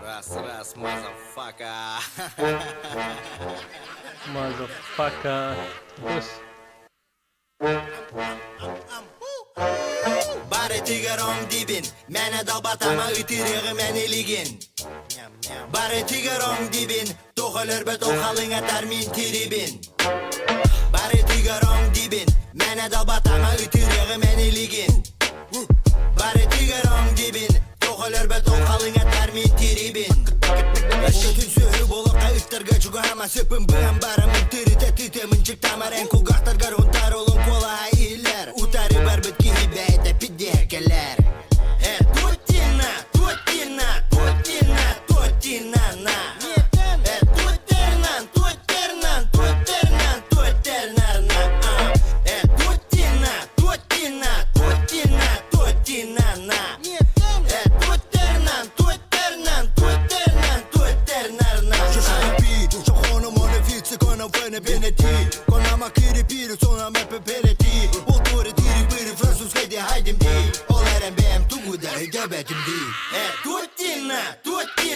Раз, раз, motherfucker. Motherfucker. Bus. Бары тигером дибин, Мэнэ далбатама ытырыгы мэнилигин. Бары тигером дибин, Тоҕо өлөрбөт ол халыҥатар мин тирибин. Бары тигером дибин, Мэнэ далбатама ытырыгы мэнилигин. Бары тигером дибин, Тоҕо өлөрбөт ол халыҥатар мин тирибин. Өскөтүн сүөһү болохха ыттарга чугаһама сыпын быһан барамын тырыта тытымын чыктамар эн кулгаахтаргар унтаар олон куолаһа иһиллэр утары барбыт киһи бэйэтэ пидиэкэлэр Э, Тутина, Тутина, Тутина, Тутина, на. Э, Тутернан, Тутернан, Тутернан, Тутернан, на. Э, Тутина, Тутина, Тутина, Тутина, на. Э, Тутернан, Тутернан, Тутернан, Тутернан, на. Э, Тутина,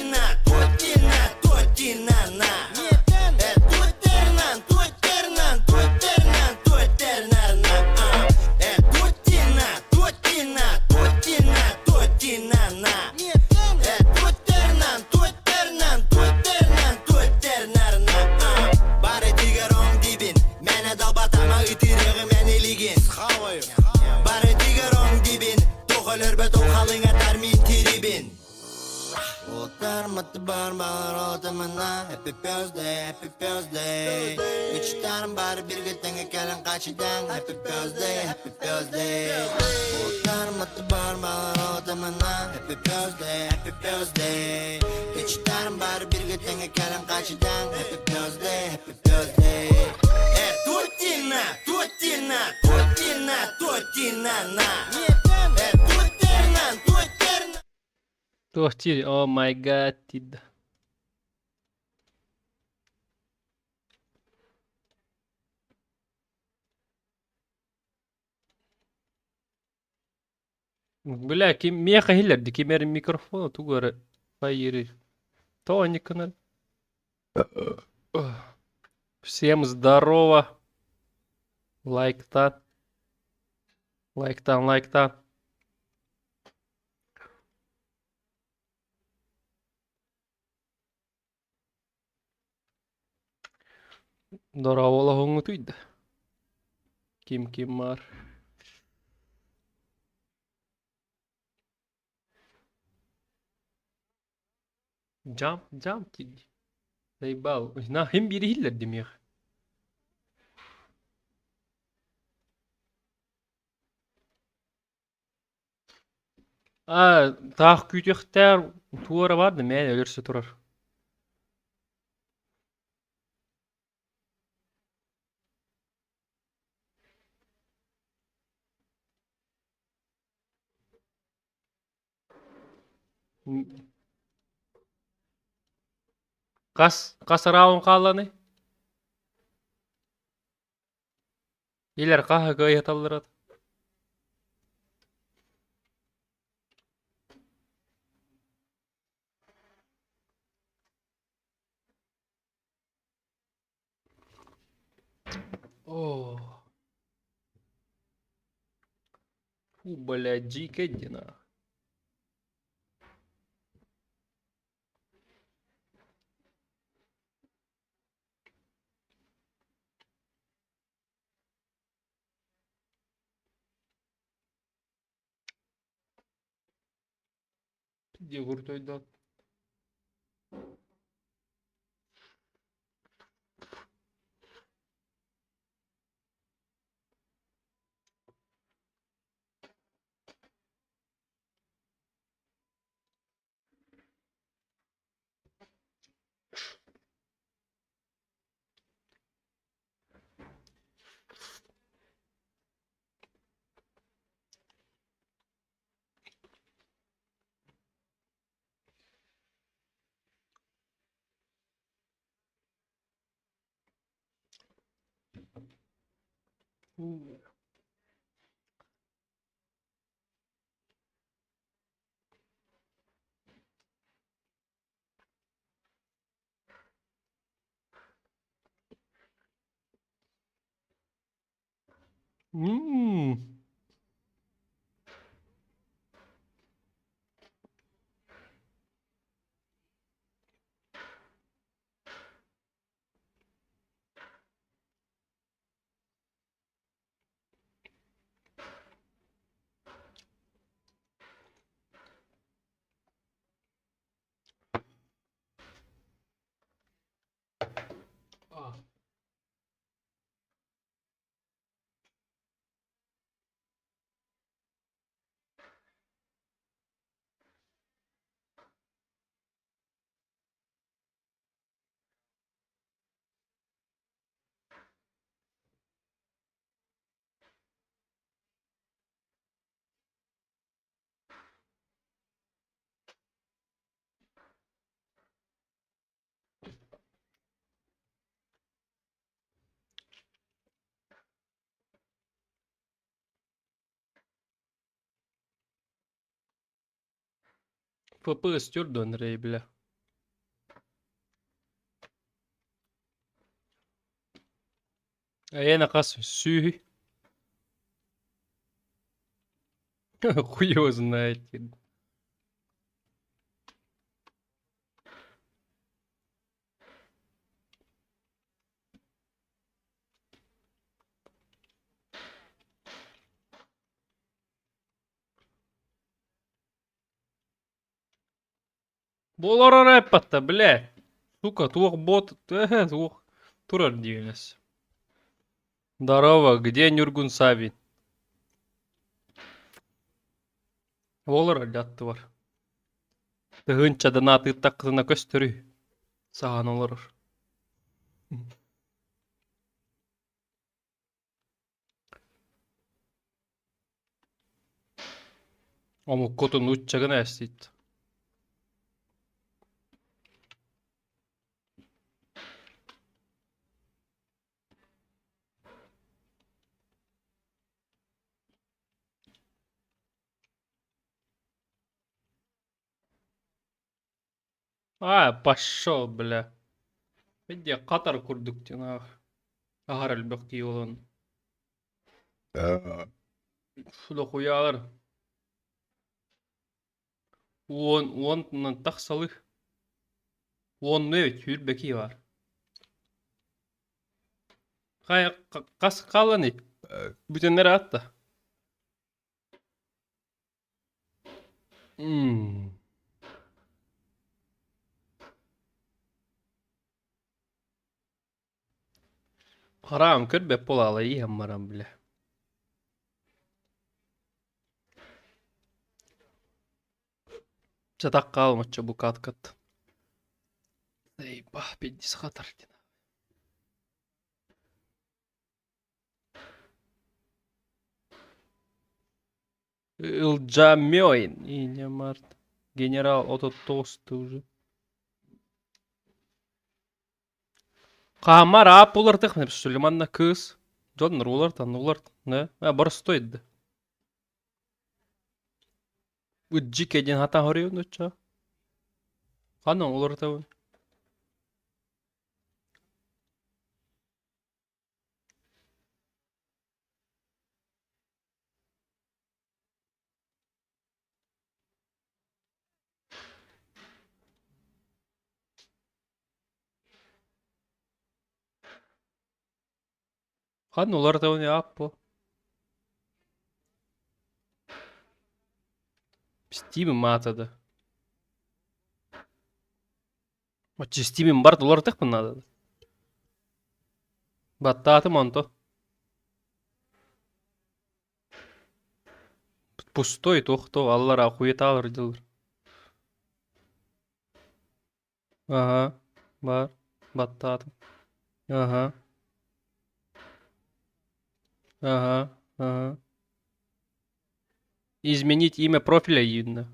Тутина, Тутина, Тутина, на. Э, Тутернан, Тутернан, Тутернан, Тутернан, на. Э, Тутина, Тутина, Тутина, Тутина, на. Э, Тутернан, Тутернан, Тутернан, Тутернан, на. Бары тигером дибин, Мэнэ далбатама ытырыгы мэнилигин. Бары тигером дибин, Тоҕо өлөрбөт ол халыҥатар мин тирибин. Уоттарым бар отымына Happy birthday, happy birthday. Үчтарым бары бирге тэҥэ кэлэн хачыдаҥ Happy birthday, happy birthday. Уоттарым бар отымына Happy birthday, happy birthday. Үчтарым бары бирге тэҥэ кэлэн хачыдаҥ Happy birthday, happy birthday. Э, Тутина, Тутина, Тутина, Тутина, на. Э, Тутернан, Тутернан. Туох диир Oh my god диир Бля, ким миэхэ иһиллэрди ким эрэ микрофона тугу эрэ хайыырый. Тоҕо инник гынар? Всем здорово! Лайктан. Лайктан, лайктан. Дорооболоһуҥҥутуй да? Ким ким баар? Jump, jump диир. Заебал. На, хим биир иһиллэр димиэх. Аа, таах күүтүөхтээх туора баар да мээнэ өлөрсө турар. Хас хас раунд хаалланый? Илэр хаһа кыайаталлар О. Фу, блядь, дикая нах. Где крутой дат? Фу. М. А. ФПС түрдөн рей бля. Эйиэнэ хас сүүһүй? Хуй его знает. Буолар эппэтэ, бля. Сука, туох бот, туох турар диэнэс. Здорово, где Нюргун Савин? Олорор дьаттыбар. Тыһыынчадан атыыттаххытына көстөрүй. Саһан олорор. Омуккутун нууччагын ээстиит. А, пошел, бля. Видя, Катар курдук диэн аһар элбэх киһи буолан. Дохуйалар. Уон уонтан тахсалыы. Уоннуу эбит сүүрбэ киһи баар. Хайа хас хаалланый? Бүтэннэр аатта. М. Хараам көрбөт буолаалай иһэн баран бile. Чатак хаалмачча бу каткат. Заебах, пиздец хатар Ылдьааммёйн иня март генерал 39 уже. Хаамар аап улартых Сулейманна кыыс дьон улартан уларт да боростуой да Ыджике диэн хатан хоруйун оччо ханна уларытабын Ханна уларытабын ааппо Стивен маата да Оччо Стивен барт уларытыахпын наада да Баттаатым онто Пустой туох-туох аллараа хуетаалар дьыллар. Аһа, баар, баттаатым. Аһа. Ага, ага. Изменить имя профиля видно.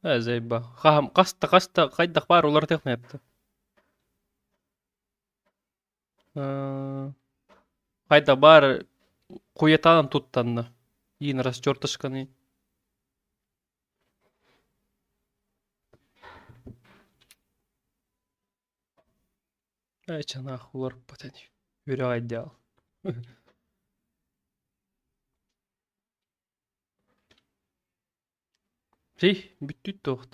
Э, заеба. Хаһам хаста хаста хайдах баар уларытыах нэпта. Хайда баар хуетаан туттанна. Иин растертышканы. Ээ, чанаах уларыппат ини. Үрэҕэ идеал. Şey, бүттүүт тоҕут.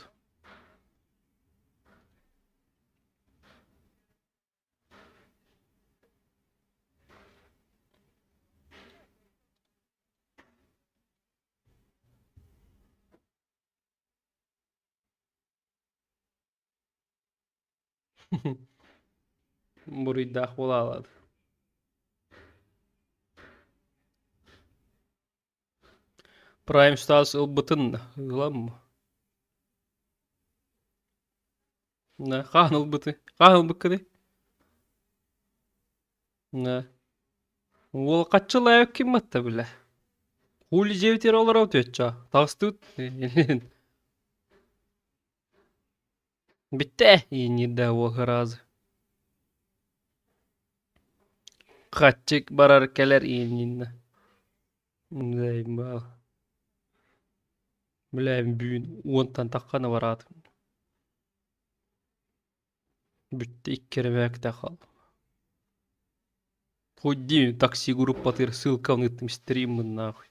Буруйдаах буолаалаат. Prime Stars ылбытын ылам. Хаһан ылбыты? Хаһан ылбыккыный? Уол хаччылаайык ким матта билэ. Хули дьиэбитигэр олоробут үөччэ. Таҕыстыбыт. Бүттэ иинньирдэ уол ыраазы. Хаччык барар кэлэр иинньиннэ. Бля, бүгүн уонтан таххана бараатым. Бүттэ икки эрэ мээктэй хаалла. Хоть такси группатыгар ссылканы ыыттым стриммын нахуй.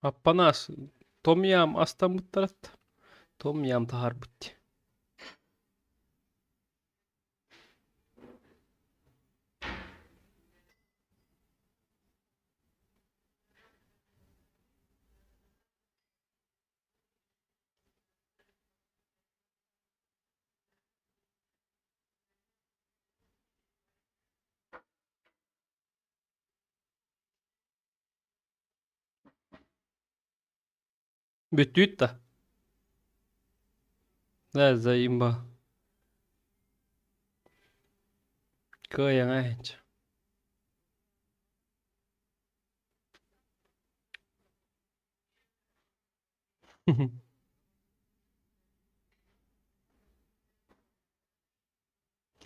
Аппанаас том-ям астаммыттарат том-ям таһаарбыт дии. Бүттүүт да? Да, заимба. Кыайаҥ ээч.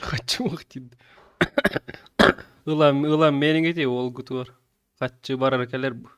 Хаччымах диэн. Ылан ылан миэниҥ уолгутугар хаччы барар кэлэр бу.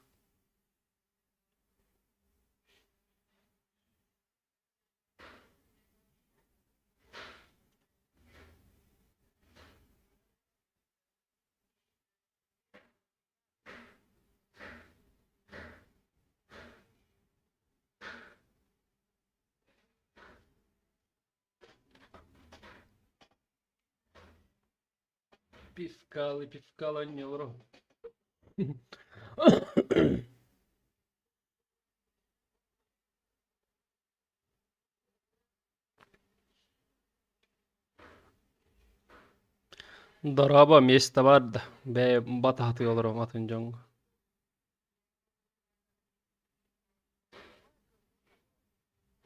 Пивкалы, пивкалы анньылар. Дорообо, миэстэ баар да, бэйэ батаһатыы олоруом атын дьоҥҥо.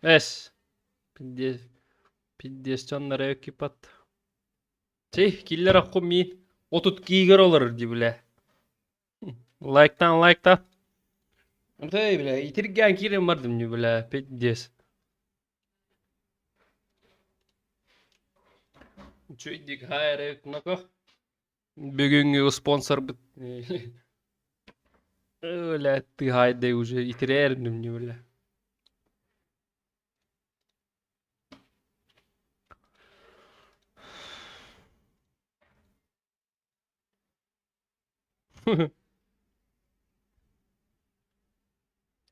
Эс, пиздец, пиздец дьонноро экипат. Чэй, киллэр аххум миин 30 киигэр олорор дии бля. Лайктан лайктан. Эй, бля, итиргээн киирэн бардым дии бля, пиздец. Үчүгэйдик хайа эрэ Бүгүҥҥү спонсорбут Бля, ты хайдай уже итирээрдим не бля.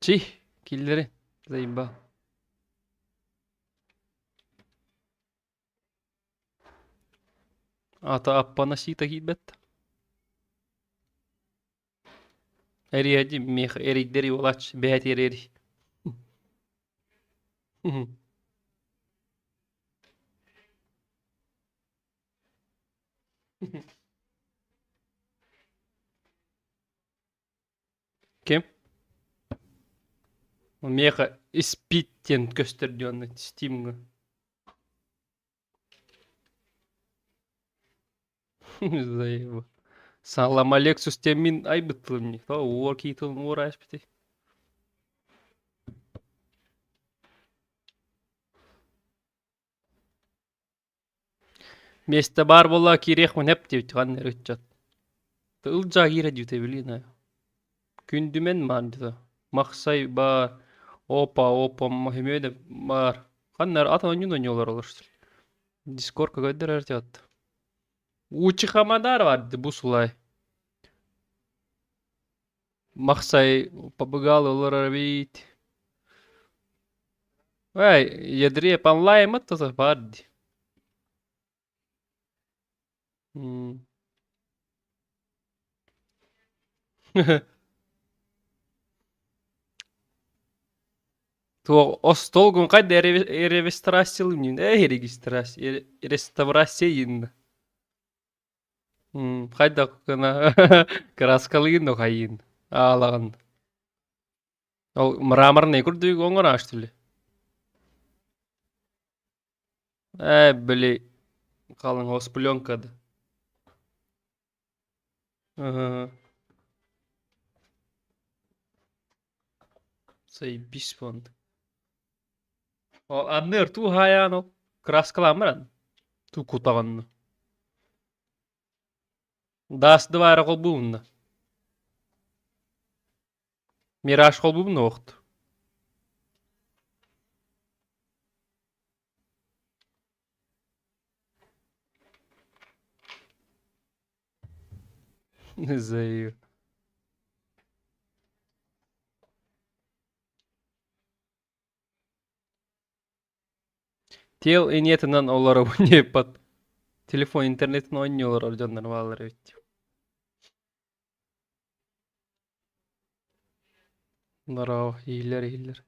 Чи, киллери, заебал. Ата аппанасита киирбэт. Эрийэди миэхэ эрийдэри уолач бэйэтэ эрий. Ким? Миэхэ испит диэн көстөр диэн Steamҥа. Заеба. Салам Алексус мин айбыт тылым не. То уор кии тылын уор ааспыты. Миэстэ баар буолла киириэх мин эп диэбит ханна эрэ ыччат. Ылдьаа киирэ диэбитэ билиэн Күндүмэн маан дии. Махсай баар. Опа, опа, Махимеде баар. Ханна атын оонньууну оонньуулар олорсор. Дискордка көрдөрөр диэт. Учихамадар бар бу сулай. Махсай побыгал олорор эбит. Эй, ядре онлайн это бар ди. Туох остуолгун хайда регистрациялыым регистрация реставрация хайдах гына кырааскалыын да хайыын аалаҕын ол мраморный курдук оҥор что ли Ээ, били халыҥ пленка да. Ага. Заебись фонд. Ол анныыр туу хаайаан ол краскалаан баран туу кутаҕынна. Даас дыбаара холбуунна. Мираж холбуунна охт. Заир. Тел инетынан олоробун диэппат. Телефон интернетин оонньуу олорор дьоннор бааллар эбит. Здорово, иһиллэр иһиллэр.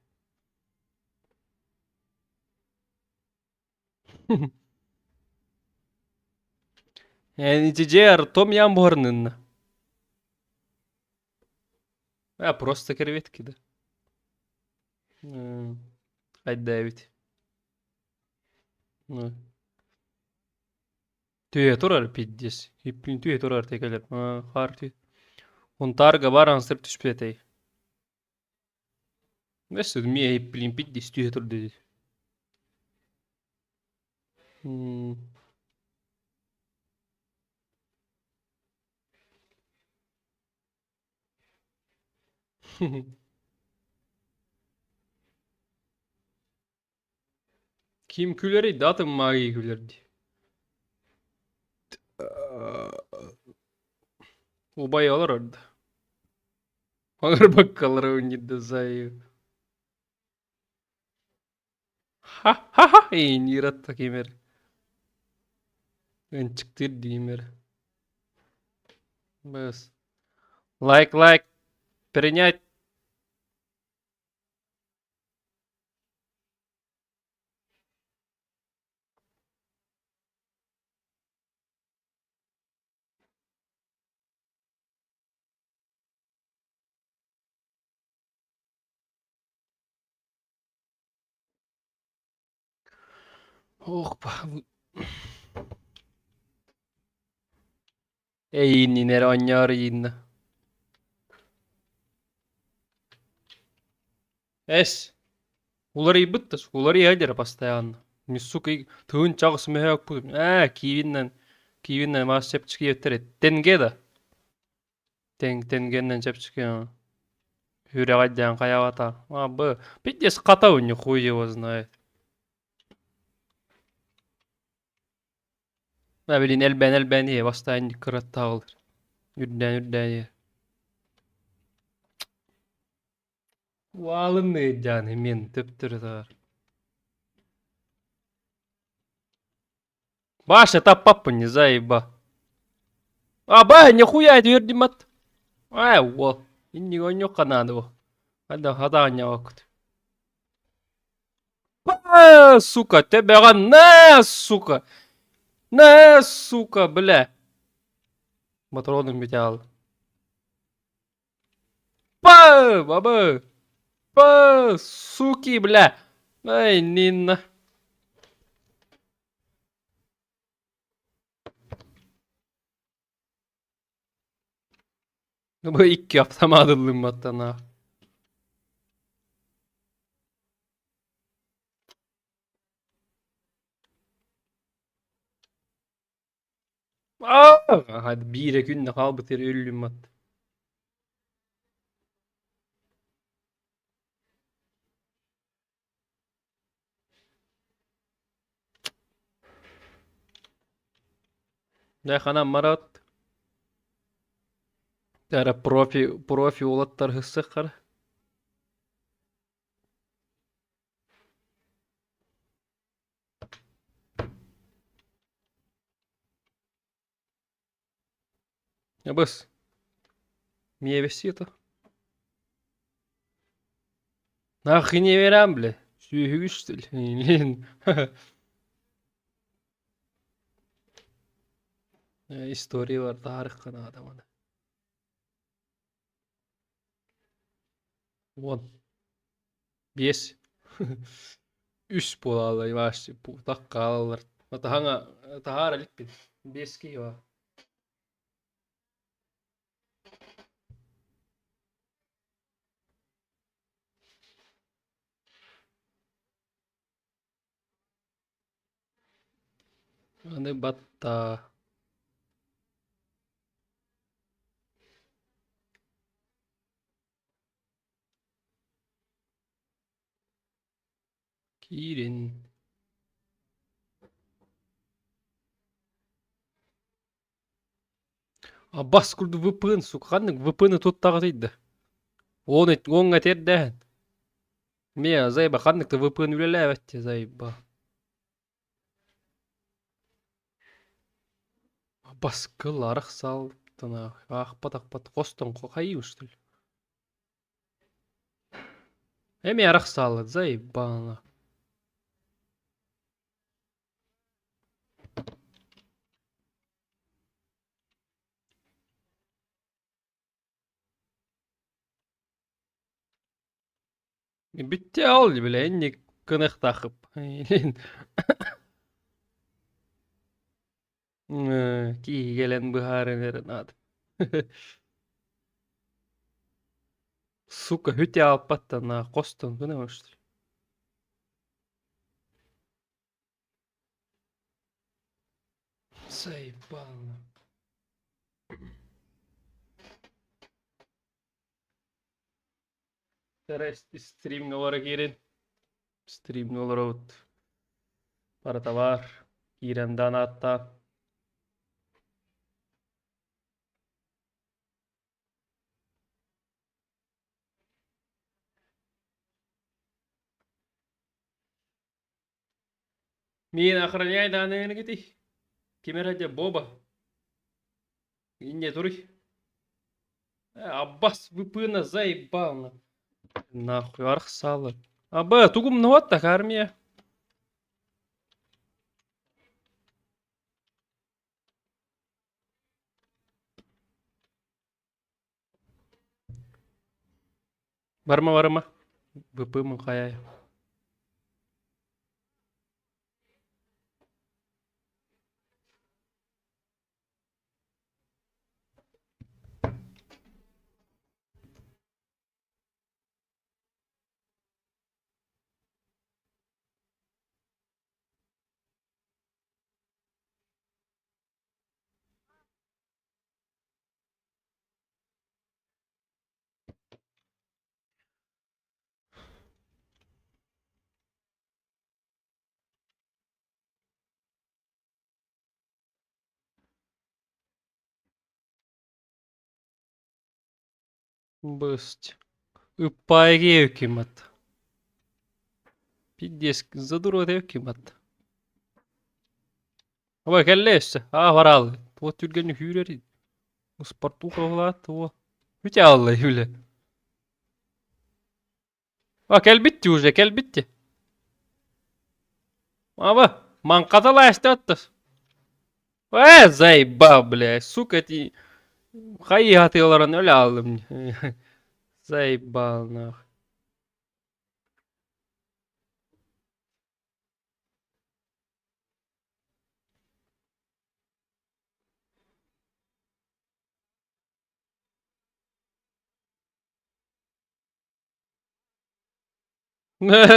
Эн том ям буһарынынна. А просто креветки да. Айда эбит. Түһэ турар пиздец. Түһэ турар текелер. Хаар тү. Унтаарга баран сып түспэтэй. Өссө миэ блин пиздец түһэ турда дии. Ким күлэрий да атын магия күлэр дии. Убай олорор да. Оҥорбоккалара унньурда сайы. Ха-ха-ха иниратта кимэр. Ынчыктыыр диимэр. Бас. Лайк, лайк. Принять. Ох, Эйииннин эрэ оонньоор ииннэ. Эс, уларыйбыт да уларыйа дьэрэ постоянно. Не сука тыын чаҕыс мөһөөкпүт ээ киивиннэн киивиннэн маас чэпчэки диэбиттэр тенге да тенгеннэн чэпчэки үрэҕэйдээн хайаабата а б пиздец хата у них хуй его знает. А блин элбээн элбээн иһэ бастаан кыраттаҕылар үрдээн үрдээн иһэ. Уалынный дьааны мен төптөрү таар. Баша таппаппын не заеба. Аба, нихуя үөрдүм ат. Ай, уол. Инник оонньуохха наада бу. Хайда хатаанньабаккыт. Сука, төбөҕө на, сука. На, сука, бля. Патроным бүтэ Па, баба. Па, суки, бля. Ай, Нина. Бу икки автомат ыллымматтан аа. Аа, биирэ күннэ хаалбыт өллүм ат. Дьэ ханан барат? Эрэ профи профи уолаттар ыһыссыаххара. Абыс. Миэбэссиэ то. Нахуй не верям, бля. Сүөһүгү что ли? Блин. История бар таарыкка наада маны. 15. Үс буолааллар Иваш так хаалаллар. Таһаҥа таһаара иликпин. Биэс киһи баар. Аны баттаа. Киирин. Абас курдук VPN, сука, ханнык VPN туттаҕытый да? Уон уоҥҥа тиэрдээһин. Миэ заеба ханнык да VPN үлэлээбэт дии заеба. Баскыл арах саалтана аахпат-ахпат хостон хайыы что ли? Эмиэ арах сааллат заебало. Бүттэ ол бile инник кыныхтахып. Киһи кэлэн быһааран эрэ наада. Сука, хүтэ алпаттан хостон гына что ли? Заебало. Стримҥэ олоро киирин. Стримҥэ олоробут. Барыта баар. Киирэн даан ааттаан. Миин охраняй даҕаны Ким эрэ дьэ Боба. Инньэ туруй. Аббас выпына заебал. Нахуй арахсаалы. Аба тугум так армия. Барыма барыма. ВП хайай. Бысть. Ыппаайгиэкимат. Пиздец, задуруот эбиккин Ой, кэллэ өссө. Аа, бараалы. Туох түргэнник сүүрэрий? Спортуха ылаат, туо. Бүтэ ааллай үлэ. А, кэлбитти уже, кэлбитти. Аба, маҥхата лаастааттас. Э, заебал, бля, сука, ти хайыһатыаларын өлө ааллым. Заебал, нах.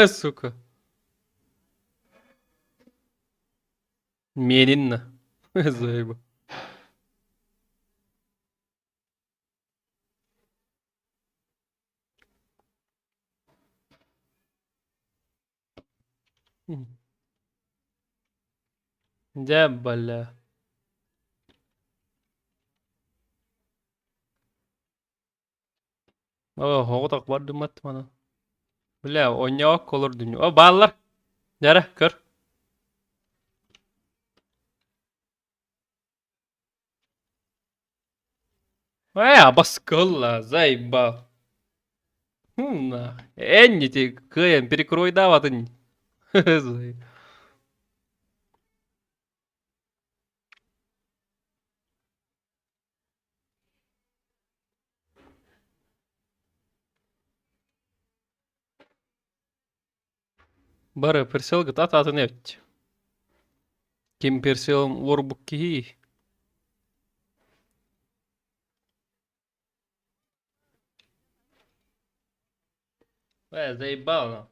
Сука. Медленно. Заеба. Дьэ, бля. Оҕотох бардыммат манан. Бля, оонньообокко олордун. О, бааллар. Дьара, көр. Ээ, абаскылла, заебал. Хм, Энни ти кыайан перекройдаабатын. Бары перселгыт ат атын эбит. Ким перселын уорбут киһи. Э, заебал на.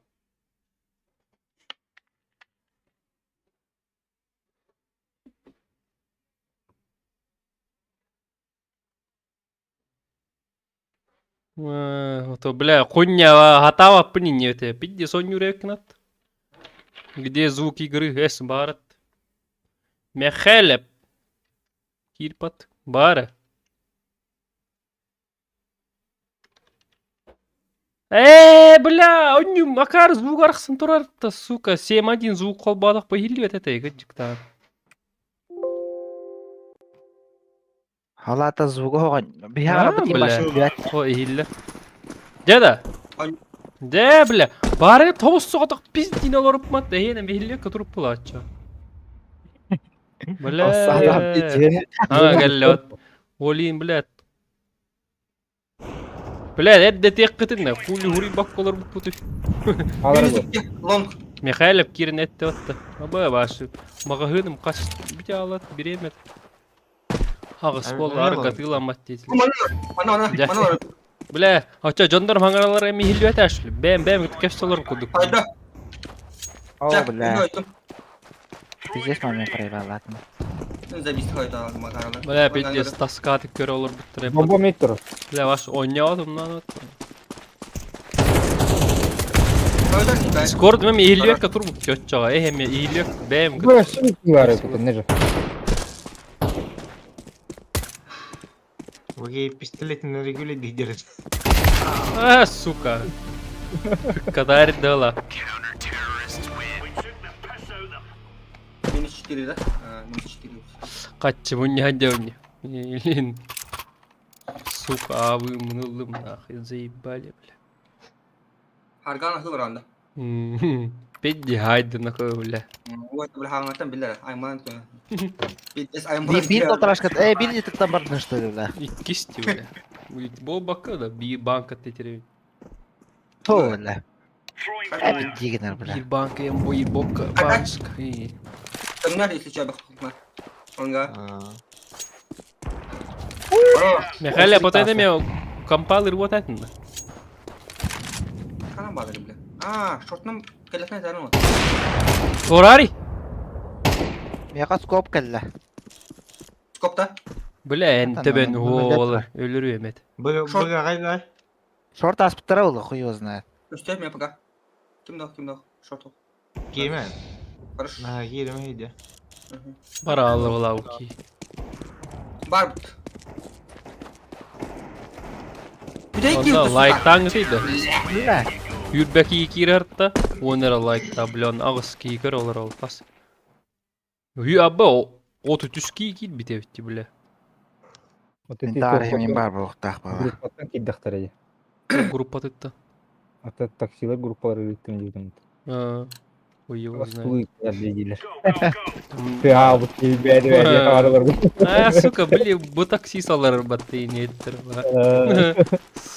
Ото, бля, хуйня, хатаабаппын инньэ этэ. Пизде сонньуур эбиккин Где звук игры? Эс баарат. Мэхээлэп. Киирпат. Баара. Ээ, бля, онньум акаар звук арахсан турар да, сука, 7-1 звук холбоотох иһиллибэт этэ, кырдьыктаан. Халаата звуга оҕон. Биһи А, арабыт бля. машина билет. О, иһиллэр. Дьэ Дьэ, бля, баары тобус соҕотох пиздин олорупмат, эһиэнэ биһиллиэккэ туруп булааччы. Бля. А, кэллэ вот. Олин, блядь. Бля, эрдэтиэххитинэ, хули хуруйбакка олорбуппутуй. Лонг. Михайлов киирэн эттэ отто. Аба башы. Маҕаһыыным хас бүтэ бириэмэ. Аҕыс буолла аргатыыламмат диэтилэр. Мана, мана, мана. Бля, оччо дьоннор хаҥаралар эми иһиллибэт ашлы. Бэм бэм кэпсэ олор курдук. Хайда. О, бля. Пиздец момент проебал, Завис хайда макаралар. Бля, пиздец, таскаатык көрө олорбуттар. Бомба метр. Бля, ваш оонньоотум нан. Дискорд мен иһиллибэккэ турбут чоччоҕо. Эһ эми иһиллибэк бэйэм Бля, что бар это, не же. Окей, пистолетин регуле дидер. А, сука. Кадарь дала. Минус 4, да? А, минус 4. Каччы мунньа дьэвни. Блин. Сука, а вы мынылым нахуй заебали, бля. Харган ахыл ранда. Педди хайды нахуй, бля. Вот, бля, хаңаттан билер. Айман. Пиздец, айман. Биир полторашка. Э, биир литр бардын что ли, бля. Иккисти, бля. Буолбакка да, биир банка тетеребин. То, бля. Э, дигенер, бля. Биир банка эм бой бокка банчка. Тымнар, если что, бахтма. Онга. Михаил, потом эме компайлер вот это. Ханан баҕар, бля. А, шортным кэлэхнэ тарын. Форари! Миэхэ скоп кэллэ. Скопта. Бля, эн Ата, төбөн ну, уолар өлөрү эмет. Быга кайда? Шорт аспыттара ол, хуй его знает. Үстер меня пока. Ким дох, ким дох. Шорт. Кимен. Хорошо. На киирем хейде. Бара алла балауки. Барбут. Бүтэй Онда лайктаң дейді. Бля. Юрбәки киирэртэ, уонера лайкта, блин, аҕыс киикэр олор ол хас. Ү абба оту түс киикит битебитти, бля. Вот Мин эти таарыһым мин бар буолуохтаах буолла. Группаттан киирдэхтэрэ дии. Группатытта. Ата таксилар группалар ыыттым диэтим. Ой, его знает. Астылы диилэр. Ты а, вот бэдэ бэдэ хаалар. А, сука, блин, бу такси салар баттыйын еттер.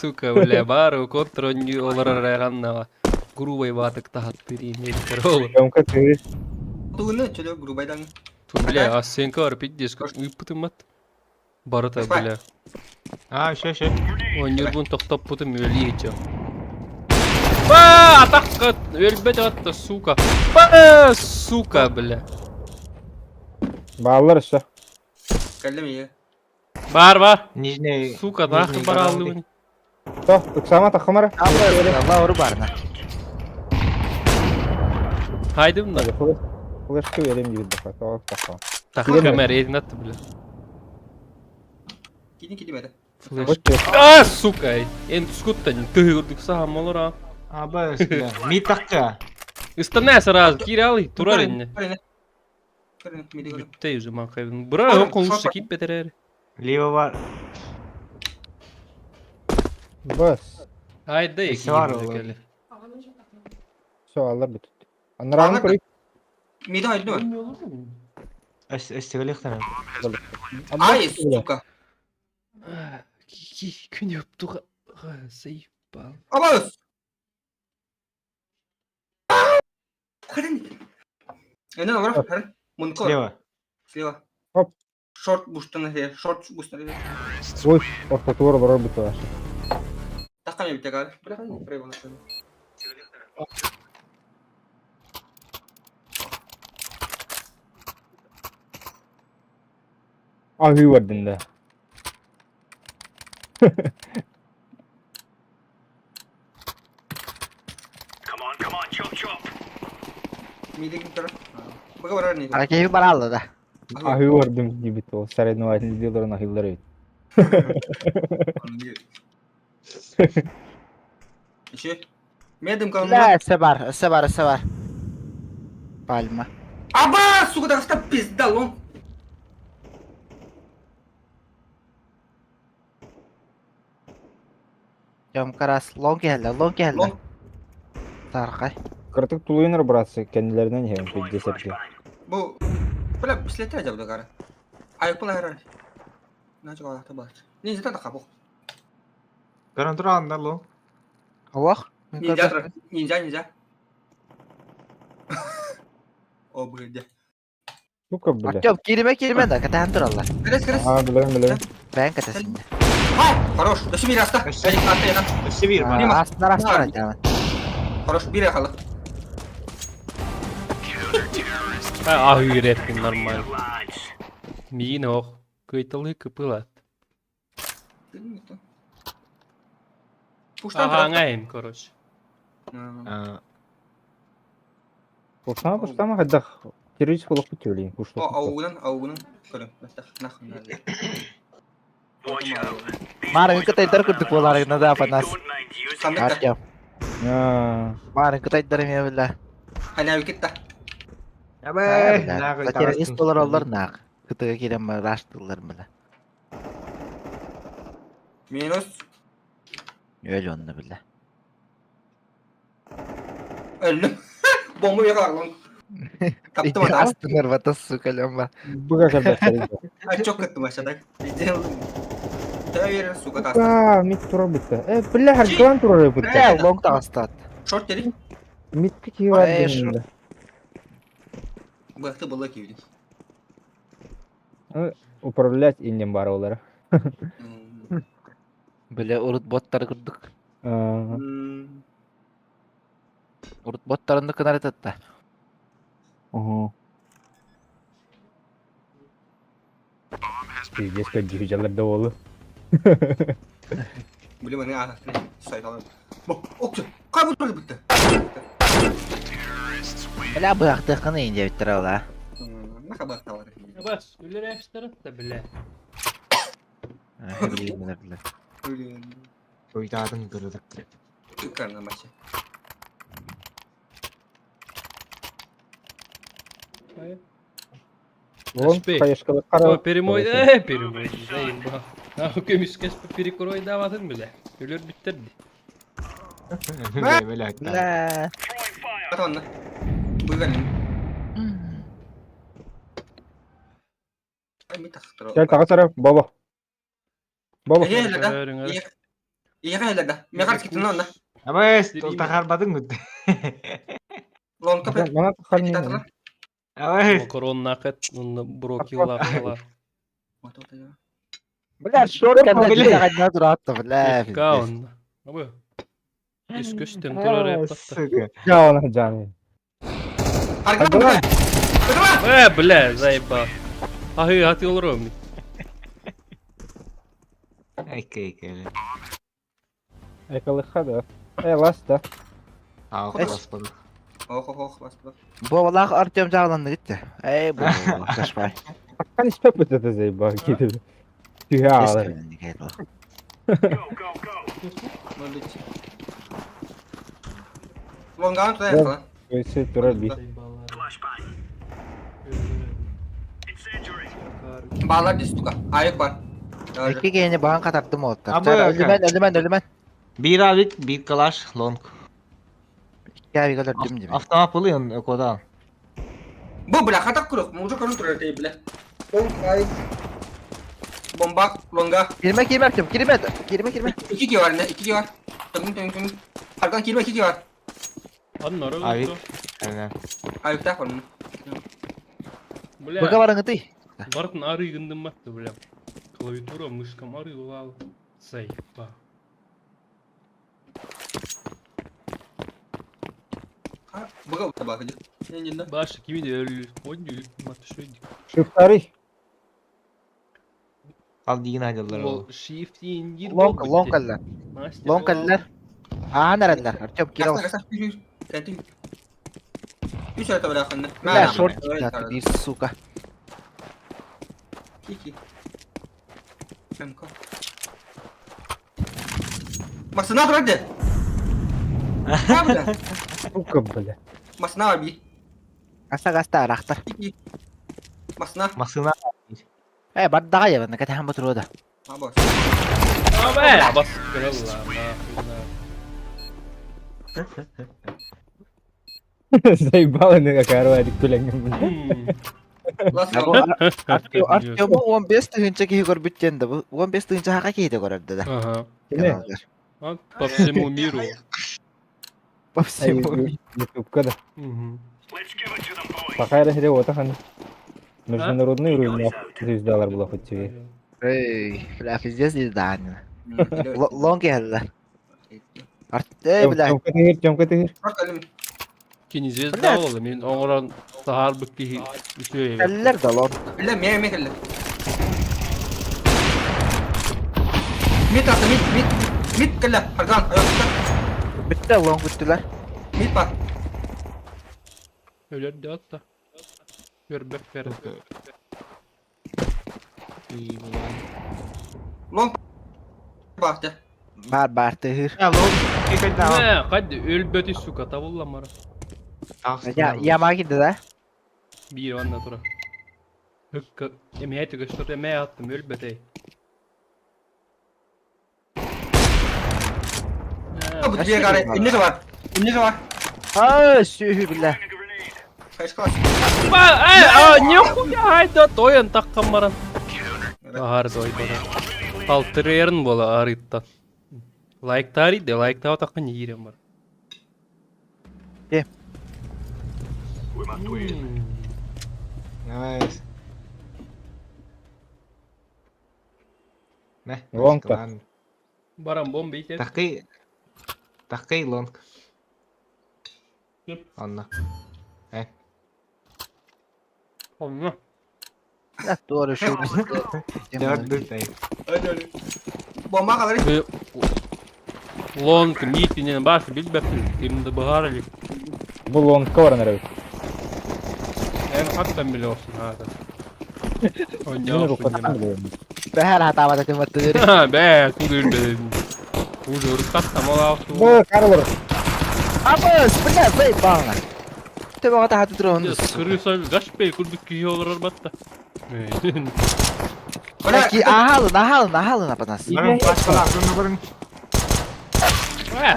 Сука, бля, бары контронью олорор ганнава. Грубой батык тахаттырин еттер ол. Жомка ты. Тугуну чөлө грубайдан. Ту, бля, а сенка бар пиздец, как ыппытымат. Барыта, бля. А, все, все. Ойнурбун тохтоппутум өлиичо. Ба, атакка өлбөт атта, сука. Ба, сука, бля. Баалар өссө. Кэллем ие. Бар, бар. Нижний. Сука, нахуй бараллыбын. То, ыксама тахымара. Алла ору барна. Хайдым да. Флешка берем диир баха. Тоҕо тахха. Тахы камера един атты, бля. Кини кини бэдэ. Флеш. А, сука! Эн тускуттан тыһыгырдык саһам олора. Аба, бля. Ми такка. Ыстанаа сразу киирэ турар инне. Бүттэй уже маңқайбын. Быра он конуша кип бетерер. Лево бар. Бас. Айда Isi var oğlum. Все, аллар бүтүт. Анарағын көрейік. Миді айтты ма? Өстігілі Ай, сука. Күн өптуға заебал. Абас! Хрен. Эне олар, хрен. Мунко. Слева. Слева. Оп. Шорт буштан шорт буштан. Ой, ортотуор барар бүтү аш. Таққан бите гал. Бля, прибыл. Ахы бардын да. Миде ким тұр? Бұға барар не? Аракеви баралды да. Ахы бардым дебит ол. Соревновательный деларын ахылар бит. Еще. Медым калмы. Бля, өсө бар, өсө бар, өсө бар. Пальма. Аба, сука, да пизда, лон. Жом карас, лонг келді, лонг келді. Лонг. Тарқай. Кыртык тулуйнар братцы, кендилеринен хем пиздесерге. Бу бля, бислете жабды кара. Айып була херар. Начы калакта бар. Ниндзя та кабок. Көрін тұр анда ло. Ох. Ниндзя тұр. Ниндзя, ниндзя. О, блядь. Сука, бля. Артем, кириме кириме да, катахан тураллар. Крес, крес. А, билем, билем. Бән катасында. Хай, хорош. Дөші bir аста. Өші. Әлі атта яна. Өсі бір бар. Астынар астынар айтамын. Хорош, bir yakala. Ахы репкин нормально. Миин ох. Кыйталы кыпылат. Пуштан Ага, тұр. аңайым, короче. Пуштама, пуштама, хаддах. Террорист болуп бүтү О, аугынан, аугынан. Көрім. Нахуй. Марын кытайдар күрдік болар да апанас. Қандай Артем. Марын кытайдар эме била. Халя кетті. Абай. Террорист болар олар нақ. Кытыга кирен бар, раштылар била. Минус. Өл онны била. Өлдім. Бомба yakala lan. Таптым ата. Астынар батас сука лемба. Буга калбастар. Ay çok kötü aşağıda. Тәвер сука таста. А, мид тура бүтү. Э, бля, харкалан тура бүтү. Бля, лонг тастат. Шорт dedik. Мидки киіп Э, шорт. Bıraktı balık gibi. Управлять индем бар олар. Бля, урут боттар күрдік. Урут боттарынды кынар этетті. Ого. Пиздец, как дивижалар да болу. Bilmem ne anlattı. Sayfalar. Bak, okçu. Kayboldu bitti. Бля, бырақты қаны инде биттір ола. Ne kadar da var. Бас, өлер әпстерат да, бля. Бля, бля. Öyle. Ойдадың көрдік. Yukarıdan başı. Он Успей. хаешкалы О, кара. перемой, э, перемой, заебал. А, көміскес перекрой даватын, бля. Өлер біттерді. Бля, бля. Бля. At onu. Buyur. Ay mi taktır. Gel tağa taraf baba. Баба. Эге эле да. Эге эле да. Мегар китин онда. Абай, тахарбадың бүт. Лонка пе. Мана тахарни. Абай. Макарон нақет, онны брокилла қала. Бля, шорт кәдімгі тұратты, бля. Ка онны. Абы. Үскөстен турар эптатта. Сука. Я она жаны. Аркадан. Э, бля, заебал. Ахы, аты олар Айка, айка. Экалыха да. Э, лас да. Ақ, баспадық. Ох, ох, ох, баспадық. Бобалақ Артем жағланды кетті. Эй, бұл, кашпай. Аккан испеп бит это заебал китеп. Түйә алар. Молодец. Лонган туда ехала. Өссө турар бит. Баалар дии сука. Айык бар. Икки киһини баһан хатардым уолаттар. Абы, Өлүмэн, өлүмэн, өлүмэн. Биир авик, биир калаш, лонг. Икки авик өлөрдүм дии. Автомат булуйун, өкодан. Бу бля хатак курuk. Мужик көрүн турар тей бля. Лонг айык. Бомба, лонга. Кирмэ, кирмэ, Артем, кирмэ, кирмэ, кирмэ. İki ki var ne? İki ki var. Tüm tüm tüm. Arkadan kirme iki ki var. Аннары Авик. өлтө. Aynen. Ayıkta var bunu. Бля. Быга барыңытый. Бартын ары гындым батты, бля. Клавиатура, мышкам ары улал. Заеба. Ha, Быга бак. Ne dinle? Башы кими де өлү. Онду матты шөйдик. Шифтарый. Ал дигин айдалар Ол ол. shift ингир Лонг, лонг аллар. Лонг аллар. Аан араллар. Артем, кире Каса каса yürü. Kentim. Üç harita bırakın. Бля, шорт bir сука. İki. MK. Masına dur hadi. Ne yapıyorsun? Сука, бля. Masına var bir. Аса гаста арахтар. İki. Masına. Масына. Э, бардаға я, на катахан батыруда. Ha boş. Абэ, бас кыралла. Заебал не карварик күләнгән, бля. Nasıl Артем 15 тыһынча киһи көрбүттен да, бу 15 тыһынча хака киһи көрөрдө да. Ага. Киме? А, По всему миру. По всему миру. Ютубка да. Мгм. Пока я вот хан. Международный уровень звездалар була хоть тебе. Эй, бля, пиздец не да. Лонг келлер. Арте, бля, Тёмка тыгыр, Тёмка тыгыр. Кини звезда Бля. болду. Мен оңорон сахар кихи үтүө. келлер да лонг. Бля, me me kelle. Mid attı mid mid. Mid kelle. Arkan. Ayakta. Bitti лонг бүттүлер. Mid var. Өлөр де атта. Көрбөк бер. Long baktı. Бар бар тыһыр. Ya long. Кекайда. Не, кайда өлбөтү сука табылла мара. Я яма кирди да. Бир анна тура. Хыкка эмээ түгөстөр эмээ аттым өлбөтей. Bu diye gari. İnne de var. İnne de var. Ай, сүйү бля. Kaç kaç. Ба, ай, а, нихуя айда тойын таккан баран. Ахар той бара. Алтырерин бола арыттан. Лайктари де лайктау таккан ирем бар. Е. Nice. Не? Лонгта. Баран бомба итер. Такый. Такый лонг. Yep. Анна. Онна. Doğru şu. Дөрдү Hadi hadi. Bomba kalır. Лонг митинен баш билбеппин. Кимди бахар элек. Бу лонгка баран эрэ. Эн хаттан биле olsun хата. Мин Оння. рукаттан билем. Бәһәр хатабата тыматтыр. Бә, кудыр бе. Уже рукаттан аласу. Бу Карлор. Абыс, бля, заебал. Ты бага тахаты турон. Крыса гашпей курдук киһи олорор батта. Ки ахалын, ахалын, ахалын апанас. Барың башкалар, барың.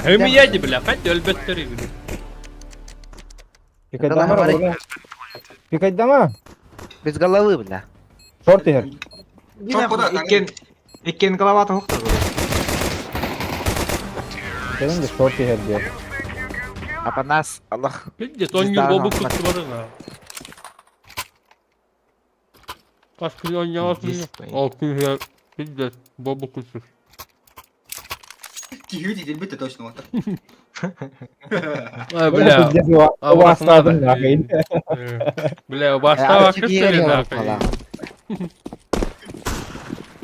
Хөмияди бля, кайда өлбөттөр иби. Пикайдама бар. Пикайдама. Без головы, бля. Шорт тыгыр. Çok bu da. Иккен иккен голова тоқтыр. Дедим де шорт тыгыр диye. Апанас, Аллах. Пизде тоңгүр бобу куту бар на. Каш күн ойнабасын. Ол күн пизде бобу куту. Кихи değil bitti точно. Ай бля. Бастадым нахуй. Бля, башта бакырсың нахуй.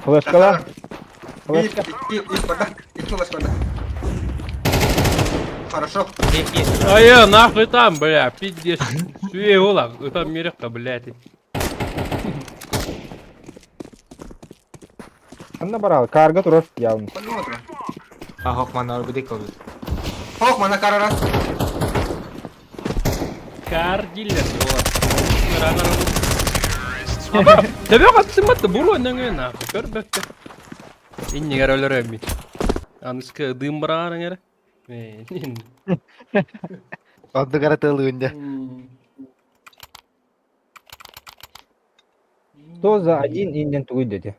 Флешкалар. Bir, Флешка. iki, üç bardak. İki ulaş bardak. Хорошо. Ай, нахуй там, бля, пиздец. Сүе ола, там мерекка, блядь. Ханна барал? Карга турар явно. Ханна турар? Ахох манна орбитик олус. Хох манна карара. Кар диллер буолар. Аба, төбө хаттыммат буруо нөҥүө нахуй көрбөккө. Иннигэр өлөрөммүт. Аныска дым быраҕан эрэ. Оннук эрэ тыалыын дьэ. 100 за один инден тугуй дети.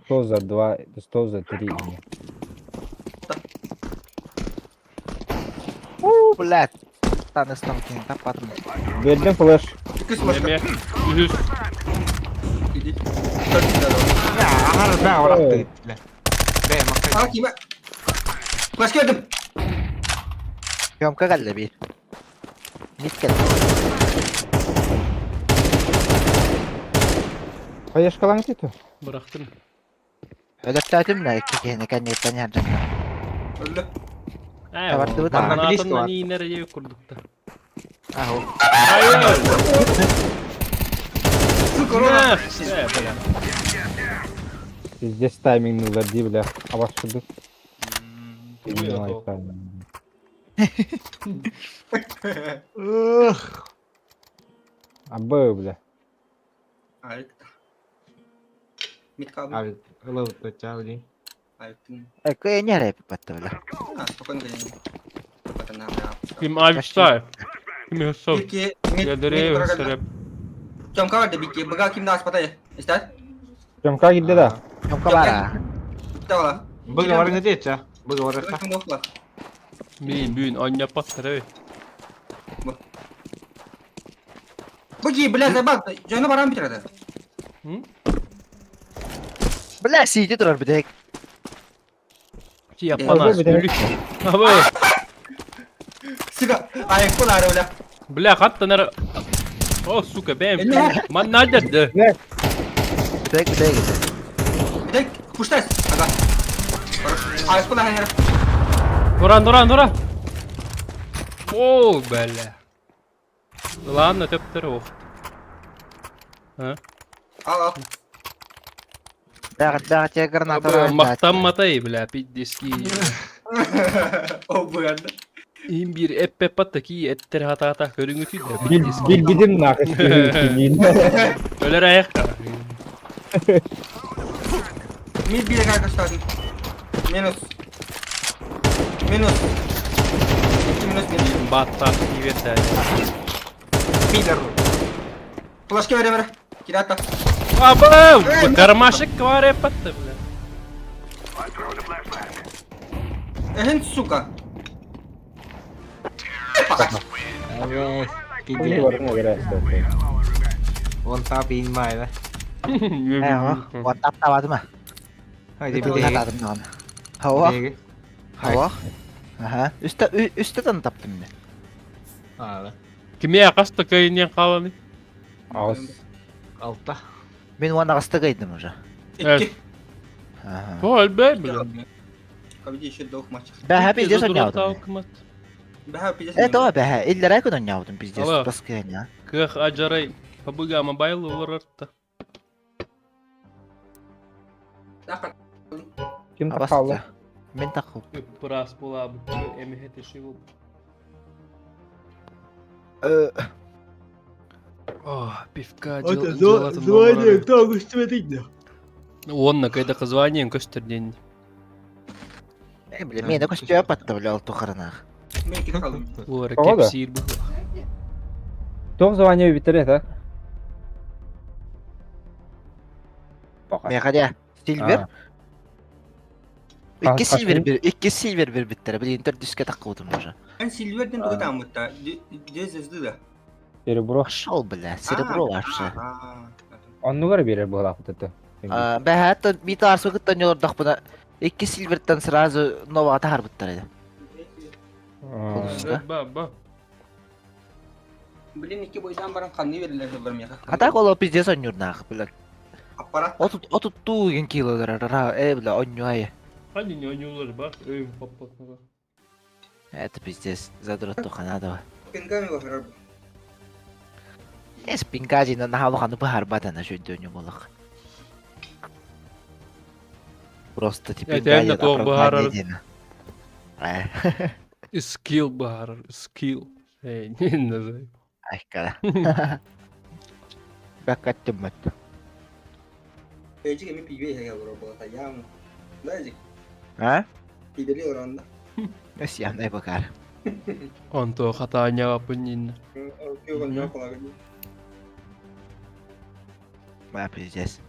100 за два, 100 за три инде. Уу, блядь. Таныстан кин таппатым. Бердим флеш. Иккис башка. Эме үһүс. Иди. Төрт Аһар бää орахты бля. Бээ макка. А киме? Флеш келдим. Съемка кэллэ биир. Мид кэллэ. Хаешкалаң титу. Бырахтым. Өлөттөөтүм да икки киһини кэнниттэн иһэрдьэҥҥэ. Өллө. Ээ, Табардыбыт Манна Манна близко бар. иинэр дьиэ курдукта. Аһу. Айыл! Сука, Рона. Э, бля. Пиздец таймингнулар дии бля. Абас курдук. Тугуй ото. Абы бля. Айык. Мид кабы. Abi ылы чаали. Айыктын. Э, не рэп батта бля. А, спокойно келин. Потом Ким ависай. Ким өсөв. Бики, мид, Ядере мид өсөрөп. Тёмка бар да бики, быга кимде аспатай. Истер? Тёмка килде да. Съемка бара. Тава. Быга барыңы дече. Быга барыта. Кимде окла. Мин бүгүн оонньоппоттор эбит. Быги, бля, забак, жона баран битерде. М? Бля, сиди турар бүтэк. Япана Абы, бля. өлүк. Абы. Сука, айык болары бля. Бля, хаттан эр. О, сука, бэм. Эмне? Манна дерди. Бүтэк, бүтэк. Бидек, пуштайс. Ага. Хорош. Айык болары. Туран, туран, туран. О, бля. Ладно, төптөр ох. А? Ал, ал. Бәгат, бәгат, я граната. Мактанматай, бля, пиздески. О, бля. Им бир эппе патта ки эттер хата-хата көрүңүтүй да Бил пиздески. билбидим нахуй. Өлөр аяққа. Мид бире каркаштадым. Минус. Минус. Эки минус мид. Батта киверді. Пидор. Флашка бере бере. Кирата. Абы, кармашек бар эппатта, бля. Эхен, сука. Абе, пидор. Он тап инмай да. Э, вот тап табадым а. Haydi Бүтүн bir de. атадым аны. Хава, хава. Аха. Үстә үстәдән таптым мин. Aa, Киме акаста кайнен каланы? Ауыз. алта. Мин уан агасты кайдым уже. Икки. Аха. О, өлбей, бля. Кабиде еще двух матчах. Бәһә пиздец ойнаудым. Бәһә пиздец. Э, тоа бәһә. Илләрә күн ойнаудым пиздец. Алло. Баскыня. Кых ажарай пабыга мобайл олорорта. Ким тақалды? Мин тақып. Пырас була эмехете шивыл. Э, О, пивка Звание, кто гостеведигне? Онна кайда званием көстөрден. э, бля, мен көстөп атты, бля, алты каранах. Мен кире калдым. Олар Погода? кепсир бу. Тоқ звание битерет, а? Мен кадя Сильвер. А. Икки сильвер бир, икки сильвер бир биттер. Блин, төрт дүскә такылдым уже. Мен Сильверден тугы там мытта. Две звезды да. Серебро. Пошел, бля, серебро вообще. Оннугар берер була это. Бәһә, то бит арсы кыттан йордак буна. Икки сильвердән сразу новага тахар биттер иде. Полуска. Ба, ба. Блин, икки бойдан баран канны берилер жылдар мияка. А так ол пиздец ойнурнах, бля. Аппарат. Отут отут туген килолар, ра, э, бля, ойнуай. Хани не ойнулар бар. Өйм паппатнага. Это пиздец, задрот туханадова. Пингами бар. Эс пингажи на нахалу хану бахар батана шөйдөнү болок. Просто типа Этэннэ инвалид туох оправдание быһаарар диэн. Э, Скилл быһаарар, скилл. Эй, не знаю. Айкара. Баккаттыммат. Эжик эми пиибе иһэ олорор буолата явно. Да эжик? А? Пиибели олоронда. Өсиянай бакар. Онто хатаанньаҕаппын инна. Ма пиздец.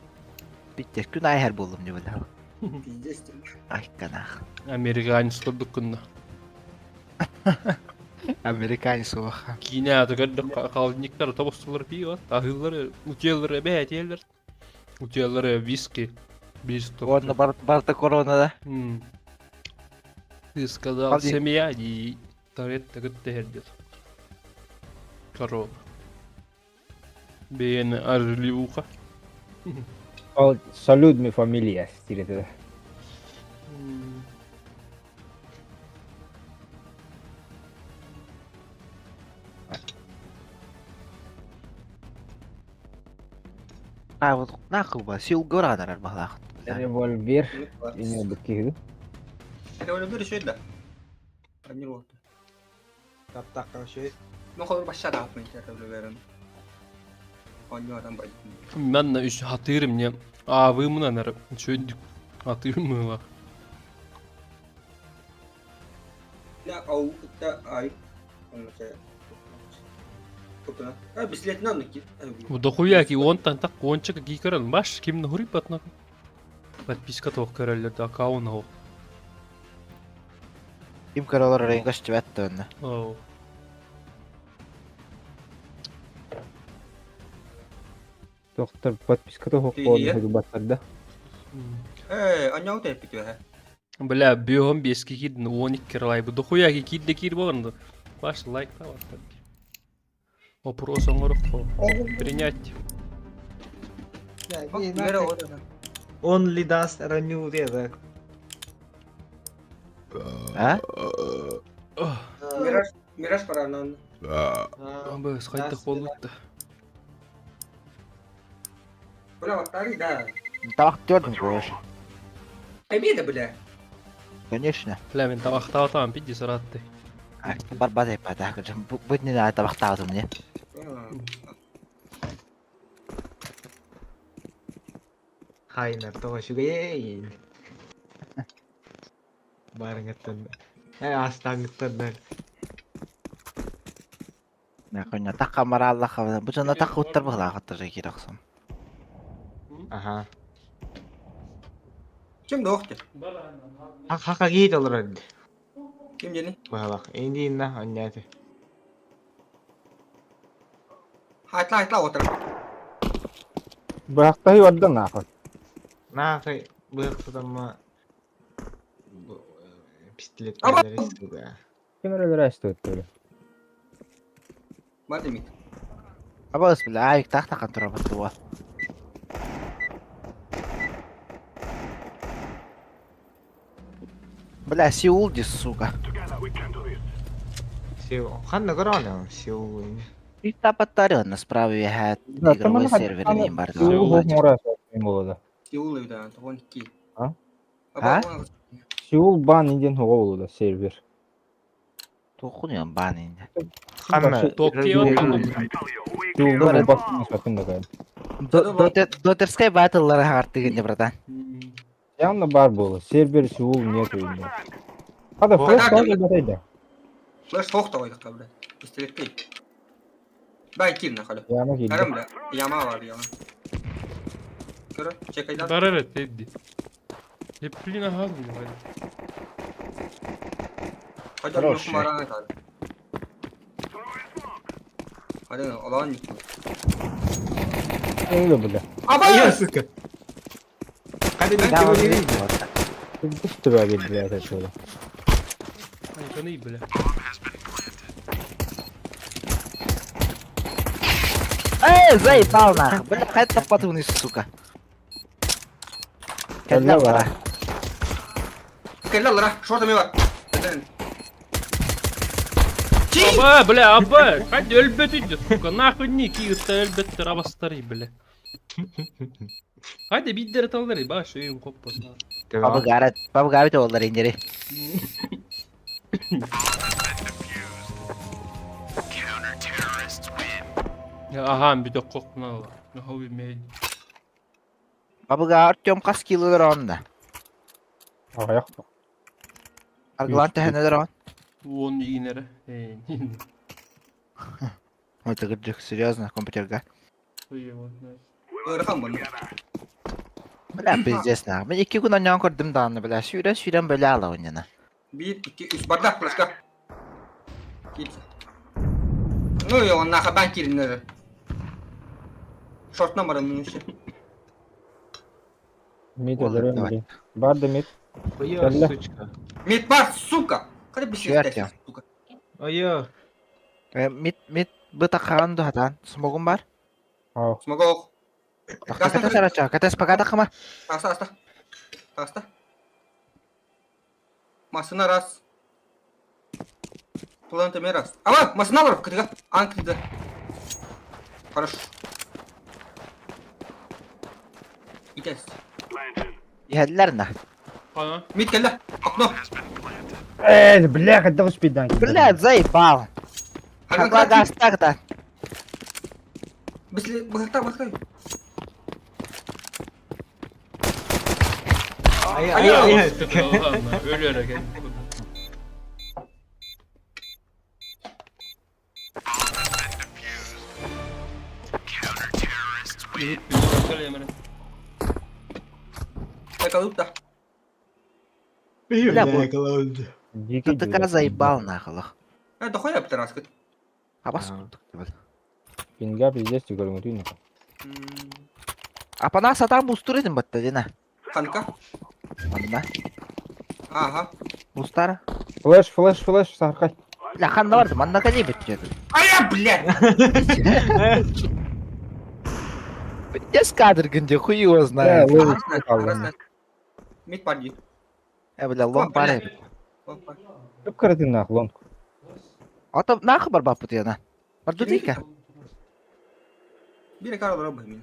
Пиздец күн айхар болдум не билам. Пиздец. Айканах. Американец курдуккунна. Американец уоха. Киинэ аата көрдөх холодильниктар тобустулар пиво, аһыыллар, утуйаллар эбээтиэллэр. Утуйаллар виски. Биир стоп. Уонна бар барта корона да. Ты сказал семья и таретта кытта иһэрдит. Корона. Бэйэни арыллыбыка. Ол салют ми фамилия стилетэ. А вот нахуй ба сил горанар баһлаах. Револьвер ине буккиһи. Револьвер еще да. Они вот. Таптаахха үчүгэй. Ну холор башша да апмын револьверин. Онньоотон байдым. Манна үс хатыырым не аабыымынан эрэ үчүгэйдик атыырым быһыылаах. Бля, ау кытта ай. Онноча. А бислетин оннук. Дохуя ки уонтан так уонча ки көрөн баш ким хури батна. Подписка тоох көрөллөр да аккаунт оох. Ким көрөлөр эрэн көстүбэт да Оо. Доктор подписката хоққоон баттарда. Э, аньяу тэппит үһэ. Бля, бөһөн бески кирдин 12 лайк. Дохуя ки кирде кир болғанда. Баш лайк та бар. Вопрос оңорох Принять. Only das renew диэбэ. А? Мираж, Мираж паранан. Быс хайдах боллут да. Бля, ваттари да. Табак төрдүн көрөш. Эбиде бля. Конечно. Бля, мен табахтаатаан пидди саратты. Барбат эппата. Бу не на табактаатым не. Хайнар тоҕо үчүгэй. Барыҥыттан. Э астаҥыттан Наконец такка мараллаха. Бу жана такка уттар быһлаахаттар кирахсам. Аха. Ким доохты? Хака гиит олорор. Ким дени? Баһалах. Индиинна анньааты. Хайтла хайтла отыр. Баахтаһы бардан аахат. Наахы быахсытамма пистолет Аба! Ким эрэлэр астыттары. Бар демит. Абас бля, айк тахта турабат туа. Бля, Сеул ди, сука. Сеул. Ханна көрөөнө Сеул. И тапаттары справа ха игровой сервер не бар. Сеул мора болода. Сеул да, тогон ки. А? А? Сеул бан инден хого болода сервер. Тохун бан инде. Ханна. Токио Сеулда баттын сатын да кайын. Дотерскай батллары хагартыгын братан. Явно бар боло. Сервер Сеул нету инде. Хада флеш тоже батайда. Флеш тохта койдук бля. Пистолет кей. Бай кир на халю. Яма килди. Карам бля. Яма бар яма. Көрө, чекайдан. Бар эрэ тедди. Эпплина хазын хайда. Хадя Хороший. марана кал. Хадя алан. Öyle бля. Аба! Айа сука. Хада Да, бит Түбә бля это Айканы бля. Эй, заебал нахуй. Бля, хай тапатуны, сука. Кэллэ бар. Кэллэ лара, шорта ми бар. Аба, бля, аба. Хайда өлбөт үйдө, сука. Нахуй не киытта өлбөттөр абастары, бля. Хайда биддер талдары, баш өйүм коппо. Пабыгара, пабыгабит оллар индери. Аһаан бүтэх кохпуна Нахуй мэй. Пабыга Артем хас кило онда? Аҕыйах. Аргылан төһөнөлөр он? Уон иинэрэ. Ой, ты кырдьык, серьезно, компьютерга. Ыарахан буолла. Бля, пиздец нах. Мен икки күн онньоон көрдүм даҕаны, бля, сүүрэн сүүрэн бөлө алабын Биир, икки, үс. Бардах, флешка. Киирсэ. Ну, и он нахабан киириннэр. Шортна баран еще. Мид өлөрөм блин. Бар да мид. Ойо, Кэллэ. сучка. Мид бар, сука! Қара Черт я. сука. Ойо. Мид, мид, быта хаан дуһатаан. Смогум бар. Ау. Смогох. Катас арача, катас пока тахма. Таста, аста. Таста. Масына раз. Планета раз. Ама, масына бар, кытыга. Ан кытыга. Хорошо. Итес. Иһэллэр на. Ана. Мид келді. Окно. Эй, бля, хотел успеть дан. Бля, заебал. Хагла гастак-то. Бісle, быхта, быхта. Ай, ай, ай. Өлөр экен. Yakaladık да. Бля, бу- Дикий ТТК заебал нахуй. Э, дохуя пидораска. Абас А. курдук бил. Пинга пиздец көрүҥүтүй. Апана сатан бустур этим батта дена. Ханка. Манна. Ага. Бустар. Флеш, флеш, флеш, саркай. Бля, ханна барды, манна калей бит А я, блядь! Пиздец кадр где хуй его знает. Э, Арасынан. Мид бар дейді. Э, бля, лонг бар эбит. Опа. Көп каратын нах лонг. Ата нахуй бар баппыт яна. Бар дудика. Бир кар олар бу мин.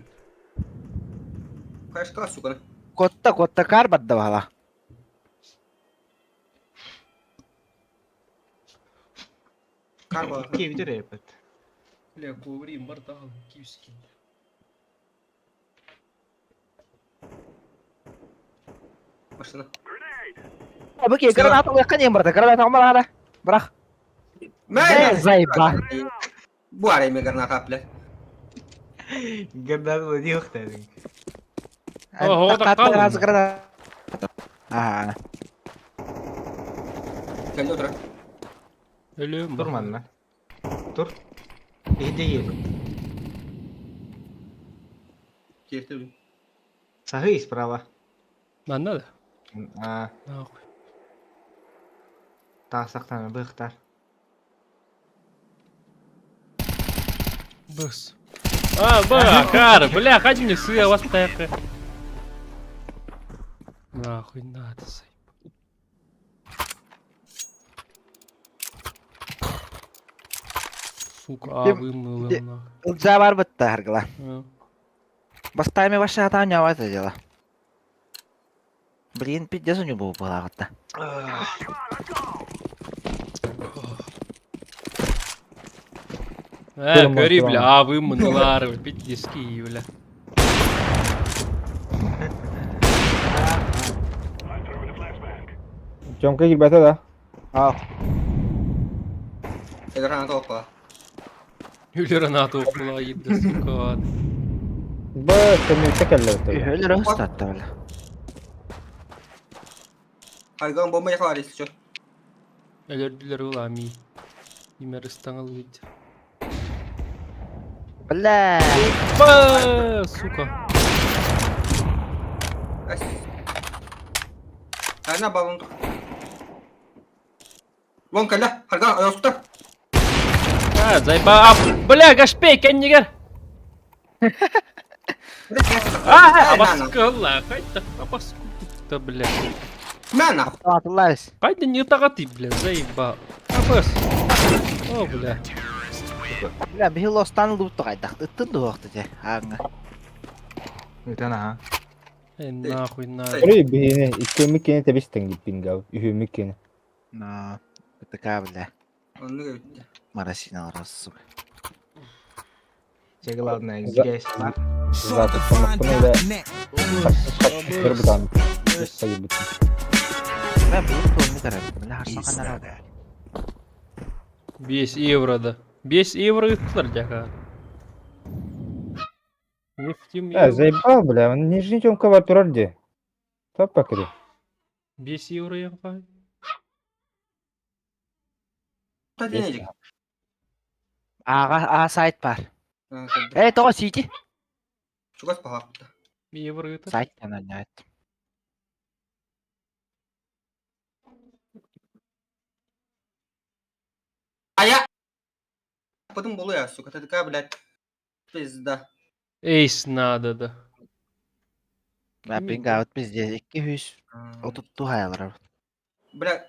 Кашка сука. Котта котта кар барда бала. Кар бар. Икки бүтэр эпит. Бля, коврим бар тагын киевский. Машина. Бу граната уякка нем барда, граната омар ара. Бирак. Мә, заеба. Бу арай ме граната, блядь. Гранату диох дедиң. О, ода калды. Раз граната. Ага. Келді отыра. Өлөм. Тур манна. Тур. Иһде ел. Келді. Саһы справа. Манна да. А, Нахуй. таасактан быхтар. Быс. А, ба, кар, бля, хади мне сыя вас тайкы. Нахуй надо, сай. Сука, а Ким- вымыл Де- нахуй. Ылжа бар бытта харгыла. А. Бастайми ваша ата у это дело. Блин, пиздец у него была вот Э, Көрім көри, бар, бля, а вымылар, пиздески, бля. Тёмка кирбәтә да. А, Граната опа. Үлер ана тоқпула ебді, сука. Б, көмөккә кэллэ бит. өлөр өстатта бля. Айган бомба якалар если чё. Өлөрдүлөр ол ами. Имер ыстаңыл бит. Бля. Ба, сука. Әс. Айна балон. Лон келді. Харган аястар. А, зайба, а, бля, гашпей, кеннигер. А, абаскылла, кайда, абаскылла, бля. Мә нахуй. Атылайс. Кайда не тагаты, бля, заеба. Абас. О, бля. Бля, бихил остан луту кайдак. Ыттын дуакты же. Аңа. Үтэн аха. Э, нахуй надо. Ой, биһини иккиэммит киэнэ тэбис тэҥ гал. Үһүөммүт киэнэ. На, такая, бля, Оннук эбит. Марасина сука. Че главное, За- здесь бар. Затыктаммыппын эле бутан. Бля, бұл туомы карар. Бля, харсан канара. 5 евро да. 5 евро ыттылар дяка. Нефтем Э, заебал, бля, он нижний тёмка бар турар де. Топ покри. 5 евро яңка. Та денежек. Ага, а сайт бар. Э, тоҕо сити. Чугас пахапта. Евро ыты. Сайт каналнает. А я... Потом было я, сука, ты такая, блядь, пизда. Эйс надо да. Бля, пингаут пиздец. 230 хаялар. Бля,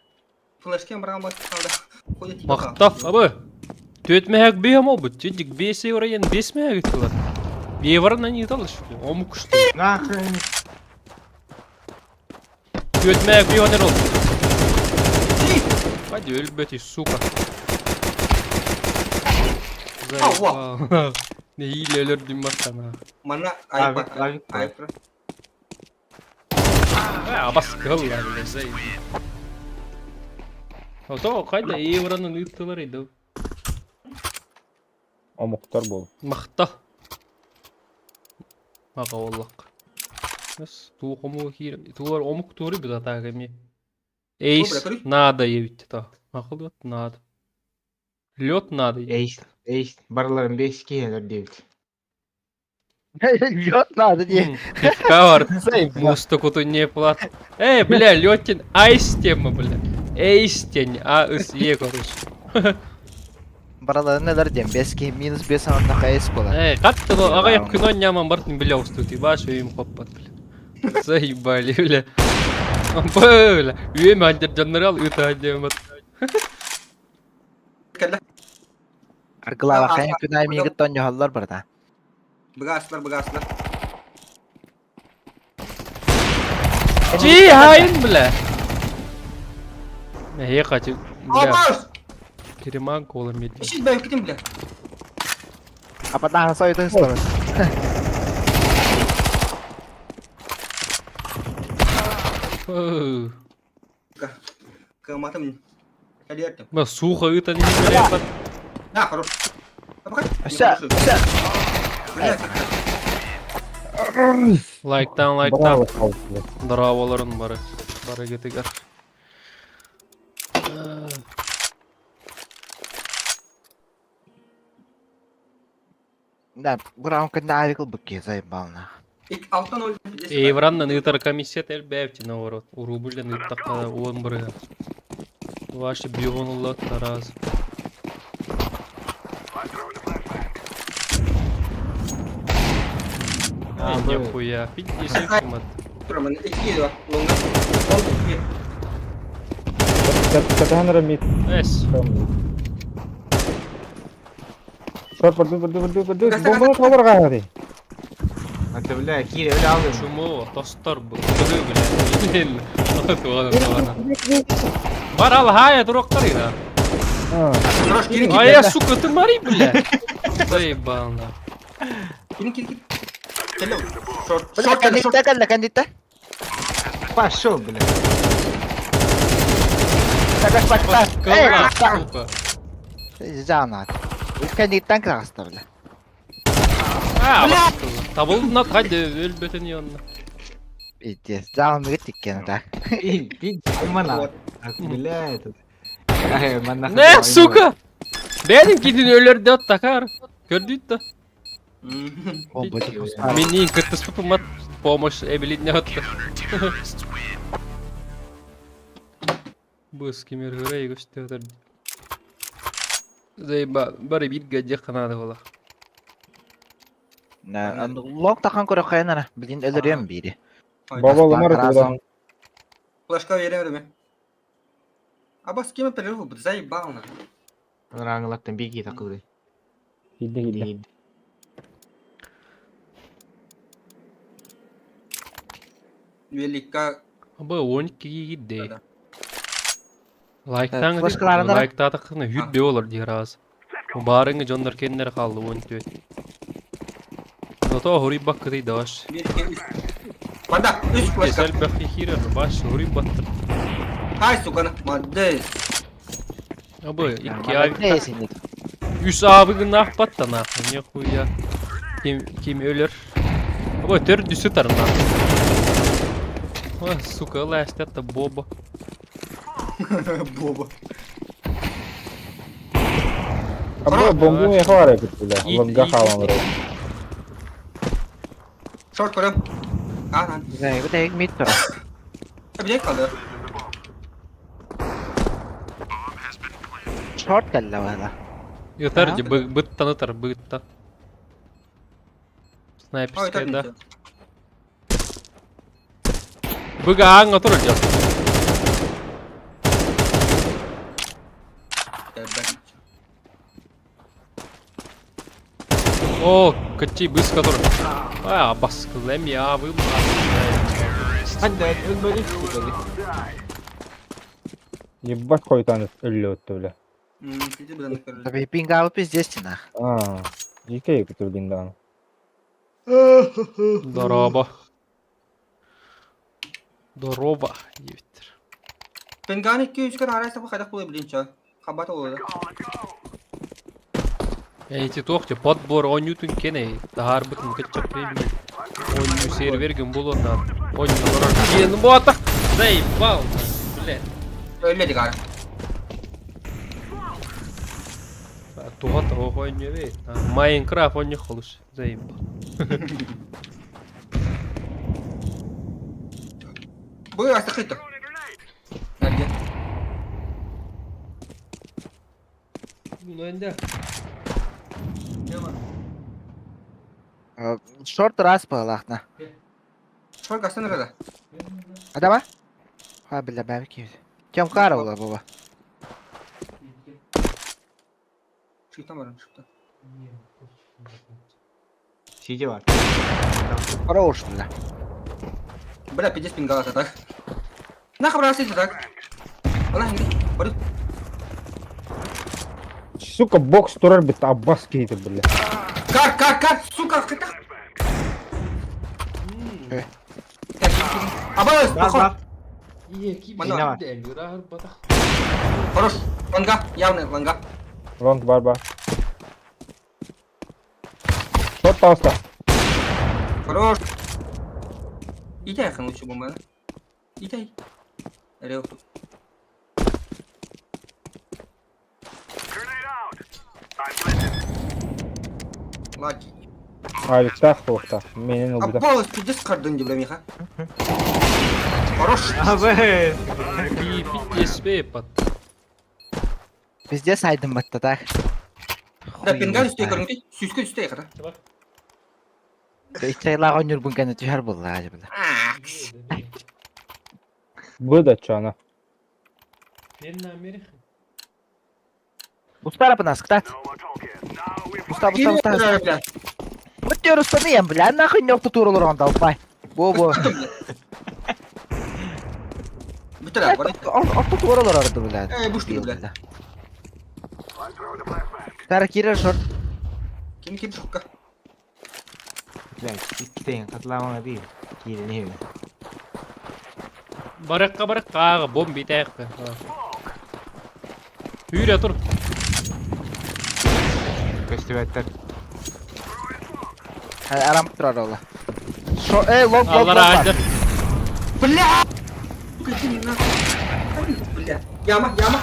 флешке брал бы, надо. Мактав, абы. Төт мәһәк бейем обут. Тедик 5 евро ен 5 мәһәк ыттылар. Евро не талыш. Ому кушты. Нахрен. Төт мәһәк бейем ол. Hadi ölбети, сука. Ауа. Не hile өлөрдүм баттана. Мана Авик, айпа. авик. Айпа. Абас кыл бля, заебал. Ото кайда евронун ыттылар иди. Омуктар бол. Махта. Мага оллак. Нас туухому хир. Туар омук тури бит атагами. Эйс Бля, короче. надо ебить та. Макул надо. Лед надо. Эйс, эйс, барларын 5 киелер дейбит. Лед надо, не. Пивка бар. Заебал. Муста куту не плат. Эй, бля, летин айс тема, бля. Эйс тень, а с е, короче. Бараларын нелер дем, 5 минус 5 анна кайс була. Эй, как ты, ага, я кино нямам бартын бля устути, баш им хоппат, бля. Заебали, бля. Бля, үйем андер жанрал, ыта андер. Кэллэ. Аргылава кайын күнай миги тон йохаллар барда. Быгаслар, быгаслар. Чи, хайын, бля. Эй, хочу, бля, Абас! переман кола медленно. Ищи, бля, китим, бля. Апатахан сойдun стороны. Кыматым. Калертым. Бля, сухо ыта не бля. На, хорош. А пока. Все, все. Бля, Лайктан, лайктан. Браво, бля. Драволарын бары. Бары кетигер. Да, браун кында авикл букки заебална. Алтан өл. Евраннан ытар комиссия тел бәвти наоборот. Рубльден ыттакка он бирге. Ваши бионулла тараз. А, Ай, б. нихуя. 50 кымат. Турамын. 2 2. Лонга. Лонга. Катан рамит. Эс. Шор, барду, барду, барду, барду. Бомбаны табарга хadi. Это, бля, кире, бля, алдым. Чумо, тостар бу. Кыды, бля. Блин. Тугана, тугана. Бар ал хая туроктар ида. А, Хорош, кирин, А я, сука, ты мари, бля. Заебал, на. кирин, кирин, кирин. Кэллэ. Шорт, Бля, шорт, шорт. кандитта калла, кандитта. Пошел, бля. Такаш пакта. Эй, Кыла, сука. Жана. Кандиттан кыраста, бля. А, Табыл кайда өлбөтөн янына. Пиздец. Жан миги тиккен да. Эй, пить, мана. Бля, этот. Ай, мана. Не, сука! Benim gidin ölür de takar. Gördün да. Мени кыртыспы помощь эбилин отты. Быс кемер гөрей көстөдөр. Заеба, бары бир гаде канады бола. На, лонг тахан көрө кайнара. Билин өлөрөм бири. баба лымар тудан. Флешка верем, Абас кем перерыв, заебал на. Раңлаттан беги такылды. Хилде хилде. Великка Бу 12 киирдэ. Лайктаан Флешкаларына лайктаатаххына хүрдэ олор диир аз. Баарыңы дьоннор кэннэр хаалла 14. Зато хоруйбаккытый даш. 1, 2, 3. Банда, 3 флешка. Элбэх киирэр баш хоруйбаттар. Хай, сука, молодец. Абы 2 ай Не синит. 3 абыгын ахпатта нахуй, нихуя. Ким ким өлөр. Абы төрдүсү тарна. Ой, сука, лаштата боба. Боба. Абы бомбу не хватает, бля. Ит, Лонга ит, халан ит. Шорт көрөм. Ана. Не, бу тек мид тура. Билек kaldı. Шорт кэллэ бала. Ытар ди быттан ытар бытта. Ой, Снайперская, так да. не Быга аңа турар дьон. О, качи быска турар. А, баскылем я вы. Hadi ölmedi ki. Ебать хуй там өллө бля. Сиди быдан көрөлү. Таби пингабы пиздец нах. А, дикей күтүлгүн даҕаны. Здорово. Здорово, диэбиттэр. Пенган 2-3 көр арайса бу хайдах була билин ча. Хабат олды. Эти туох подбор оонньуутун кэнэ таһаарбытын кетчап премиум оонньуу сервергин буолуон оонньуу олорор диэн буотах заебал блядь Öyle gari. туга тоҕо оонньуу Майнкрафт оонньуу холус заебал. Бу астı кыйты. Nerede? Ну энде. Шорт раз балахна. Шорт гастан nerede? Адама? Ха бля бәби ки. Кем кара була буба. Çıktı mı? Çıktı. Сиди var. Хорош бля. Бля, пиздец пингала так. На хабрасы так. Она hindi. Бары. Сука, бокс турар бит аббас кейти, бля. Кар, кар, кар, сука, кыта. Абалас, Бар бар. Мана. Хорош. Ланга, явный ланга. Лонг бар бар. Шорт пауста. Хорош. Итай якын лучше бомба. Итай. Рел. Лаки. Авиктах, хуохтах. Менен ылбыта. Абалас, пиздец кардын деп миха. Хорош. Абы. Пиздец Пиздец айдын батта так. Да, пинган үсте көрүңдү. Сүскө үсте яката. Ичайла оонньуур кэннэ түһэр буолла бля. Быда чана. Устара пынас, кытат. Уста, уста, уста. Бля. Вот те устаны бля, нахуй не туурулар онда албай. Бо бо. Бүтөр бар. Орто туурулар орду бля. Э, бушту бля. Тара кирер шорт. Ким ким шокка. Блядь, иккитен катламана değil. Киирин иһин. Баракка баракка бомби тээкпе. Хүрэ тур. Көстүбэттэр. Арам турар ола. Шо, э, лонг, лонг, Аллара лонг. айдар. Бля! Бля. Яма, яма.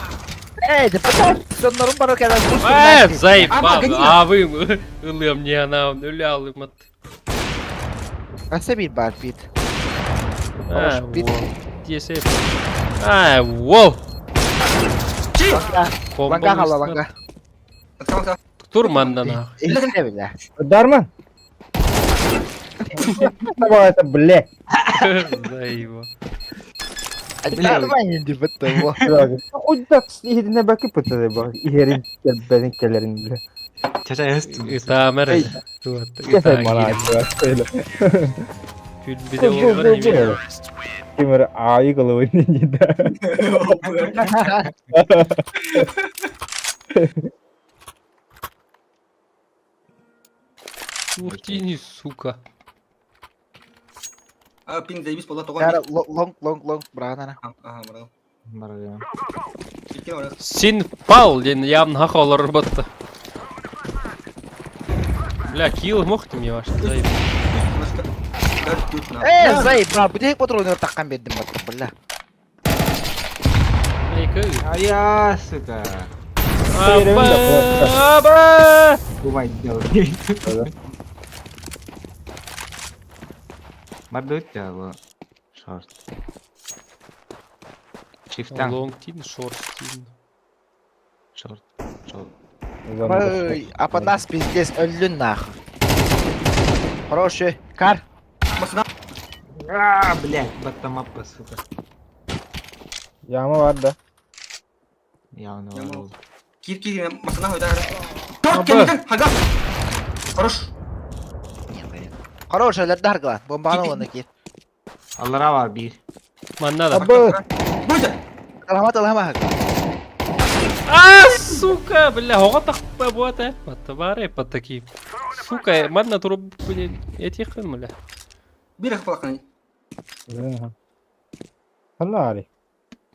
Эй, да потом, соннорун бару кэлэн Э, заебал. Аба, гнида. Авым ылым не она өлө алымат. Аса бир бар бит. А, бит. Десе. А, воу. Чи! Ланга хала ланга. Tamam Тур манна нахуй. Ихте бля. Дарман! Это, блядь. Заебал. Нормально деп бітті во. Хоть так иһитинэ бакы пытады ба. Иһерин кэлбэтин кэлэрин бля. Чача эстим. Ытаамар. Кесай мана. Күлбүтэ буолбар эмиэ. Ким эрэ аайы головой не да. Ух ты, не сука. А, пин заебись буолла тоҕо. Кара лонг лонг лонг браанана. Аха, браво. Барыгым. Икки барык. Син пал диэн явно хах олорор батта. Бля, килл мог ты мне ваш? Заеб. Э, заебал, бүтэһик патроннар таххан биэрдим батта, бля. Эйкэ. А я, сука. Аба! Аба! Бывает дело. Бардут бу. Шорт. Шифтан. Лонг тин, шорт тин. Шорт. Шорт. Ой, апанас пиздец, өллүн нахуй. Хороший. Кар. Масына. А, блядь, баттамаппа, сука. Яма бар да. Явно Яма. бар. Кир кир масына хойда. Торт кемден хага. Хорош. Хороший, лердар гла. Бомбаны оны кир. Аллара бар бир. Манна да. Абы! Бойда. Алхамат, алхамат. А, сука, бля, оҕо тахпа буота. Батта паттаки. Сука, манна туруп, блин, этихын, бля. Бир хапалакны. Ханна ари.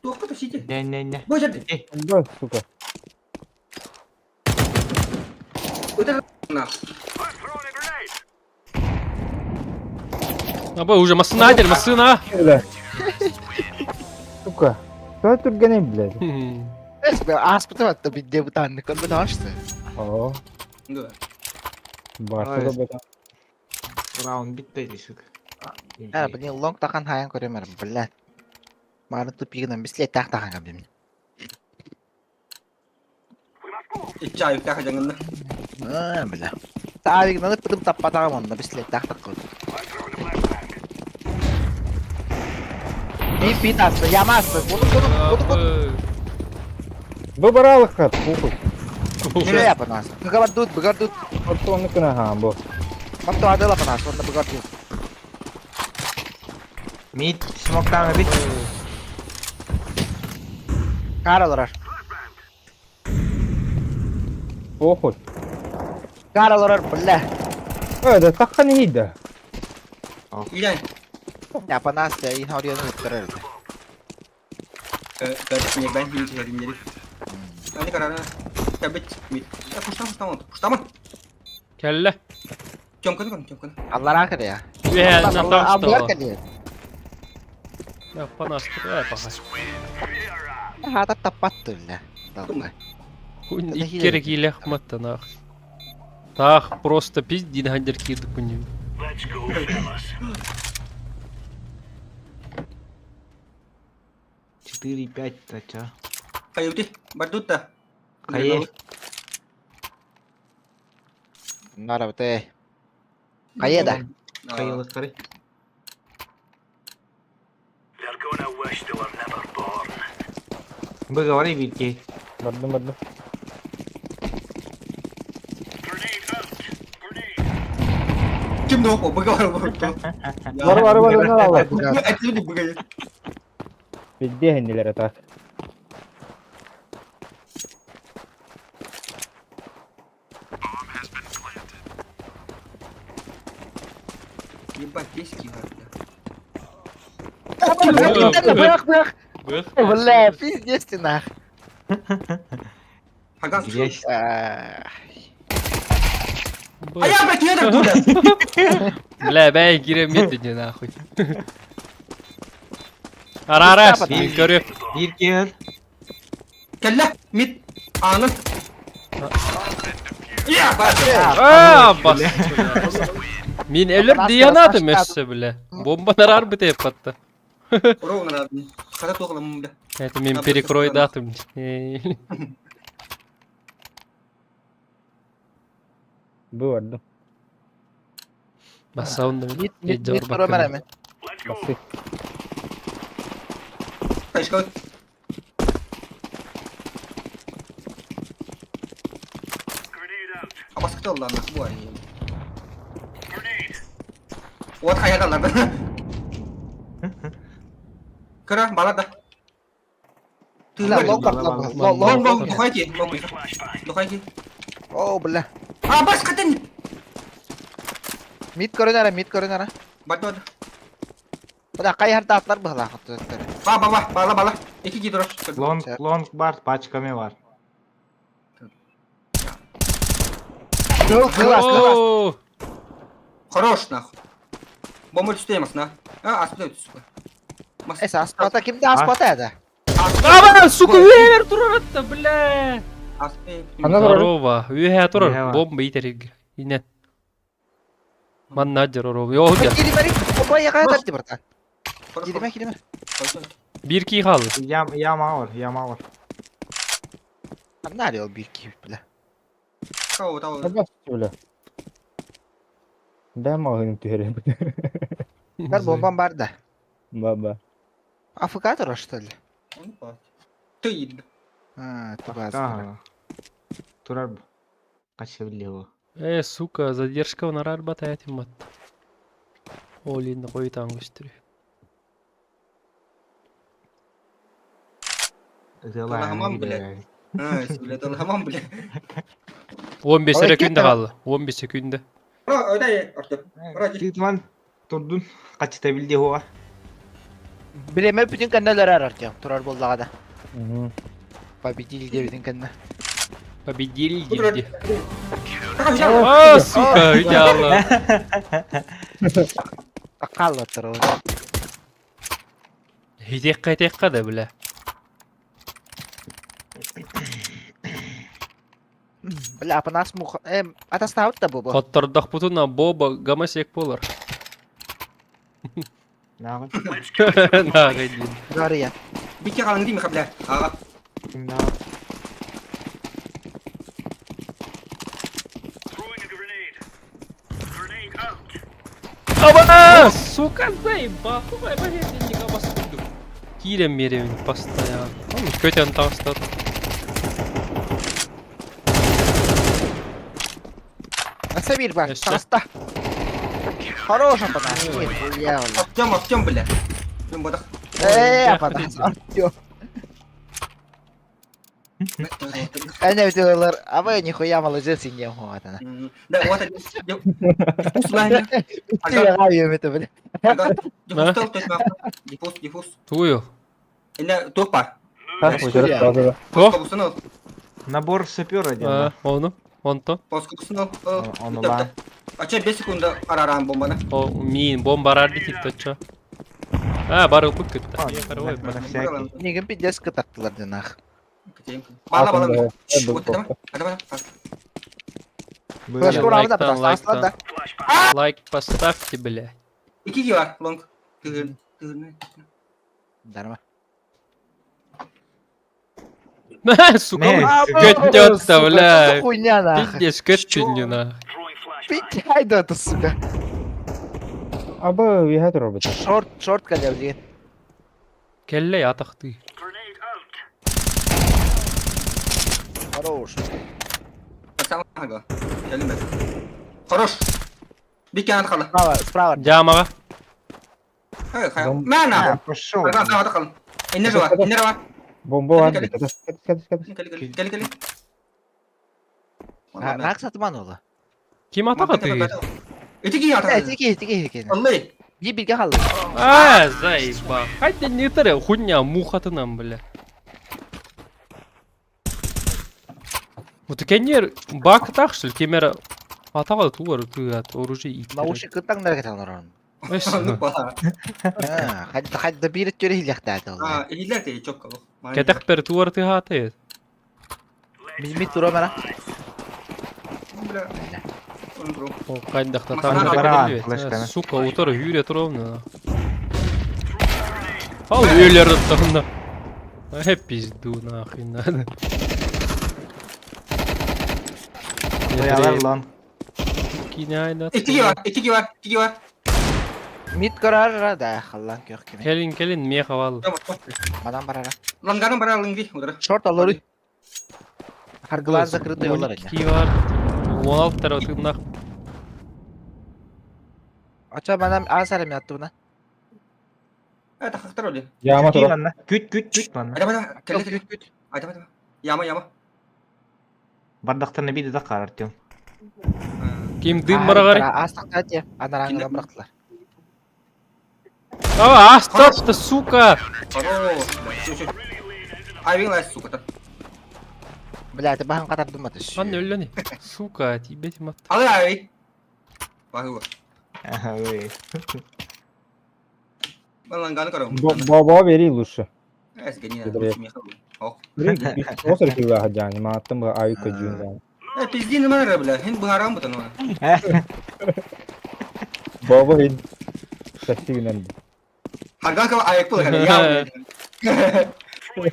Туохта сити. Не, не, не. Бойда. Б, сука. Өтер на. Аба, уже масына дер, масына. Бля. Сука. Что түргеней, блядь? Хм. Аспыты батта бидде бутанны көрбө таашты. О, Да. барсы да бета. Раунд битти, сука. Ә, блин, лонг тахан хаян көрөмөр, бля. Марын тупигынан бисле так тахан кабдим. Ичча юкта хажаңында. А, бля. Таавигынан пытым таппатагам онда бисле так так кыл. Би би тасты, ямасты. Буду буду буду буду. Абы. Бу баралык пухуй. Şöyle yapın aslında. Bıgar dut, bıgar dut. Ортонны кына ха бу. Bak da adı lapın aslında bıgar dut. Мид, смоктан бит. Kar olarak. Похуй. Kar olarak бля. Э, да таххан ида. Илен. Yapın aslında yine oraya tutturur. Э, ben хинчи Ани карара. Табит мид. Я пуштам пуштам пуштам. Кэллэ. Тёмканы кон, тёмканы. Аллар акыр ya. Үһэ, Allah натаста. Allah кэлиэ. Я панастыр, э, паха. Хата таппатты бля. Долбай. Хун Это иккере хилер. киилэх матта нах. Таах просто пиздин хандер киирдик күнүм. 4, 5, та чё? Хайути, бардутта. Хайе. Нара бте. Хайе да. Хайылыктары. Вы говори, Витки. Бардым, бардым. Ким доо, быга бар. Бар бар бар бар бар. Айтты быга. Бидде хеннилер так. Ебать, пески Бых бых. Бых. Бля, пиздец ты нах. Хаган. Грязь. А я, блядь, не так Бля, бэй кире метти нахуй. Арарас, мин көрү. Бир кел. Кэллэ, мид. Аны. Я, баш. А, бас. Мин элер диянады мессе, бля. Бомба нарар битеп катты. Ровно надо. Хата тоғылым, бля. Это мин перекрой датым. Бу бардым. Басаунда. Мид мид мид көрөмөр эми. Басы. Кайшка. Абаскы алла, нах бу ай. Уот хайа да Кыра, бала да. Бля, лонг бар, лонг, лонг, Лонг, лонг. лонг, духайки, лонг. Духайки. О, бля. А, бас катын! Мид көрөн ара, мид көрөн ара. Бат, бат. Бля, хайһар атлар быһалаах оттор. Ба, ба, ба, бала, бала. Iki ги durur. Лонг, лонг бар, пачками бар. Кыл, кылас, кылас. О, Хорош, нахуй. Бомба түстейміз, на. А, аспыда өтті, сука. Эс, аспата кимде аспата эди? Аба, сука, үһэ турар атта, бля. Ана турар. Здорово. Үһэ Үһэ турар. бар. Бомба итериг. Ине. Манна жороров. Йоо, Килимери, опа, яка тартты братан. Килиме, килиме. Бир ки хал. Ям, яма бар, яма бар. Анна ол бир кип, бля. Абас, бля. Да, мағын түһәрен. Бар бомбам бар да. Баба. АФК турар, что ли? Ты А, тубаз. Ага. Турар. Кача биле Э, сука, задержка нарар батаят мат. Олин койтан көстүрү. Тамам, блядь. А, блядь, аламам, блядь. 15 Ой, эрэ күндө кетті. калды. 15 секунда. Ра, öyle Артур. Ради. Титман турдун качта билде хуа. Билеме бүтүн кэннелер ар Артем. Турар боллага да. Мгм. Победили дебитин кэнне. Победили гильди. А, А, сука, идеально. Акалла турар. Хитекка хитекка да, бля. Бля, апанас муха. Эм, атастаут да бу. Коттордох бутуна боба гамасек болар. Нагы. Нагы дин. Гария. Bir kere alın değil mi бля? Ага. Кимда? Аба, сука, заебал. Кубай, не гамас курдук. Кирем меревин постоянно. Көтен тастат. Аса бир бар. Эссе. Таста. Хорош апанас. Я валла. Артем, Артем, бля. Мен бодақ. Эй, апанас. Артем. Әне бителер. Абы нихуя молодец инде хуатана. Да, вот это. Диффуз лайна. Тебе это, бля. Диффуз тол, точно. Диффуз, диффуз. Тую. Инде тух бар. Так, уже сразу. То? Плоскобусын ал. Набор сапера дем. А, ону. Онто. Плоскобусын ал. Оны ла. Ача 5 секунда араран бомбаны. О, мин бомба арар битит точо. А, бар ылпык көттө. На всякий. Нигин пиздец кытаттылар динах. Бала бала. Вот это. Это. Флешка урабы да, Лайктан, потому да. Лайк поставьте, бля. İki ki var long. Тыгыр, тыгыр. Дарма. Сука, Не, көттө, бля. Хуйня нахуй. Пиздец, көттү на. Пить да это, сука. Аба, виһә турар бит. Шорт, шорт калевли. Келле атакты. Хорош. Сам ага. Geldim ben. Хорош. Bir kenar kalı. Справа, справа. Жамага. Hayır, hayır. Бом- Мана. Пошел. Ага, ага, kalın. İnne var, inne var. Бомба бар. Кәтес, кәтес, кәтес. Gel gel gel gel. Нак сатман ола. Ким атакаты? İki ki Э, atar. тики, тики, тики. Allah. Би бирге калды. А, заеба. Хотя не таре, хуйня, мухатынан, бля. Вот кенер бак так что ли, кемера атаға туар тыат оружие иттер. Наушник кытаң нәргә танырын. Bala. Хадда хадда бир төрө хиләхтә ол. Ha, iyiler de çok kalın. Кетек бер туар тыгаты. Мин тура мана. Бля. Onu bro. О, кайдахта Масана там баран, флешканы. Сука, утар хүрет ровно. Ал үйлер тағында. Э, пизду нахуй надо. Боялар лонг. Кинайда. İki ki var, iki ki var, iki ki var. Мид көрөр да, халлан көх кеме. Келин, келин, меха вал. Tamam. Мадан барара. Langarın bara lıngi. Udara. Шорт алыр. Харгылар закрытый олар. 12 бар. 16 тарау тыгнах. Очо манан аасар эми аттыбына. Э, тахактар оли. Яма Күт тура. манна. Күт күт күт манна. Айда бада, кэллэ Күт күт. Айда бада. Яма яма. Бардахтарына биир да хаар Артем. Ким дым бараҕар? Аастахтара дии. Анарааҥҥа бырахтылар. А, астап сука! Хорош. Айвин лайс, сука. Бля, ты баһын катардым атыш. Манна өллөни. Сука, тиийбэтим мат. Алы айви. Баһыга. Ой. Баланганы көрөм. Бобо бери лучше. Эс гениально. Ох. Осыр килла хаджани, мааттым ба аю кajun. Э, пизди нема бля. Хин быһарам бутан. Бобо хин. Сәстигинен. Харган кaba аяк пул я.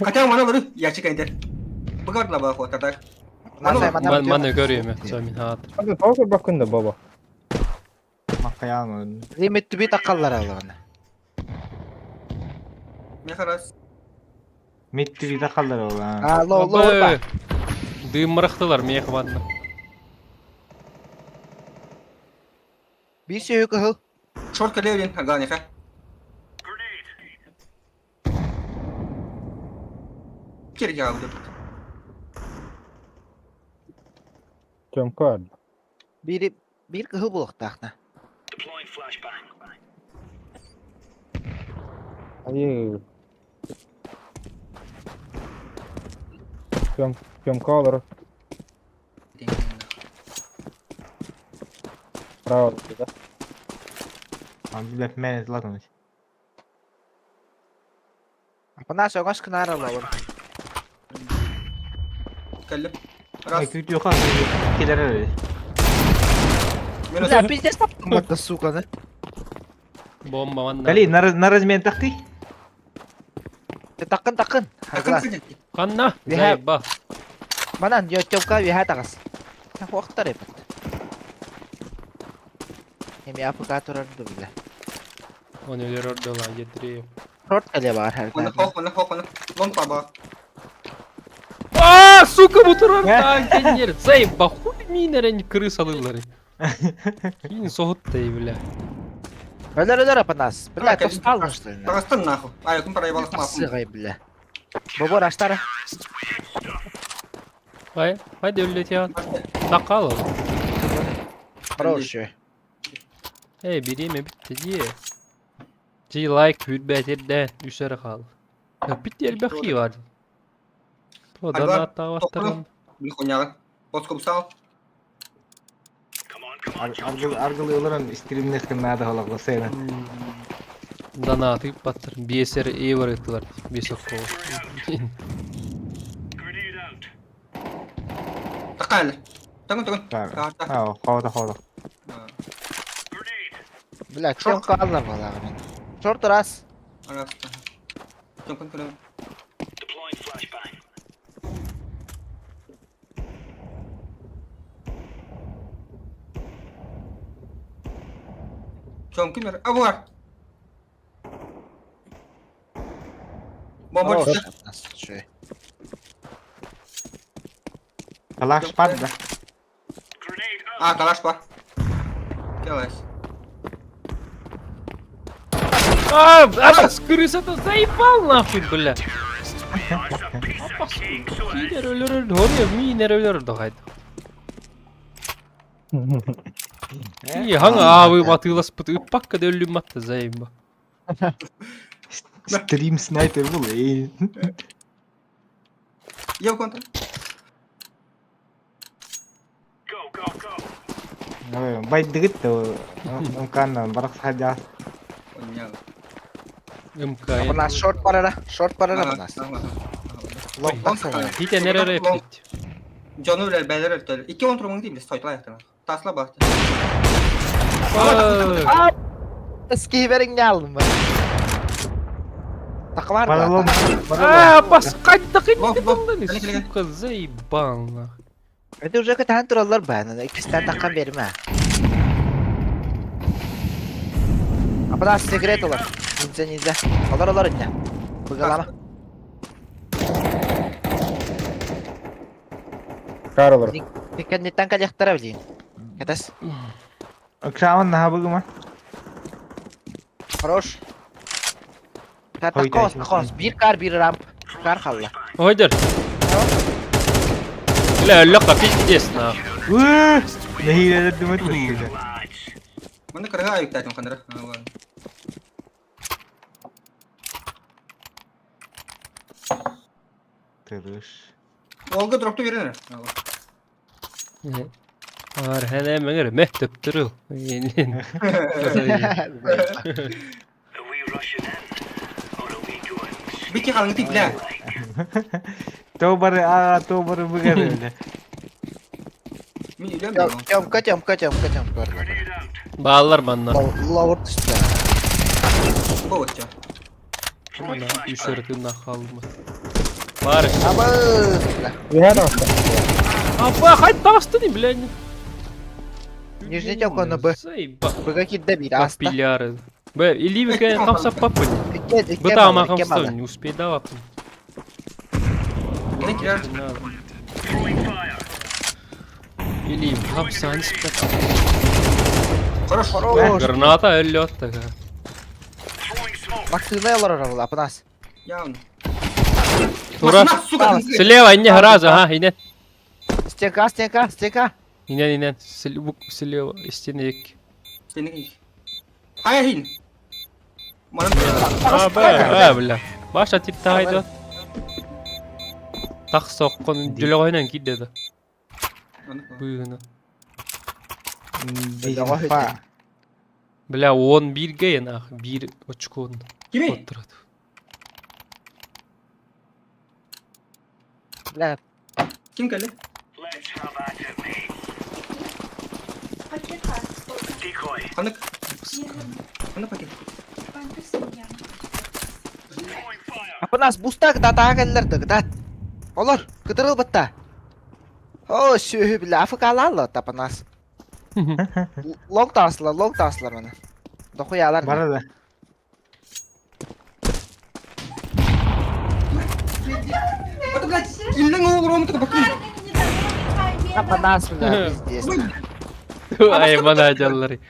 Хотя мана бару, я чекай Быгар ла ба так. Манна көрүөм мин хаат. Hadi тоғыз бакында баба. Маккаян. Лимит түби таккаллар алгана. Мен харас. Митти биде қалдар ол. А, ло ло ба. Дым мырахтылар мех ванна. Бир сүйүк кыһыл. Шорт келевин харган яха. Кер я буду. Төмкөр. Бири бир кыһыл булуктаахна. Айы. Төм төмкөр. Право, да? Билеп мен ладно. Апана соңос кынар алабын. Келлеп. Раз. Күт yok келер öyle. Бля, пиздец таптым бата, сука, да. Бомба манна. Кали на размен такты. Такын такын. Харган. Канна. Заеба. Манан, yo тёмка виха тагас. Хуактар эпит. Эми АФК турар бля. Он өлөр ордола жетире. Шорт эле бар харган. Хох, хох, хох, лонг баба. А, сука, бутурар танкенер. Заеба, хуй минерен крысалылары. Кин сохоттай, бля. Өлөр өлөр апанас. Бля, тостал что ли? Тагастан нахуй. Ай, кум парай балык маху. Сыгай, бля. Бобор аштара. Ай, хайде өллөтя. Такал. Хороший. Эй, биреме битти ди. Жи лайк хүрбәтерден үсәр кал. Битти элбәхи бар. То донат таваттырын. Бил хуняга. Поскоп сал. Аргыл аргыл олорон стримне кыннада хологло сена. Донат ыппаттыр. Биесер эвер ыттылар. Бес окко. Такал. Тагын тагын. А, хода хода. Бля, тёмка алла балагын. Шорт раз. Раз. Тёмкын көрөм. Тёмкин бер. А буар. Бомба түштү. Калаш бар да. А, калаш бар. Келес. А, а, крыса-то заебал нахуй, бля. Кинер өлөр хорья, минер өлөр дохайд. И ханга авы батылас пыт ыппакка да өлүм матта заеба. Стрим снайпер бул. Эй. Ел контр. Байдыгыт мканна барак садя. Хуняга. МК. Апанас шорт барара. Шорт барара апанас. Лонг таксана. Хитенер өрөп. Жону билер бәлер өлтөл. Ики он турмуң дейм, сойтлай яктан. Тасла бакты. Скивериң не алдым ба? Таквар Баралом. А, бас кайда Лонг, лонг. кыйды, сука, заебал нахуй. Это уже катан тураллар ба, икистен таккан берме. Апанас секрет олар. Ниндзя ниндзя. Олар олар инне. Быгалама. Каролор. Пекеннеттен калехтара билин. Катас. Краман наха бугума. Хорош. Хос, хос. Биир кар, биир рамп. Кар халла. Ойдер. Бля, Лёха, пиздец, нахуй. Нэһиилэлэр дымыт көстүлэр. Маны кырга айыктаатым ханара. Тырыш. Олга дропту берен. Архана меңер мeh төптөрү. Бики халың тип бля. То бары а то бары быгар бля. Мин үйлем. Тёмка, Тёмка, Тёмка, Тёмка. Баалар манна. Лаур түстэ. Болот ча. Үш өртүн халма. Бар. Абы. Я таҕыста. Апа, хайт таҕыстыны, блядь. Нижний Тёмка на Б. Заеба. Быга кирдэ биир аста. Капилляры. Б, или вы хамса папы. Икки, икки Быта малы, икки хамса малы. не успей давап. Мени кирер. Или хамса анспет. Хорош. Хорош. Граната өллөт такая. Машина олорор була, апанас. Явно. Тура. Машина, сука. Слева, не раза, ага, ине. Стенка, стенка, стенка. Ине, ине, слева, из стены екі. Сеники. Хая хин. Манан. А, б, а, бля. Баша тип тайды. Тақ соққын жүлі кидеді. Бүйіні. Дизфа. Бля, он бирге ен, ах, бир очкон. Кими? Отырады. Бля, Ким келди? Пакет бар. Канык. Канык пакет. Апанас буста кытата келлер кытат. Олор, кытырыл бытта. О, сүйі бля, афыкалалы тапанас. Лонг таслар, лонг таслар мана. Дохуялар. Бара да. Это, блядь, илдең оğlu ром bakın. Апанас, бля, пиздец. Ай, мана жаллары.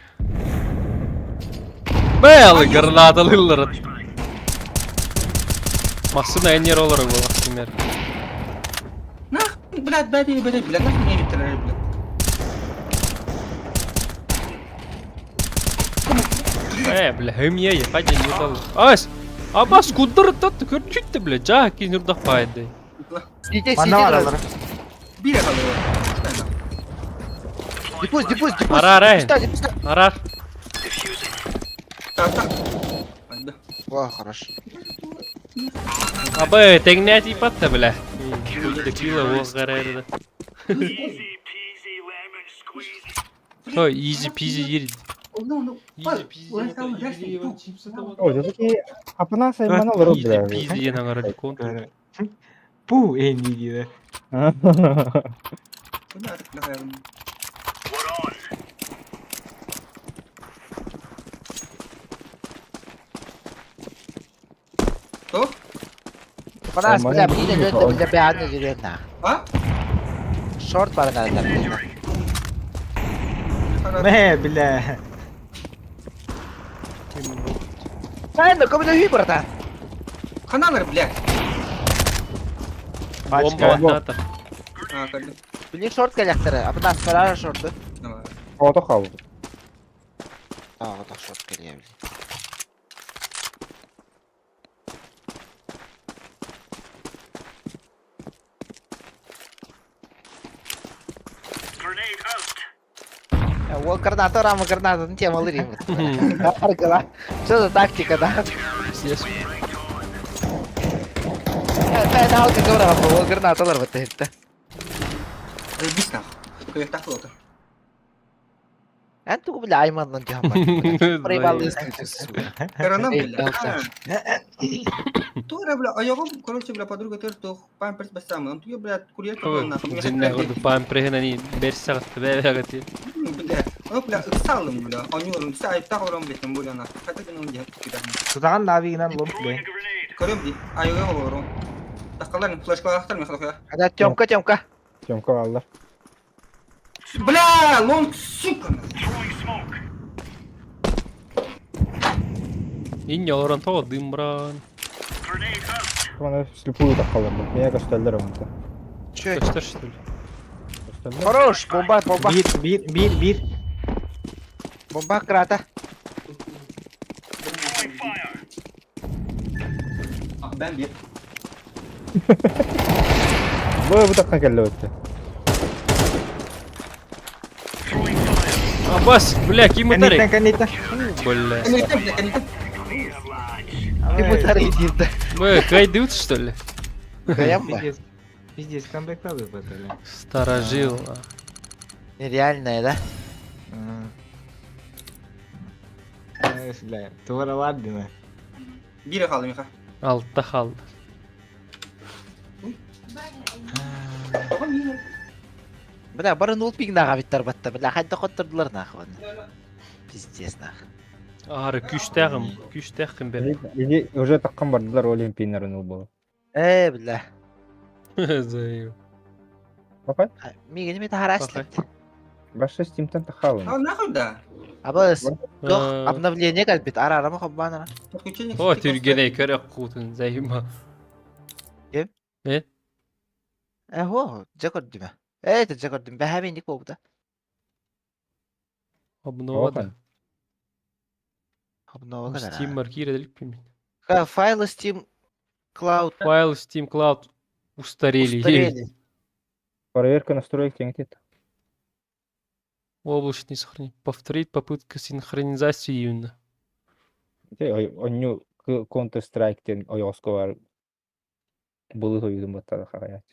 Бәлі гранаталылар. Машина энер олар бұл, например. Нах, блядь, блядь, блядь, блядь, нахуй не биттерер, блядь. Бля, хымье, ебать, не дал. Ас! Абас, кудыр тат, көрчүттү, бля, жа, кин үрдак пайды. Сидите, Манна бар сидите. алар. Бире kalıyor. Дипуз, дипуз, дипуз. Арар, эй. Дипуста, дипуста. Арар. Так, так. Hadi. О, хорош. Абы, теңне типатты, бля. Кило воз гарайды. Той, изи пизи ерді. Изи пизи. О, все-таки апанас аймана олорор, Изи бля. пизи ен аңара контр. Пу энди диде. То? Апанас, бля, Аймана бире бүйүк, жөнді, бля, бәғаны жүрген на. А? Шорт бар на, бля. Мэ бля. Правильно, кому хүй, братан. Ханалар, блядь. Бомба Пачка. ватната. А, калды. Блин, шорт келяктары. Апанас, карара шорты. Tamam. Ото қалды. А, вот так шорт келе, блин. Ол граната, рама граната, ну тема лырим. Что за тактика, да? Пиздец. Ben halka kıvıramam, ол гранаталар бітті етті. Заебись нахуй. Кыяктак болду. Ән тугу бile аймандан жаман. Проебал Корона, бля. Тура, бля, аягым, короче, бля, подруга тоже тух, памперс басам. Он туя, бля, курьер купил, нахуй. Зинне көрді пампрехен бер сағат бә Бля, ну, бля, ыксалым, бля. Они, вся айыптак ором, бля, тем более, нахуй. Хотя бы, ну, где, куда. Тутаган навигинан ломп бе. Көрөм ди. Аягым ором. Таққаларын флешка ақтар мен халқы. Ана Тёмка, Тёмка. Тёмка алды. Бля, лонг, сука. Инньэ олорон тоҕо дыыммыраан. Маны слепую таххалар. Меня көстөллөр онто. Чё? Көстөр что ли? Көстөллөр. Хорош, бомба, бомба. Биир, биир, биир, биир. Бомба крата. Ah, Ben bir. Бу бу тахха кэллэ өттө. Абас, бля, ким Кэнниттэн, ытарый? кэнниттэн. Бля. Кэнниттэн, кэнниттэн. Ким ытарый диир да. Бэ, кайдут что ли? Кыайан ба? Пиздец. Пиздец, камбэк баттали. Старожил. Нереальная, да? Бля, туора дина. Биир хаалла Миха. Алта хаалла. Бля, бары нул пиҥ нааҕабиттар батта. Бля, хайда хоттордулар нахуй. Пиздец нах. Аары күүстээҕим, күүстээххин бэр. Иди уже таххан бардылар олимпийнарын ул буолар. Э, бля. Заю. Папа, Мигини ми таһараслык. баша стимтан тахалын. А нахуй да. Абыс, тох обновление кэлбит. Арарама хоббанара. Подключение. О, түргэнэй көрөх куутун займа. Ким? Э? Э, хо, дьэ көрдүмэ. Э, дьэ көрдүм. Бэһэбинник буолбута. Обнова да. Обнова кэлэр. Steam маркир эдилик мин. Файлы Steam Cloud Файл Steam Cloud устарели. устарели. Проверка настроек теңетет. Облачный сохранение. Повторить попытка синхронизации именно. Онню Counter Strike тен ойоско бар. Булы хойдум баттада хагаят.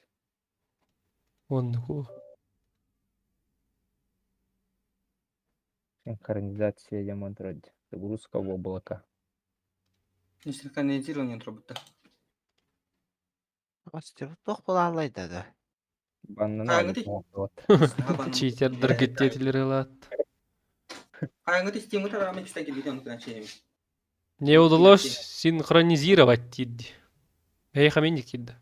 Он го. Синхронизация демонтировать. Загрузка в облако. Не синхронизирование робота. Туох буолааллай да да. Баннана А, ну ты- Читер дыргыттетилер Хайыңы Steam тарамы кстати видео начали. Не удалось синхронизировать тидди. Эй, хаменник тидди.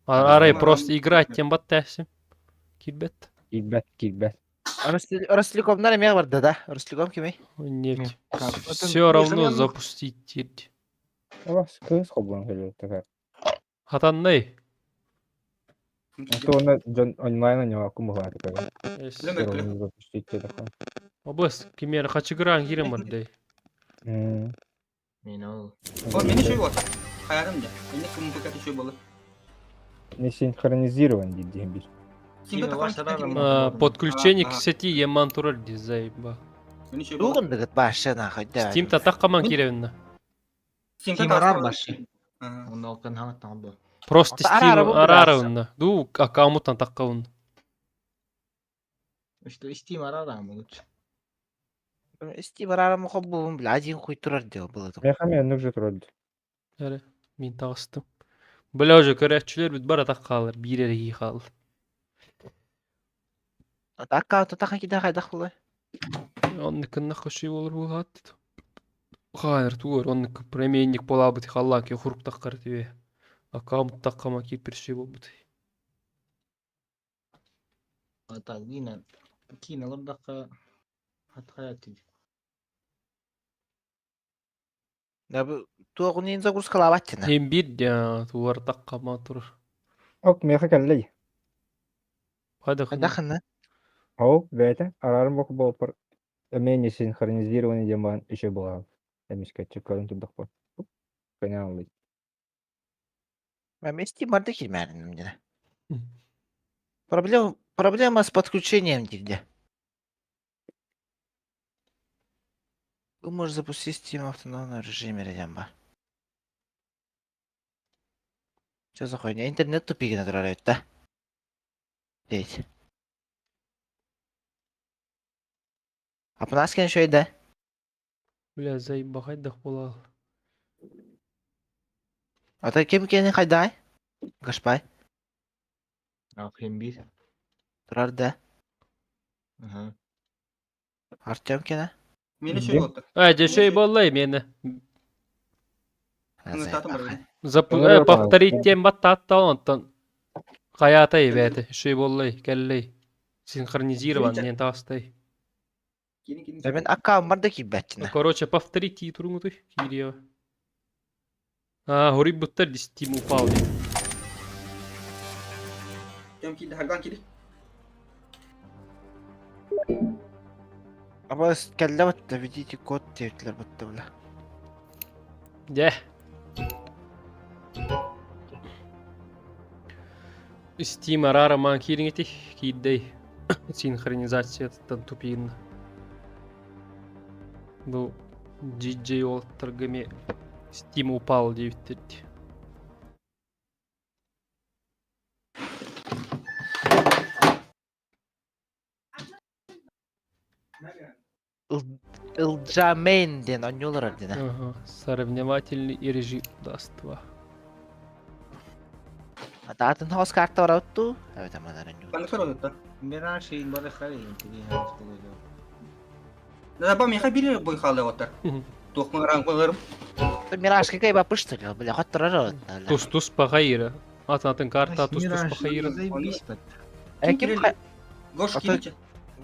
Арай просто играть тем баттасим. Кирбет. Килбет, килбет. Ростелекомнар эмиэ барда да. Ростелеком кимий? Нет. Как? Все равно запустить тидди. Абас кыз хоблан келет такая. Хатаннай. А то она дьон онлайн не кумуга такая. Запустить такая. Обыс, кимер хачыгыран кирем бардай. Мен ол. О, мени шөй вот. Хаярым да. Мени кым букат шөй болы. Не синхронизирован диде бир. Подключение к сети еман турар дизайба. Тугун дыгыт башы нахуй да. Steam татак каман киревинна. Steam арар башы. Онда окан хаңаттан бу. Просто Steam араровна. Ду аккаунттан таккабын. Что Steam арарам лучше. Steam арарам хоббун бля один хуй турар дел было. Мехаме нүк турар. Әре, мин тагыстым. Бля уже көрәчүлөр бүт бар атак калыр, бир эре калды. Аккаунт таха кида хайдах булай. Онныкынна хоши болор булат. Хайыр тугор, онныкы пременник болабыт халлаки хуруп таккар тибе. Аккаунт таккама кирпирши болбут. Ата гина кина лордакка хат хаят. Да бу туогунин загрузкалаабаттина. Хем бир тугор таккама тур. Ок, меха келлей. Хайда Хайдахына. Ау, бәйті, арарым боқ болпыр. Эме не синхронизированный деман еще была. Эмиске чекалын турдак бар. Канал. Мен Steam барды кирмәрин дине. Проблема проблема с подключением диде. Вы можете запустить Steam в автономном режиме дем бар. Что за хуйня? Интернет тупигин турар да? Дейт. Апынаскен шөйдө. Бля, заебба хайдах болал. Ата кем кени хайдай? Гашпай. Ак хем бир. Турар да. Аха. Артем кене. Мени шөй болду. Ай, дешей боллай мени. Запу Олар повторить тем баттатта онтон. Хаята ебәті, шөй боллай, кәллей. Синхронизирован, не тастай. Кини кини. Мен аккаунтмар да киирбэччинэ. Короче, повторите туруҥутуй киириэҕэ. А, хоруйбуттар Steam упал диэн. Кем киирди, харган киирди. Аба кэллэ батта, видите код диэбитлэр батта бля. Дьэ. Steam араар амаан киириҥити киирдэй. Синхронизациятыттан тупиин. Бу DJ уолаттарга эмиэ Steam упал диэбиттэр дии. Ылдьаамейн диэн оонньуулар диэн. Ага, соревновательный режим даст два. Атын хос карта барабыт дуу? Эбэтэр манар оонньуур. Ханнык сородутта? Мираж и Барыхай интересно что Да, ба миха бири бой халы оттар. Туох ранг боларым. Миражка кайба что ли? Бля, хоть турар Тус-тус пахайра. Атын карта тус-тус пахайра. Заебись под. Ким Гош А то- кириче.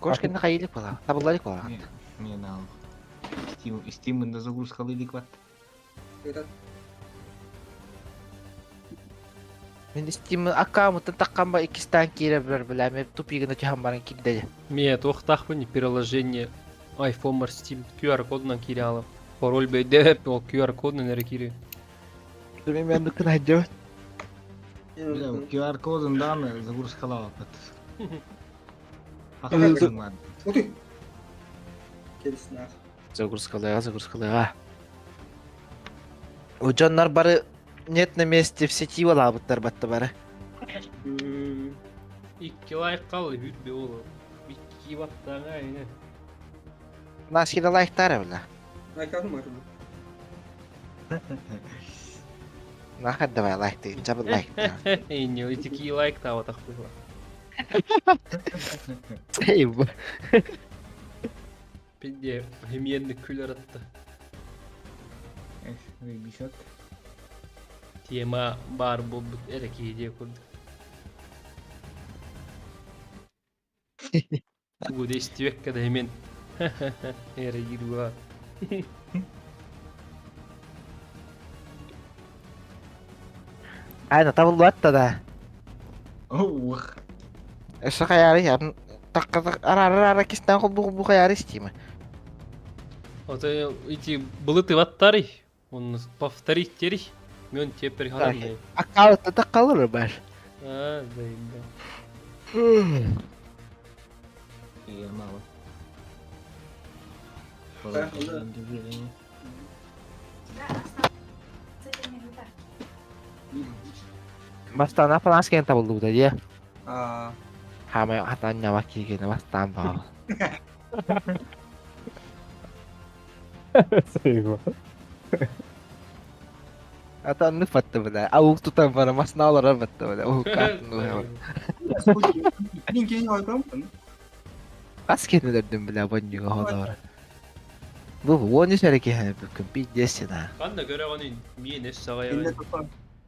Гошкин хайылык була. Табылларык була. Не, не на. Steam, Steam да загрузка лилик ват. Мин Steam аккаунтын таккан ба иккистан киирэ билэр бля, мен тупигына түһэн баран киирдэ. Мия туохтаахпын приложение iPhone бар Steam QR-кодунан киирэ аалым. Пароль бэйдээп ол QR-кодунан эрэ киирэ. Мен мен нукын айдыбыт. Бля, QR-кодун дааны загрузкалап под. Утуй. Келсин ах. Загрузкалыга, загрузкалыга. У дьоннор бары нет на месте в сети балаабыттар батта бары. Икки лайк қалды бүт ол. Икки баттаға айна. Нас кире лайктары бля. Лайкадым бар. Нахер давай лайк ты, жабы лайк. Не, икки лайк та вот было. Эй, б. Пиде, гемьенный күлер атты. Заебись Тема бар болбут эреки идея көрдік. Тугу действиекке да мен эре кируа. Айна табылбатта да. Ух. Эше хаяры ярын такка ара ара ара кистен кол бу бу хаяры истейме. Вот эти былыты ваттары, он повторить теперь, мен теперь харам. Аккаунтта таккалыр бар. А, да, да. Я мало. Бастан апанас кен табылды да дия. А, Хамай атан нама кийген бастан ба. Сейва. Атан нуфатты бля. Аук тутан бара масна алар батты бля. Аук атын. Кин кин алгам. Кас кенелерден бля банюга ходор. Бу оны сәреке һәм бүкүн пиздец на. Қанда көрі оны мен эс сағай. Инде топа.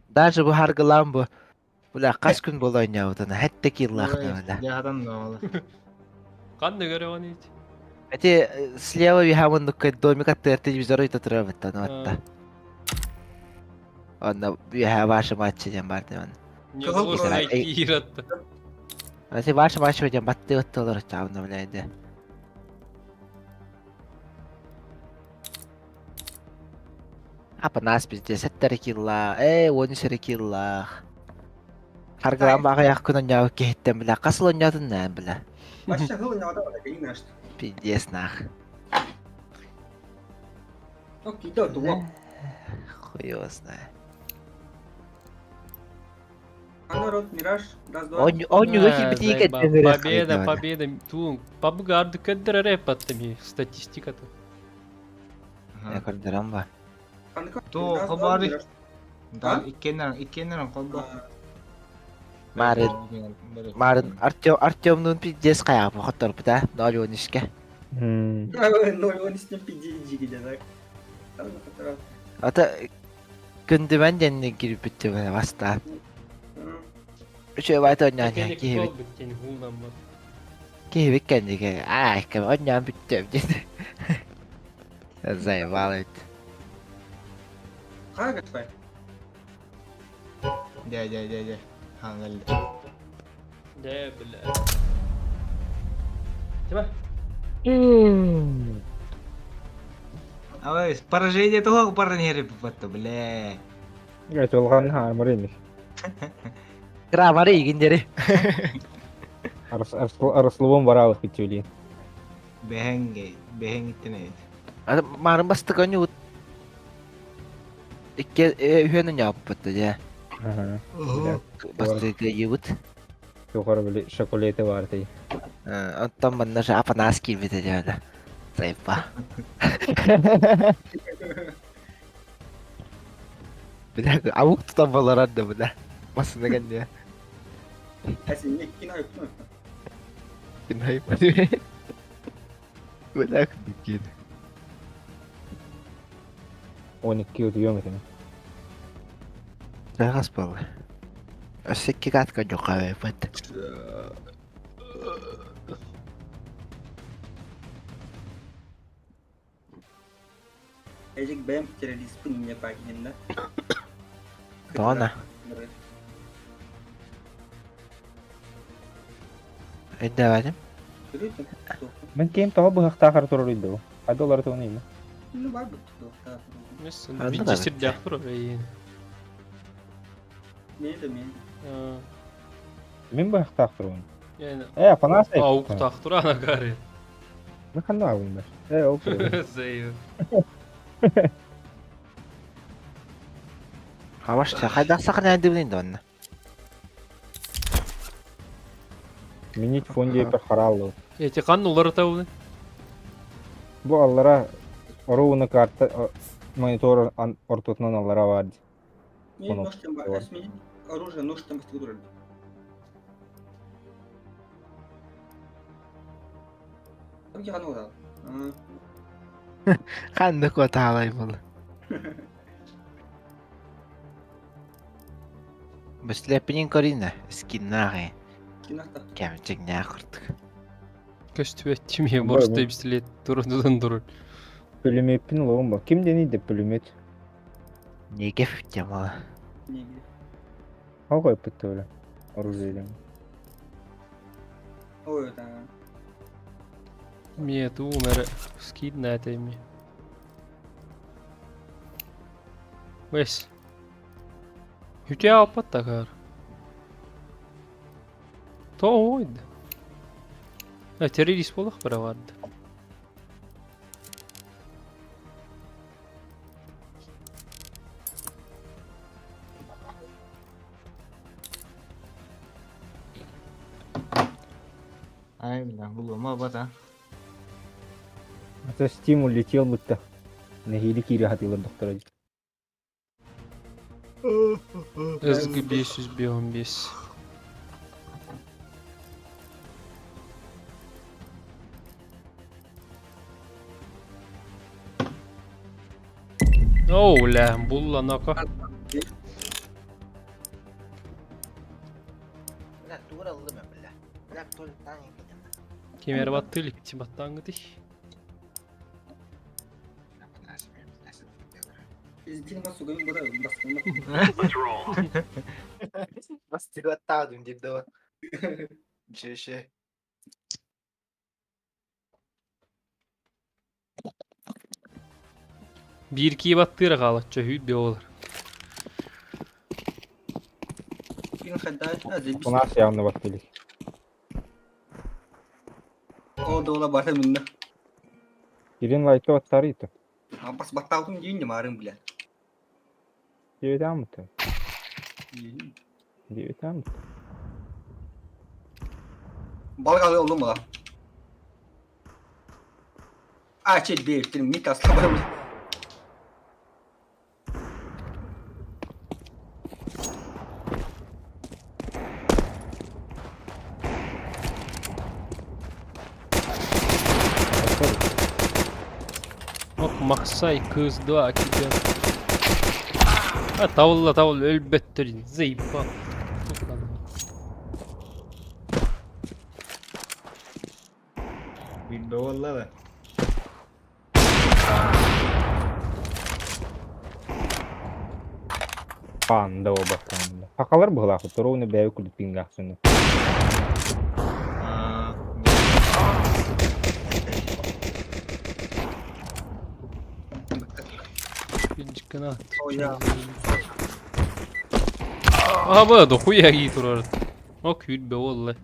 Даже бу харгылан бу. Бля кас күн бола ойнабытына хәтта киллахна бля. Ядан мало. Қанда көрі оны Эти слева вихамын домик атты телевизор өйтө тура баттан атта. Онда биха ваша матчы ден бар демен. Не Кызыл должен туран. найти иратты. Эти ваша матчы ден батты батты олар чабында бля эди. Апа нас пиздец сеттер килла. Эй, оны сері килла. Харгылан бага якын ойнабы кехеттен бля. Касыл ойнадын нәм бля. Башта хыл нада бар кин ашты. Пиздец нах. Окей, да, дуа. Хуй его знает. Анарод Мираж, раз два. Он он юга килбити Победа, победа. Тун, пабгарды көддір рэп статистика-то. Көрдөрөн ба. То, хабары. Да, иккеннер, иккеннер колбо. Марын, Марын Артем Артемнун пиздец каяп хотор бу да. 0-13-ке. Ноль он с ним пиди где так. Ата күндүмэн денни кирип бүттү бля баста. Үчөө байт ойнаан киһибит. Киһибит кэнники аа оонньоон бүттүм диэн. Заебал эбит. Хаа кытпай. Дьэ, дьэ, дьэ, дьэ. Хаҥыл. Дэ, бля. Тима. Ой, поражение того парнери попадто, бля. Чулхан армор имиш. Граммары игиндери. Арслыбын бараалык күтүлин. Бэһэҥ бэһэҥ иттэнэйит. Марын бастык онньуут. Икки үһүөн онньооппут дьэ. Бастык кыайыыбыт. Юхара били шоколеты бар тей. Оттон манна же Апанас киирбитэ дьэ. Сайпа. Бля, аук тутан баларар да бля. Басына кэнниэ. Әсинне кин айыптын. Кин айыппын. Бля, кин. 12 утуйуом этим. Саҕас буолла. Өссө икки катка дьукаабыт. Эжик бэйэм террористпын мне пагинна. Тоҕо Өйдөөбөтүм. Мен ким тоҕо быһахтаахар турар үйдө. Хайда олары тугун ийме. Ну бар бут туохта. Анна Биджи да сирдээх турар эйиэн. Мен да мен. Мен быһахтаах турабын. Yani Э, Апанас ауктаах туран агари. Мен ханна агым бар. Э, ол турабын. Зейв. Хабаш хайдах сахар дибин донна. Минит фонде пер хараллы. Эти хан уларытабыны. Бу аллара оруuna карта монитор ортотунан аллара бар. Мен Понял. нож там бар. Сменить оружие, нож там бастык Там я ну да. Ханнык отаалай был. Бөслеппинин көрүнэ, скиннааҕы, Кинахта. кэмчиҥнээх курдук. Көстүбэт Бар, борстой бу. пистолет турун турун. Пулеметтин лоғын ба. Ким дени деп пулемет? Неге темала. Не биле. Ал қойып бітті өлі. Оружие дем. Ой, да. Мие туумер скин näetemi. Вес. Хүтэ алпаттагар. Тоойд. А террорист болох баравад. Ай, бля, булума бата. Это Steam улетел будто. Нехили кири хатылар доктор. СГ 515. Оу, ля, булла нака. Бля, тура лыма, бля. Бля, туалеттан Кемер баттылик, тибаттангы Издин басу гайым бара басканма. Бастыраттадым деп да. Жеше. Бир кии баттыра хаалачча хүйт бе олар. Кин хадда, а заебись. Апанас явно баттылик. О, дола бата минна. Кирин лайты баттары ito. А бас баттаутум дейін марым, бля. Девять амты. Девять амты. Балык алы олдум бала. А, чет бейіп, мит асла бар. Оп, Махсай, КС-2, тебя. А, тавылла, тавыл, өлбөттөр, заебал. Билбэ буолла да. Панда оба панда. Хакалар быһылаах ровно бэйэ курдук пингаахсыны. Аа, Пинчикана. Ой, я. Аба дохуя гии турар. О күүрбэ буолла.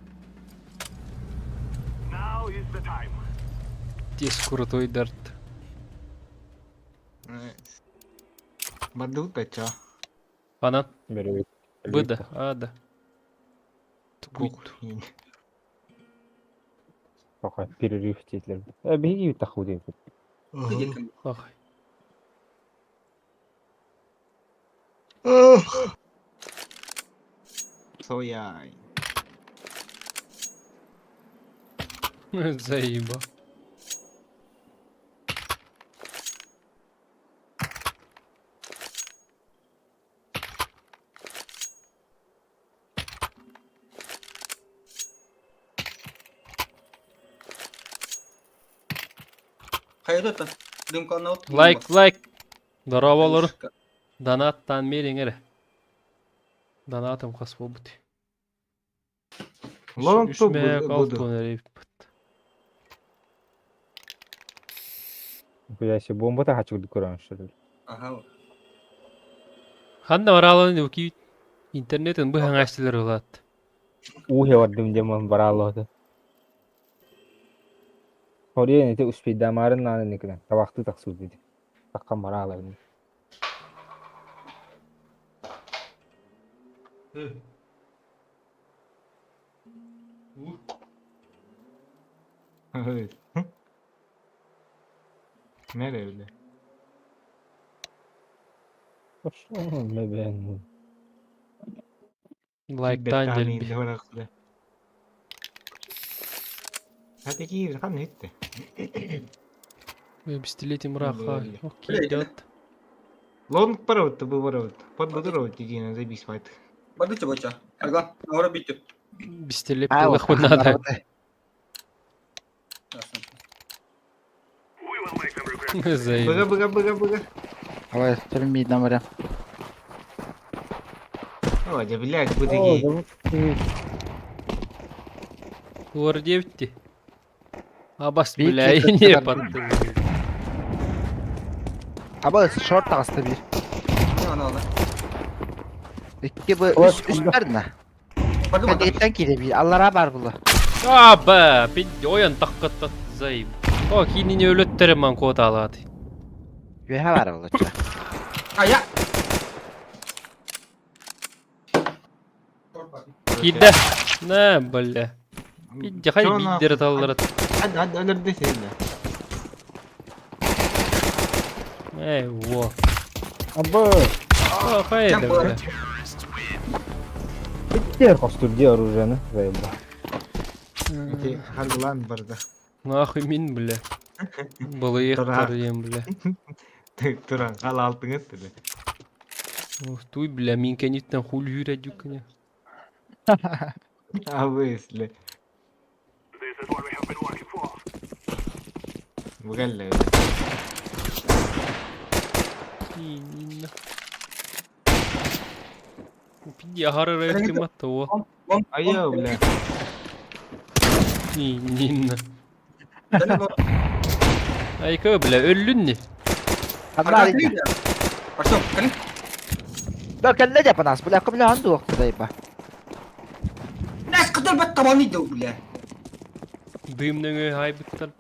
Тес крутой дарт. Бардыбыт бачча. Анан Бөрөбүт. быда ада. Тугуйт. Пока перерыв диэтилэр. Э, биһиги таху диэбит. Ах. Сояй. Заеба. Хайда Дымканы от. Лайк, лайк. Здорово, Донаттан мериң эрэ. Донатым хас буолбут. Лонг Үс топ мээк буду. алтын эрэ Бля, бомба та хачык көрөн шыр. Ага. Ханна бараалан уки интернетин быһаҥаастылар ылаат. Уу бардым демон бараалоты. Хория нете успейдамарын нааны никлен. Табакты таксу диди. Таккан барааларын. Evet. Nereye öyle? Ошо мен. Лайктаан дэлби. Hadi gir, kan hitti. Пистолетим раха. Бля. Окей, идет. Лонг парот, бу парот. Под буду дигина забись вайт. Бардыча бача. Арган, аура битю. Пистолет Аа, пылых надо. Быга Заеба. быга быга быга. Давай, түрмейді барам. О, да блядь, бу диги. Лор 9 Абас, Бейки бля, кыртар. не подтыл. Аба шорт тағысты бір. Ана ана. Икки бу Ой, үс үс барна. Барды барды. Кәдеттен кире bir. Аллара бар бұлы. Аба, пид ойон таккаттат заеб. О, кинини өлөттөрүм ман кота алат. Веха бар бұлы. А я. Кидде. На, бля. Пидде хай биддер талларат. Hadi hadi ölür desin. Эй, во. Аба, О, хай да, бля. биттер костур ди оружиены. Заеба. Ити харгылан барда. Нахуй мин, бля. Былыйыктар ем, бля. Туран кал алтыңыз бile. Ух, туй, бля, мин кенеттен хул хүрэ дюкне. Абысли. Бугалла. Инна. Пидде ахарара өткематта, о. Айо, бля. Инна. Айка, бля, өллүнни. Ханна арыйды. Пошел, калин. Да кәлле деп анас. Бля, кім ләханды оқты дайба. Нас кытыр бат табаны иди, бля. Дымның өй хайбыттар.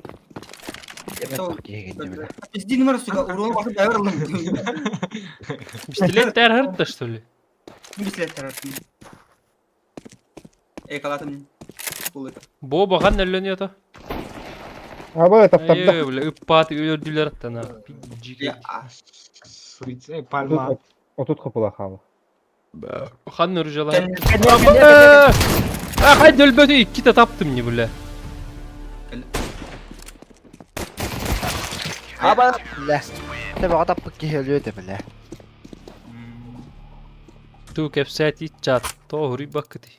Пизди номер, сука, урон басып дәвер алым. Пистолеттер хыртта, что ли? Пистолет тараттым. Эй, калатым. Булык. Боба хан өллөн ята. Аба, таптарда. Айы, бля, ыппат өлөрдүлөр аттан, а. Пидди. Я. Суйце парма. Отут копула халы. Хан оружиялар. А, хай өлбөтү икките таптым не, бля. Аба, бля. Тебе атап киһи өлүө бля. Ту кепсәти чат, то хури бакыты.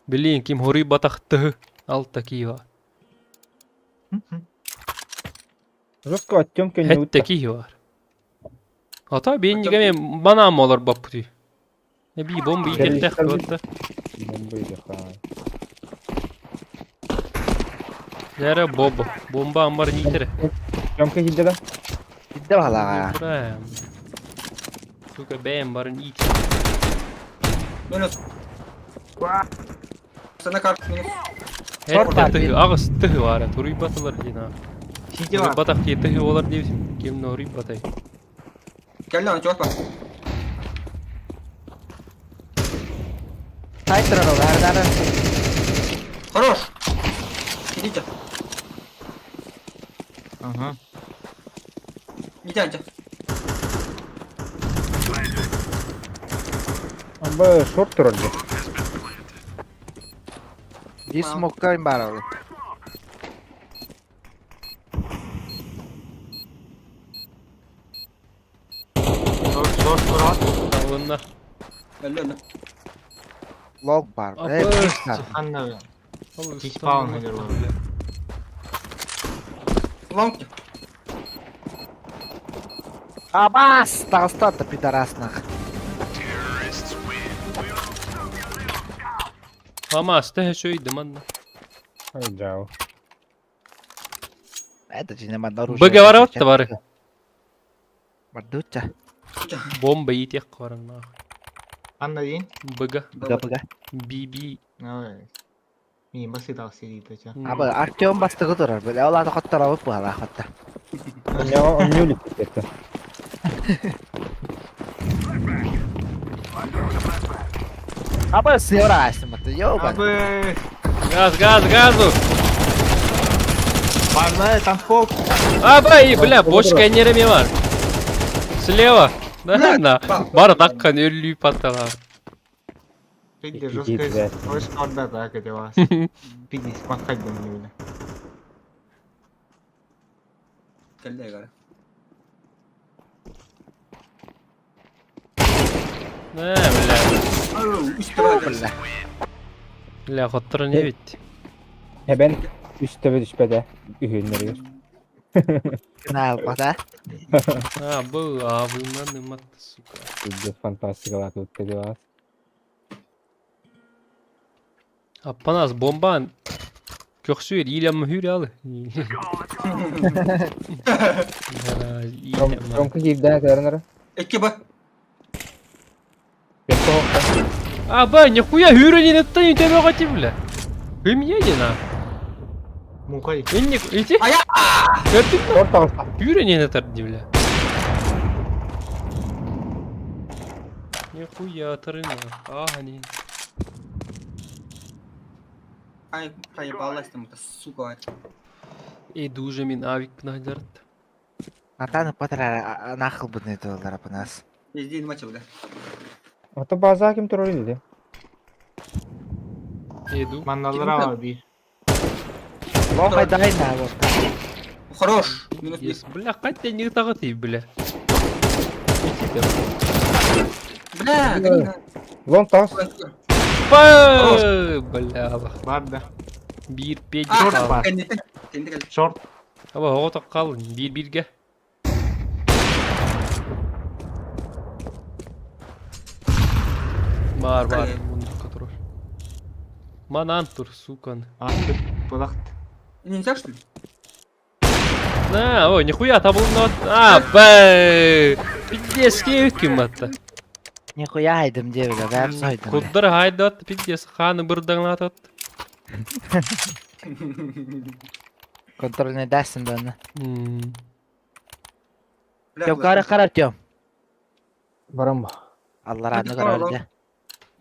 Блин, ким хури батахты. Алта кива. Жестко Артем көннүбүт. Хэттэ киһи бар. Ата бейин мен банам олар баппыты. Би бомба иитиэхтээх туотта. Бомба иитиэхтээх. Нэрэ боб. Бомба амбар ниитере. Тёмка киирдэ да? Киирдэ баһалаҕа. Сука бэйэм барын иит. Минус. Сана карт минус. Эрдэ тыһы аҕыс тыһы баара туруйбатылар диэн аа. Сити бар. Туруйбатах киһи тыһы болар диэбитим. Ким норуйбатай. Кэллэ аны чугас бар. Тай турар ол, ардары. Хорош! Идите. Ага. Не тяньте. Аба шорт турар дии. Биир смокка баар ол. Шорт, шорт, шорт. Табылынна. Өллө өллө. Лог бар. Апа. Э, биир саар. Ханна Ал Киспаун өлөр ол. Лонг. Абас! Таҕыста да пидорас нах. Хамас тэһэ сөйдү манна. Ай жау. Это же не оружие. БГ барабат да бары. Бардуча. Бомба иитиэх баран нах. Ханна диин? БГ. Бга бга. ББ. Мин басыдал сидит ча. Аба Артем бастыгы турар. Бля, ол аты хоттарабыт буhala хотта. Онньоҕо онньуу илик Аба сыра астымыты. Ёба. Абы! Газ, газ, газу! Барна, там скок. Аба, и, бля, бочка нереме бар. Слева. Да, на. Бар таккан өлүү патталар. Пиди Иди, жестко. блядь. Слышь, орда так это вас. Пиди, спахать бы мне, бля. Кэллэ гара. Э, бля. Үс төбө Бля. Бля, хоттор не бит. Эбен үс төбө түспэтэ үһүннэригэр. Канал бата. А, был, а, выман мат, сука. Пиздец фантастикалаах ыытта дии Аппанас бомбан. Көхсүөр иилем хүр алы. Ромка киирдэ кэрэнэрэ. Икки б. А, ба, нихуя хүрэнин ыттан үтөбө бля. Кым едина? Мухай. Инник, ити? Ая! Көрдүң Шорт таҕыста. Хүрэнин ытар бля. Нихуя тарына. А, не. Ай, проебалась там, это сука. Э, дуже мин авик пнайдарт. Натаны патара нахыл бутны доллар апанас. Везде мача, бля. Ата база ким турар или? Эду. Манналара бар бир. Лог айдай на вот. Хорош. Минус бир. Yes. Бля, кайта не тагы бля. Бля, гони. Лон тас. Па, бля, Аллах. Бар да. Бир педи Шорт кал. бар. Кэннитен. Кэннитен кэл. Шорт. Аба, оҕото кал, бир бирге. Бар, бар, мундукка турар. Манан тур, сукан. Астык. Булакт. Нельзя, что ли? На, ой, нихуя табылын А, бэ. Пиздец, кем атта. Нихуя айдым де бля, бәр сойдым. Куддар хайдат, пиздец, ханы бырдаңлатат. Контрольный дасın да оны. Бля, Тем кара кара Артем. Барам. Allah razı olsun öyle.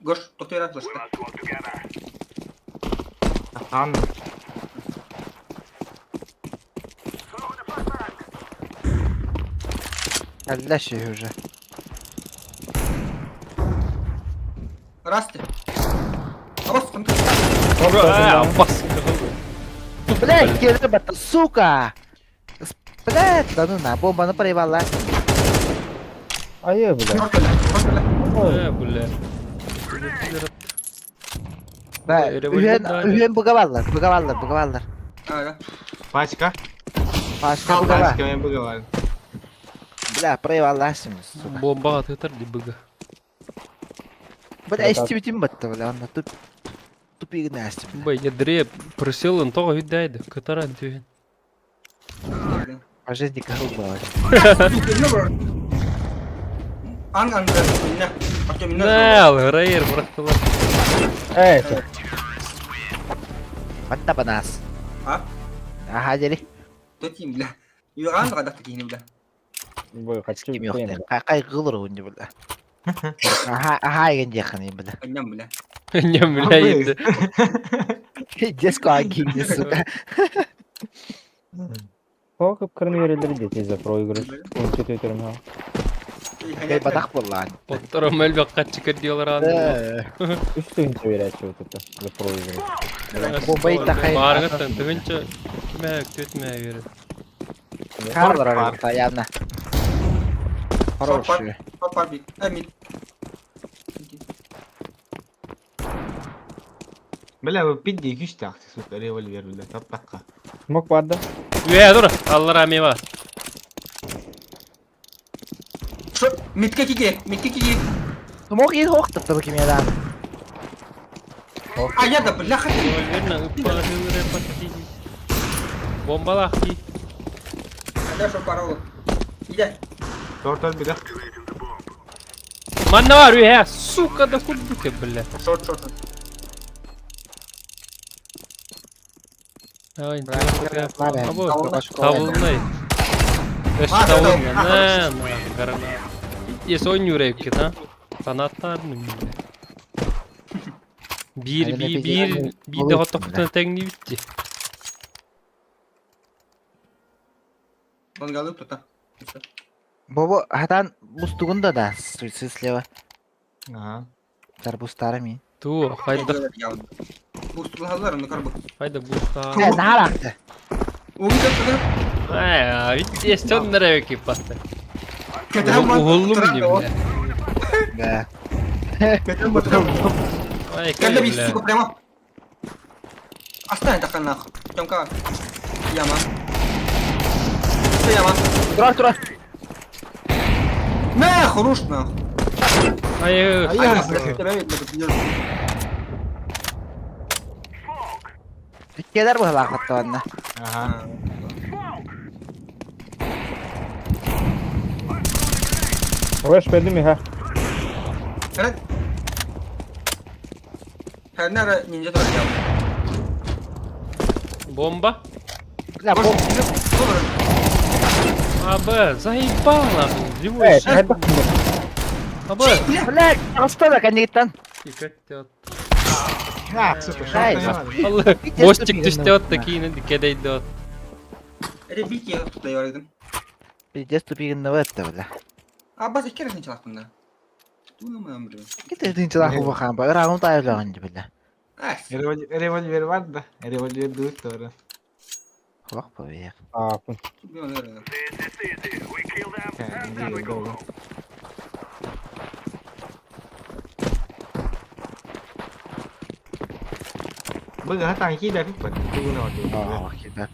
Гош, тоқтай флешка. Хан. Allah şey уже. Раз ты. Абас, там ты. А, бас. Блядь, келе бата, сука! Блядь, да ну на, бомбаны проебала. Айы бля. Шорт, бля, шорт, бля. Э, бля. Да, Револьвер үһен дали. үһен буга баллар, буга баллар, буга баллар. А, да. Пачка. Пашка быгала. Пачка мен быгалар. Бля, проебалась, сука. Бомбаҕа тытар ди быга. Бля, эстибитим батта, бля, онно туп... Тупигын астым. Бай, ядре просил тоҕо хүддээйди, кытаран түһэн. По жизни кахыл была. Ан ан минне. Артем минне. Нэл, Райер бырахтылар. Эй, Батта банас. А? Аха, дери. Тотим бля. Юран гадак такие бля. бу хочу Ким yok. Кай кылыр онни бля. Аха, аха еген жакын бля. Анням бля. Не, бля, еді. Деско агин, сука. Хокып кырын берелер дети за проигрыш. Он четөтөрүм ха. Кай батак боллан. Оттор мөлбек катчы кирдиолар аны. Үч тыгынча беречи вот это за проигрыш. Бомба итахай. Барыгыттан тыгынча киме көтмө берет. Карлар явно. Хороший. Папа бит. Э мид. Бля, bu пидди күч такты, сука, револьвер, бля, таптакка. Смок бар да. Үе, дур. Аллар ами бар. Шо мидке киге, мидке киге. Смог ин хоқтық тұр кемедан. А я да бля хати. Револьверна ыппагы патти. Бомбалах ки. Да шо парол. Иде. Тортор бida. Манна бар, үе, сука да курдуке, бля. Шот шот. Ай, Табылмай. Табылмай. Өс А, табылмай. да, На, на, гарана. Ес ойнюр эпкет, а? Фанаттар Бир, би, бир, би де хотоктан теңни битти. Лонгалы тута. Бобо, хатан бустугунда да, суйсы слева. Ага. Тарбустары ми. Ту, хайда, Бустулалар ну карбы. хайда буста. Э, нахарақты. Угы да. Ай, бит ес тоннер эпки патты. Кетем Ухуллум не, бля. Да. Кетем батырам. Ай, Когда кай, бит бля. сука прямо. Астань так нахуй. Тёмка. Яма. Что яма? Тура, тура. На, хорош нахуй. Ай, А я Тебя видно, как идёшь. Келер бұл лақаттығында. Ага. Rush бердим ха. Хрен. Хрен ниндзя тоже яма. Бомба. Бля, бом. А, Б, заебал нахуй. Живой. Эй, хайда. А, Б. Бля, астана кәнегіттен. А, сука, Ай, шорт Алла, мостик түсте отты кейін кедейді от. Это бить я тут даю. Пиздец тупигін өтті, бля. А база хер не челах туда. Ту на бля. Кетердин жылақ убахан ба, ырағын тайылаған бля. А, Револьвер бар да. Револьвер дует тоже. Хуақ ба, бе. А, Быга хатан кида пиппат. Тугуна Aa, кебеп.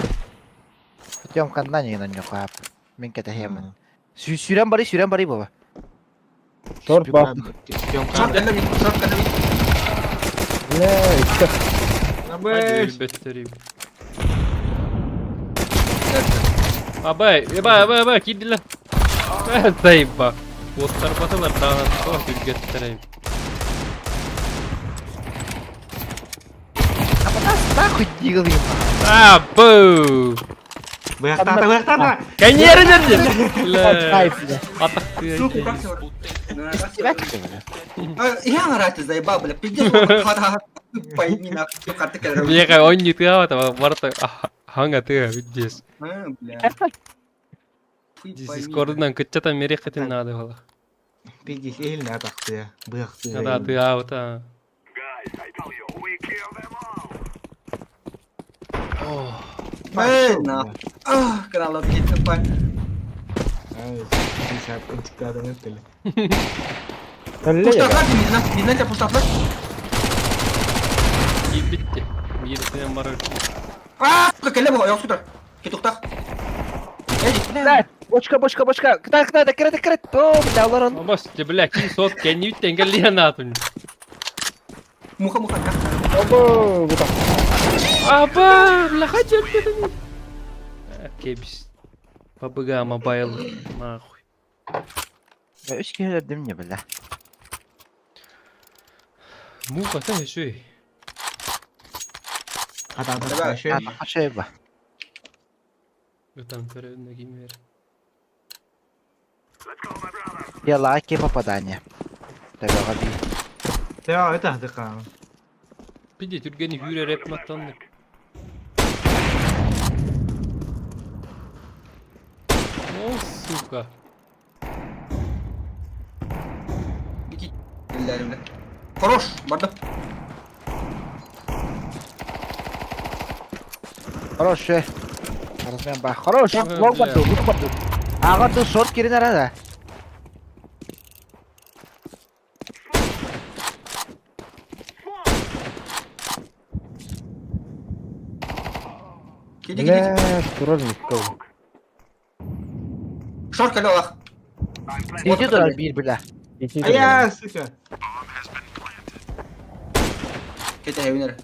Тем кандан егін жоқ Мен кете хемін. Сүрен бары, сүрен бары баба. Шорт бар. Шорт кәлі бит, шорт кәлі бит. Бля, икки. Hadi өлбөттөрүм. Абай, эба, эба, эба, кидилер. Заеба. Оттар баталар даанат о үлгеттерейм. Апанас нахуй дигл им. А, бу. Быяктата, быяктата! Конер дедим. Ай, бля. Атак Сука, как всё? Истебәт бля. Я на заебал, бля, пиздец, ха-ха-ха, пойми нахуй, карты кәлі. Бега ойн тыга барта ханга тыга видес. А, бля. Дискорднан кытчата мерехетин нады бала. Пиздец, эльне атакты. Быякты. Да, тыга вот. Эй, нахуй. Ах, канал кетті, пай. Ай, 50 ынчыктадың өттілі. Әлле. Пуштатлар, мидна, мидна тебя пуштатлар. Битти. Бирсинен бар. А, сука, кәлі бұл, аяқ скутер. Петухтах. Эй, бля. Бля, бочка, бочка, бочка. Кытай, кытай, кытай, кытай. О, бля, олорон. Обас, бля, кин сот кэнниттэн кэллиэн аатын. Муха, муха. Оба, бу так. Аба, бля, хотел бы. Кебис. PUBG Mobile, нахуй. Үс киһи өлөрдүм не, бля. Муха, та еще. Хатаатар А, шайба. Там көрөбүн кимер. Я лайки попадание. Табаға би. Тео это хатыкаан. Пиди түргени хүрер эп маттаннык. О, сука. Ити. Бля, бля. Хорош, барды. Хорош, э. Размен ба. Хорош, Ага, лог бля. барду, лук барду. Ага, ты шорт кирин арада. Киди, киди. Бля, турар миккал. Шорт кэлэ алах. Иди турар бир, бля. Ити Ая, сука. Кете хевинер.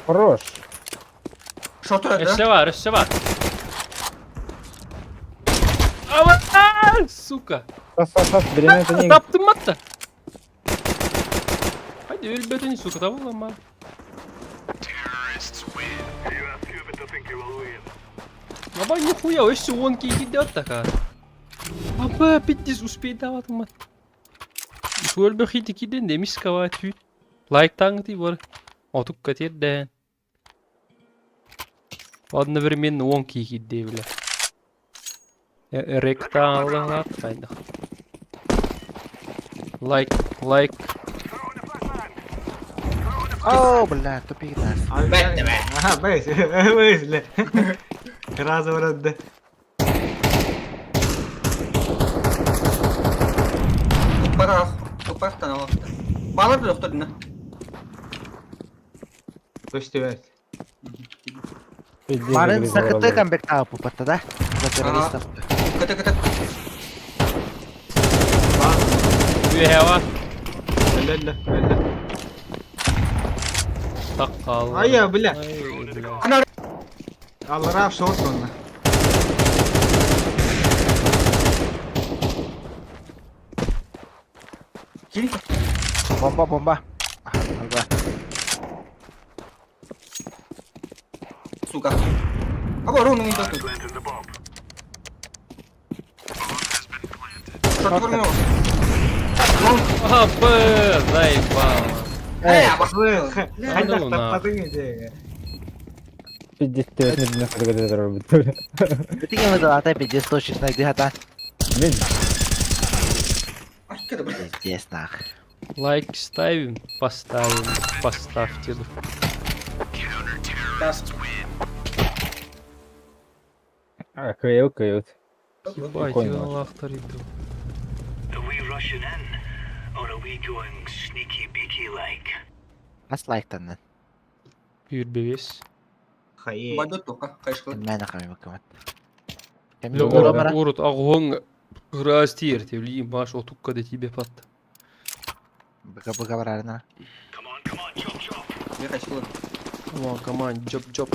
Хорош. Шорт турар, да? Өссө бар, өссө бар. Ава, сука. Тас, тас, тас, беремен не. Таптым матта. Hadi өлбөтүн, сука, табылама. Аба нихуя, өссө он кийди аттака. Аба, пиздец, успей даватым мат. Өлбө хити киден демис кава түйт. Лайк таңты бар. Отукка терден. Одновременно он кийди, бля. Ректа аллах кайда. Лайк, лайк. О, бля, тупик нас. Бэтте, бэ. Аха, бэс. Бэс, бля. Разы барады. Туппар ах. Туппар тан алах. Балар да доктор дина. Көстүбэт. Марын сакыты камбек тапу патта, да? За террористов. Кете, кете. Үйәва. Өллө, өллө. Таккал. Ая, бля. Ай, бля. Ана Аллараaf шорт онна. кири. Бомба, бомба. Аха, алба. Сука. Аба, руну не доктор. Шорт турар. Лонг. Аба, заебал. Э, аба. Хайдах Ну, на. таппатың иде. Пиздец, не на хатыга Битиге мы дала пиздец точно найди хата. Мен Ай, кете, бля. Пиздец, нах. Лайк ставим, поставим, поставьте. Тас. А, кыйыл, кыйыл. Ебать, Прикольно. Аллах тариф. Are we rushing in, or are we going sneaky beaky like? Ас лайктаннан. Юрбевес. Хайе. Байды тока, кайшкы. Мен акамы бакамат. Бля, Кем урут, урут, агуң раз тир, тевли, маш, отукка де тебе пат. Быка быка барарына. Come on, come on, chop chop. Я кайшкы. Come on, come on, job, job.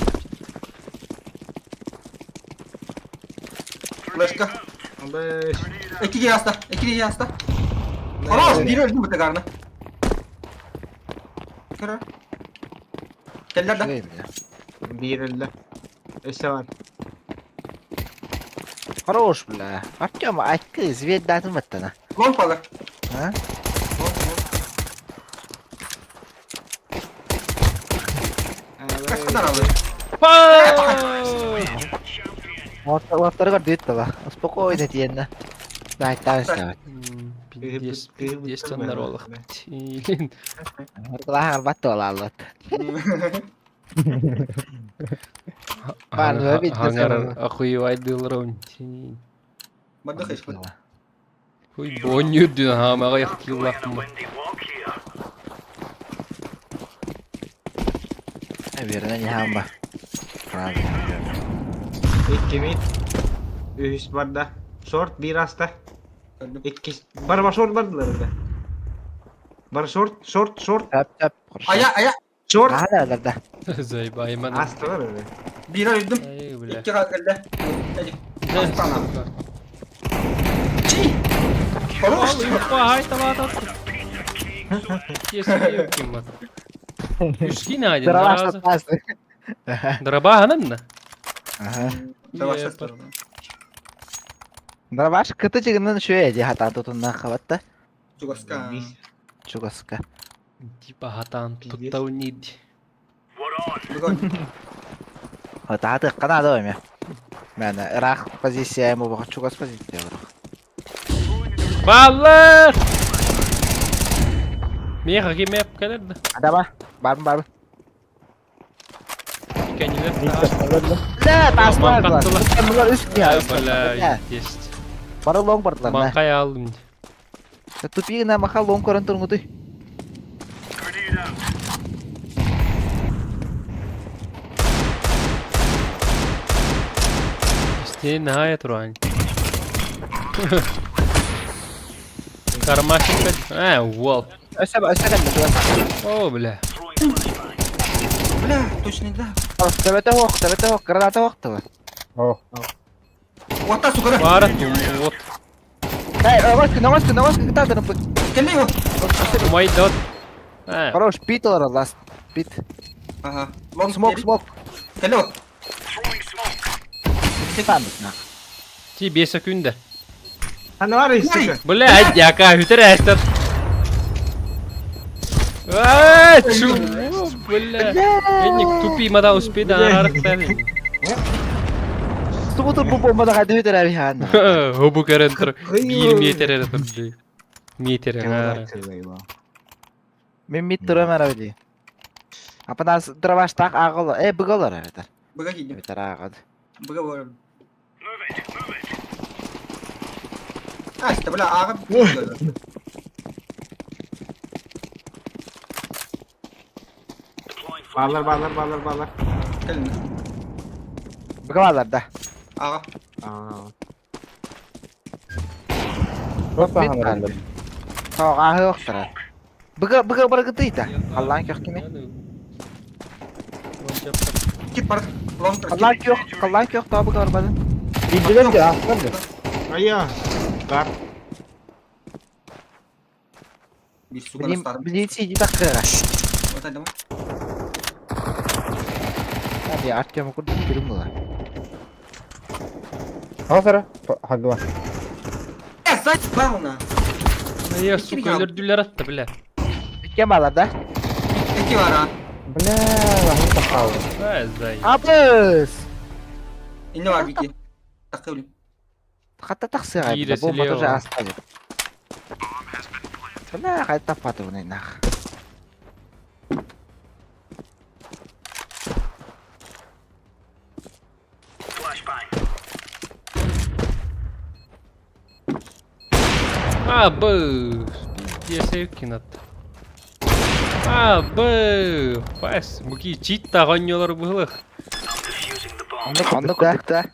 Флешка. Бэс. Эки яста, эки яста. Хорош, бир öldü bu tekarına. Kara. Келлер да. Бир өллө. Өссө бар. Хорош, бля. Артем, айткы, звездатын баттана. Лонг балар. А? Kaç kadar aldı? Па! Лаптарыгар дүйт тала. Успокойно тиенна. Лайктан стават. Пиздец, пиздец, тоннар олах. Лахар батты алалат. Бар, ну, видно, Аңар охуевай дылрон. Барды кайшкы. Хуй бонюрдүн хамага яктыллахмы. Windy walk here. Верно не хамба. Правильно. Икки mid. Үһүс барда. Шорт биир аста. Иккис. Барба шорт бардылар да. Бар шорт, шорт, шорт. Тап тап. Ая, ая. Шорт. Hala да. Заебай, ман. Астылар öyle. Биир өлдүм. Эй, бля. Икки кэллэ. Астана. Чи! Хорош! Ай, табатат. Ким Үскин один. Дробаш атасы. Дроба ананна. Ага. Дробаш Дробаш кыты жигинен шуэ ди хатан тутунна хабатта. Чугаска. Чугаска. Типа хатан туттаунид. Хататы канада эме. Мен ырах позиция эми бу чугас позиция бар. Баллар! Меха кимеп келерdi. Адама, барбын барбын. Кенилер. Да, таслар. Булар үст я. Бля, есть. Бары лонг бардылар. Манкай алдым. Тупигина маха лонг көрөн тургутуй. Истин нахая туран. Кармашек. А, вол. Өсө өсө кэллэ. О, бля. Бля, точно да. Төбөтө хоқ, төбөтө хоқ, граната хоқ тыла. О, Ота сука. Бара вот. Эй, оғыз күн, оғыз күн, оғыз күн, кытаатын ұпы. Кэллэ его. Май дот. А, Хорош, пит олар ласт. Пит. Ага. Лонг Смок, смок. Кэллэ его. Там. Ти 5 секунда. Hani var ya işte. Бля, яка хүтер әстер. А, чу, бля. Энник тупи мада успей да арықтан. Субутур бу бомбада кайда өтөр аби хан. Хобу керен тұр. 1 метр әрі тұр. Метр әрі. Мен мит турам араби. Апанас дробаш так агыл. Э, быголор аби. Быга кийдим. Бетер агыл. Быга бар. А, işte бля, ага. Bağlar bağlar bağlar bağlar. Кэллэ. Быгалар да. Ага. Aa. просто Мит ханыраллар. Тоқ ахы оқтыра. Быга быга баргытыйта. Аллаң көх кеме. Кит бар. Лонг. Аллаң көх, аллаң көх та быга барбадын. Билдилер де, астылар де. Aya. Бар. Бир сука Билим настарым. билим си таккыра. Вот это Аби Артем курдук кирим була. Хасара, хагла. Э, заебал на. Я, сука, өлөрдүлөр атты, бля. Кем алар да? Эки бар, а. Бля, лахын тақалды. А, зай. Абыс! Инне бар бики. Такы Хатта тақсыға. Киирesi Бомба Лео. тоже аста. Бля, кайта таппаты буну нах. А, б. Пиздец, атты. А, б. Пас, муки чит тағаньолар бұғылық. Онда курдук да.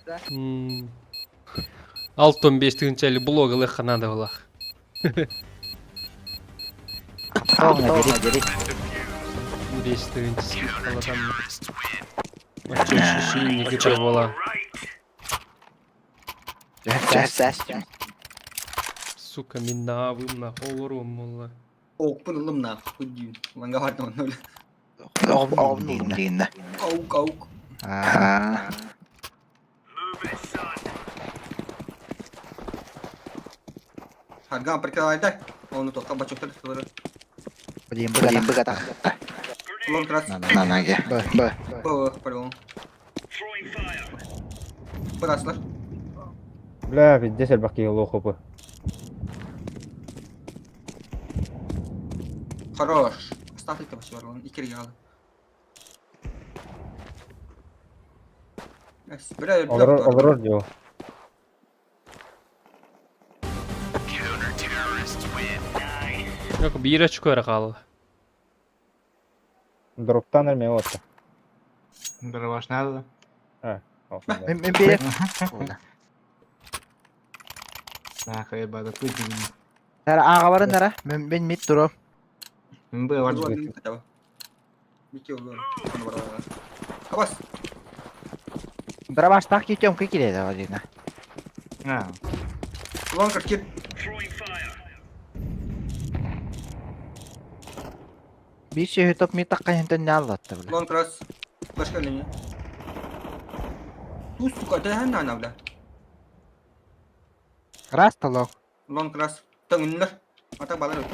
Алтон 5 тыгынча блог ылық надо булах. Тоңа дери. 5 тыгынча алатам. Ощущение кыча бола. Жас. Сука, мен навым на олорум молла. Оукпун ылым на. Худью. Ланга бар да оны. Оғым дегенде. Аук, аук. Аа. Харган прикрывай, да? Оны тоққа бачоктар сылыры. Блин, быга быга так. Лонг раз. На ноге. Б, Б. Б, по-любому. Быраслар. Бля, пиздец, элбақки лохопы. Хорош. Остаток вообще бар, он икерге алды. Бля, Олорор, олорор дио. Yok bir очко эрэ хаалла. Дроптан эрме отта. Дробаш надо да? Мен мен бир. Нахуй бада путин. Нара ааҕабарын нара. Мен мен мид туром. Мб бар. Абас. Дробаштаах киитиом кикиле да Валина. А. Лонг кир. Биир сүөһү топ мид тахха иһинтэн аллатта бля. Лонг раз. Флешка линия. Ту, сука, да на, бля. Раз талок. Лонг раз. Тыңыннар. Ата балар.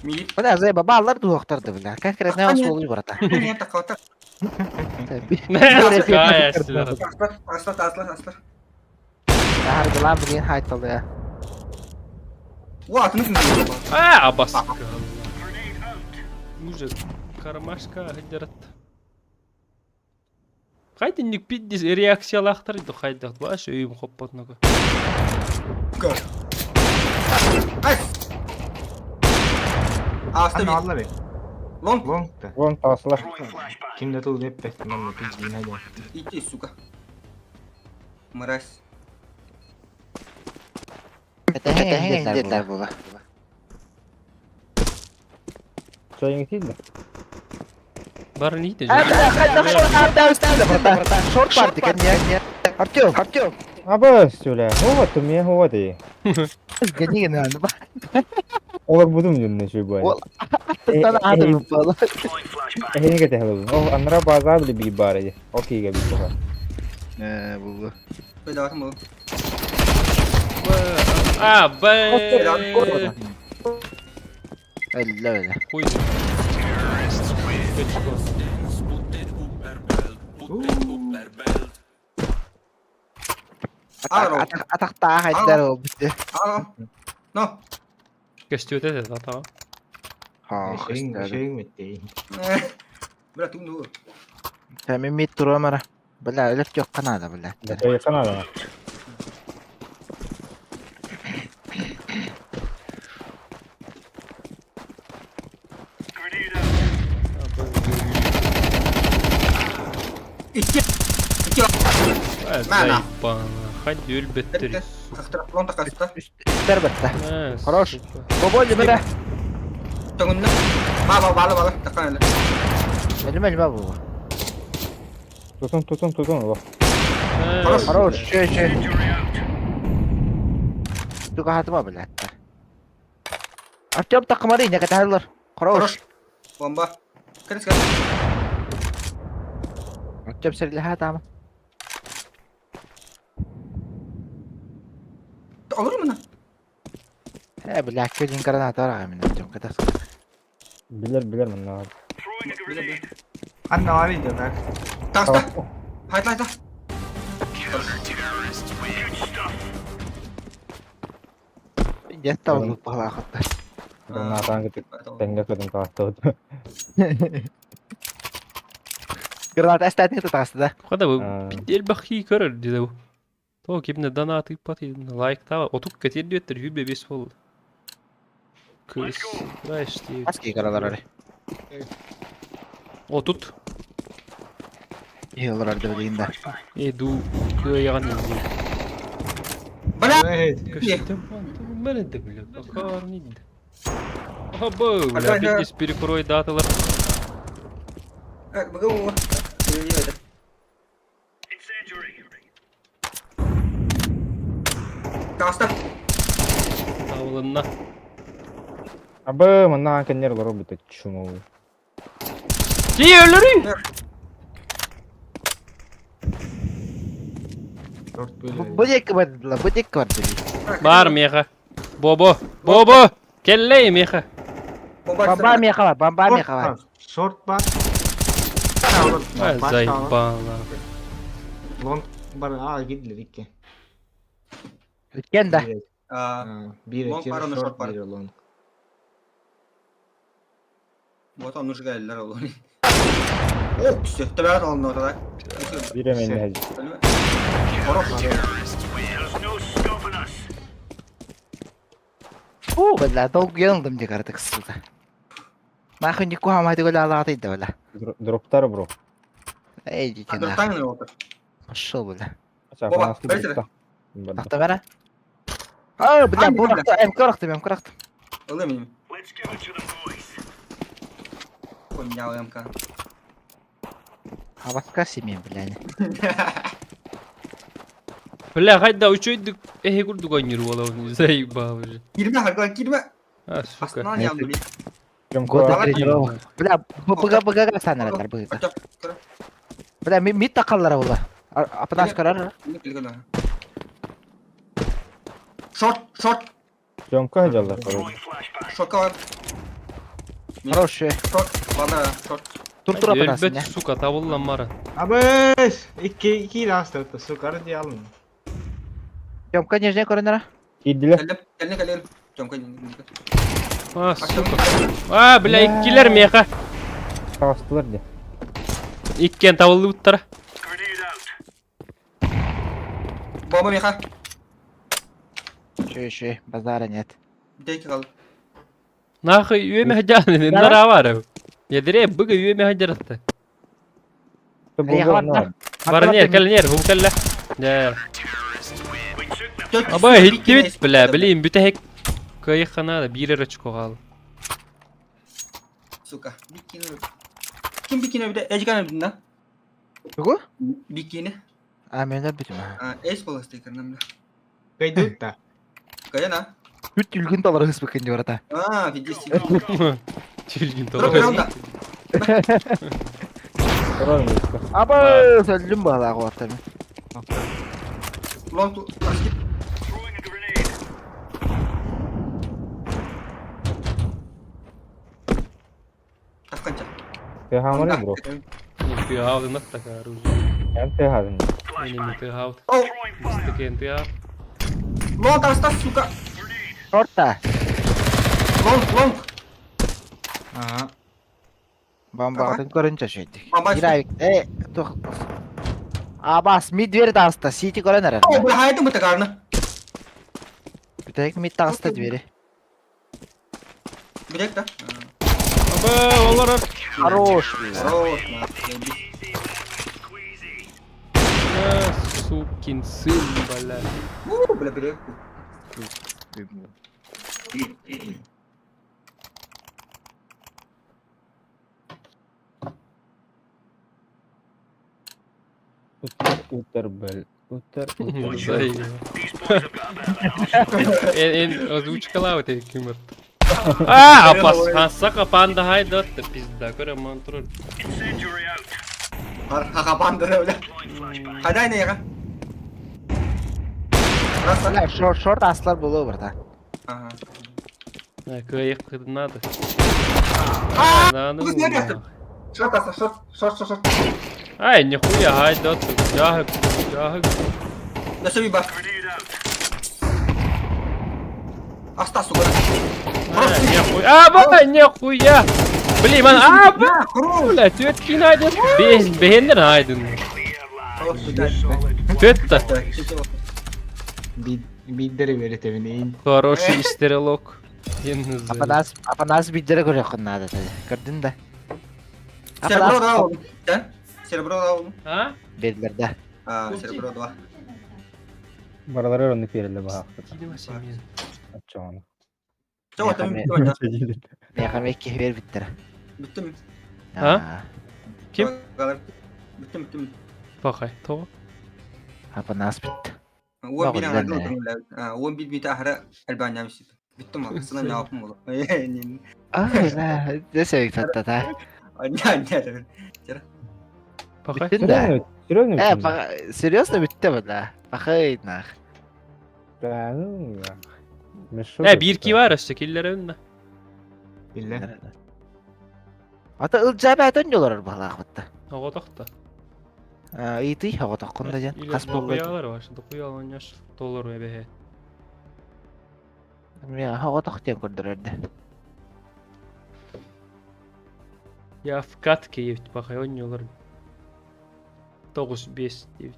Миит. Бля, зайба баллар дуохтарды бля. Конкретно он суолуй барата. Не таката. Кая Аслар, аслар, аслар, аслар. Харгылаан билин хайталыа. Ва, атыны ким? А, абас. Уже кармашка хадярат. Хайдинник пиддис реакциялаахтар ду хайдах баш өйүм хоппотнуга. Ай. Аста Анна алла бе. Лонг. Лонг да. Вон таслар. Ким да тул деп бет. Мен пиздин хadi. Иди, сука. Мразь. Этэ була. Чайың тиді. Бар не дейді? Шорт бар деген не? Артем, Артем. Абы, сүле. Вот у меня вот и. Гениген аны ба. Олар будум дедим şu бай. Ол Аттан адым бала. Эхини кете хелу. О, анра база били би бар иди. Окей, ге би тоха. Э, бу. Bedava mı? А, б. Әллә әллә. Хуй. Атақта хайдар ол битте. Aa. No. Көстүөтэ тата. Ха, Шейин шейин метти. Бля, тумду. Мен мид турамара. Бля, өлөк жок канада, бля. Чайы канада. İki. İki. Заебана. Хадди өлбеттер. Лон такаста. Үстер бітті. Хорош. Боболь бля. Тыңынны. Ба ба бала бала такан эле. Әлім әлім бу. Тутун, тутун, тутун. О. Хорош. Хорош, че че. Туга хатыма бля. Артем тақмары не каталар. Хорош. Бомба. Кырыс кырыс. Артем серле хатама. Olur mu lan? Э, бля, көдін граната бар мен Артем катас. Билер, билер мына. Анна бар иди так. Таста. Haydi haydi. Jetта ол бала хатта. Гранатан кетик. Теңге көдүм таасты. Граната әстәтін тасты да. Хада бу пидел бахи көрөр диде бу. То кимне донат ыппат лайк таба отук кетер диэттер хүбе бес бол. Кыз. Знаешь ти. Аски каралар ары. Отут. Йолар арды билейин да. Эду кыяган инди. Бля. Мен де бля. Акар нид. Абы, бля, пиздец перекрой даталар. Бүгін Таста. Табылынна. Абы, мына кеннер лору бит чуму. Ти өлөрүй. Шорт бөлө. Бу екі бардыла, бу екі барды. Бар меха. Бобо. Бобо. Келлей меха. Бомба меха бар, бомба меха бар. Шорт бар. Заебала. Лонг бар. А, гидлер икки. Өткен да. Бир Лонг бар, оны шорт бар. Бир лонг. Вот он уже geldiler oğlum. Oh, все, табиғат алынды orada. Бир эмен Хорош. О, бля, долго янdım диye карады кысылды. Махын нику хамайды гөл алады да бля. Дроптар бро. Эй, идите нахуй. Андерстайн олорор. Пошел, бля. Оба, бери Тахта бара. А, бля, Ай, бу бля. рахта, МК рахта, МК рахта. Ылы мин. Let's give it to the boys. Хуйня МК. Абакка семей, бля. Бля, хайда үчөйдүк эһи курдук ойнуур буолабын, заебал уже. Кирме харгылар кирме. А, сука. Астынан янды бит. Года тренировок. Бля, БГ БГ санаралар БГ. Бля, мид такаллара була. Апанас карар. Шорт, шорт, Съемка жаллар. Throwing flashbang. шортка бар. Хороший. Шорт, бана, шорт. Тур тур апанас. Өлбөт, сука, табыллан бара. Абыс! Икки икки аста сука, арди алын. Тёмка нижняя коренера. Киирдилэр. Кэллим, кэллим, кэллим. Тёмка, А, сука. А, бля, иккилер меха. Таҕыстылар дии. Иккен табыллыбыттара. Grenade out. Бомба меха. Еще, еще, базара нет. Дейки кал. Нахуй үөмэ хаджааны, нара бар. Ядере быга үөмэ хаджаратта. Бар нер, кэл нер, бу кэллэ. Дэ. We took the Аба хиттибит, бля, блин, бүтэһик кыайыхха надо, биир эрэ очко хаалла. Сука, бикини. Ким бикини бide? Эжиган бидин да. Тугу? Бикини. А, мен да бүтүм. А, эс боласты экранымда. Кайдутта. Каяна? Бүт үлгүн талар хыс бөкөн деп арата. А, видишь. Тилгин Дроп толор. раунда. Аба, сөллүм бала куатта мен. Лонг аскип. Throwing a grenade. Такканча. Тыаһаамары бро. Тыаһаабын такаар уже. Эн тыаһаадын. Эни тыаһаабыт. О, Throwing fire. Мыстыкен тыаһаабыт. лонг аста, сука. Grenade. Шорта. Лонг, лонг. Ага. Бомбаҕытын көрөн чөшөйдүк. Бомба Ирайык, э, тух. Абас, мид двери таҕыста, сити көрөн эрэр. О, бля, хайдым бу тагарны. Бүтэйик мид таҕыста двери. Билек да. Аба, олорор. Хорош, бля. Хорош, на. Easy lemon squeezy. А, Сукин сын, бля. У, бля, билек. Утар, утар, бэл. Утар, утар. Заебал. These boys have got a bit of an arsenal. Эн эн озвучкалаабыт кимер. А, апас, хасака панда хайдат, пизда, көрө мантур. Incendiary out. Har хакапанды бля. Deploying flashbang. Хайдай не яга. Раз. Бля, шорт, шорт аслар болу барда. Ага. Кыайык надо. А, Надо. bu nereye yaptın? Шорт аста, шорт, шорт, шорт, шорт. Ай, нихуя хайдат, жахык, жахык. Да себе ба. Grenade out. Аста, сука. Нихуя, а, бля, нихуя. Блин, man, а, бля, Хорош. бля, төт найден. Бен, беннер найден. Clear Хорош, lines. да. Solid. Төт Биддери беретебин. Хороший стрелок. Апанас, апанас биддере көрөккүн надо тады. Көрдүн да. Серебро да oğlum. Да? Серебро да oğlum. А? Бердилер да. А, серебро 2. Баралары онны переле баахпыт. Аччоҕуна. Чого там битти Меха мекке бер биттер. Биттим. А? Ким? Биттим, биттим. Пахай, то. Апанас битти. Он бир Мага аңарды билер отырмын. А, он бир бит ахра Альбания мисит. Биттим ал. Сына не алып болду. А, да, десе татта та. Не, не. Пахай. Биттин да. Серьезно? Э, паха, серьезно битти бля. Пахай нах. Да, ну, да. Э, бир ки бар өссө киллер өннө. Билле. Ата ылжа бәтен жолорор балаах битти. Ого тохта. Ыйты хоготоккун да жан. Кас болбой. Дохуялар бар, дохуял оняш доллар эбе. Мен хоготок диэн көрдөрөрдө. Я в катке евт пахай онньолор. 9 5 9.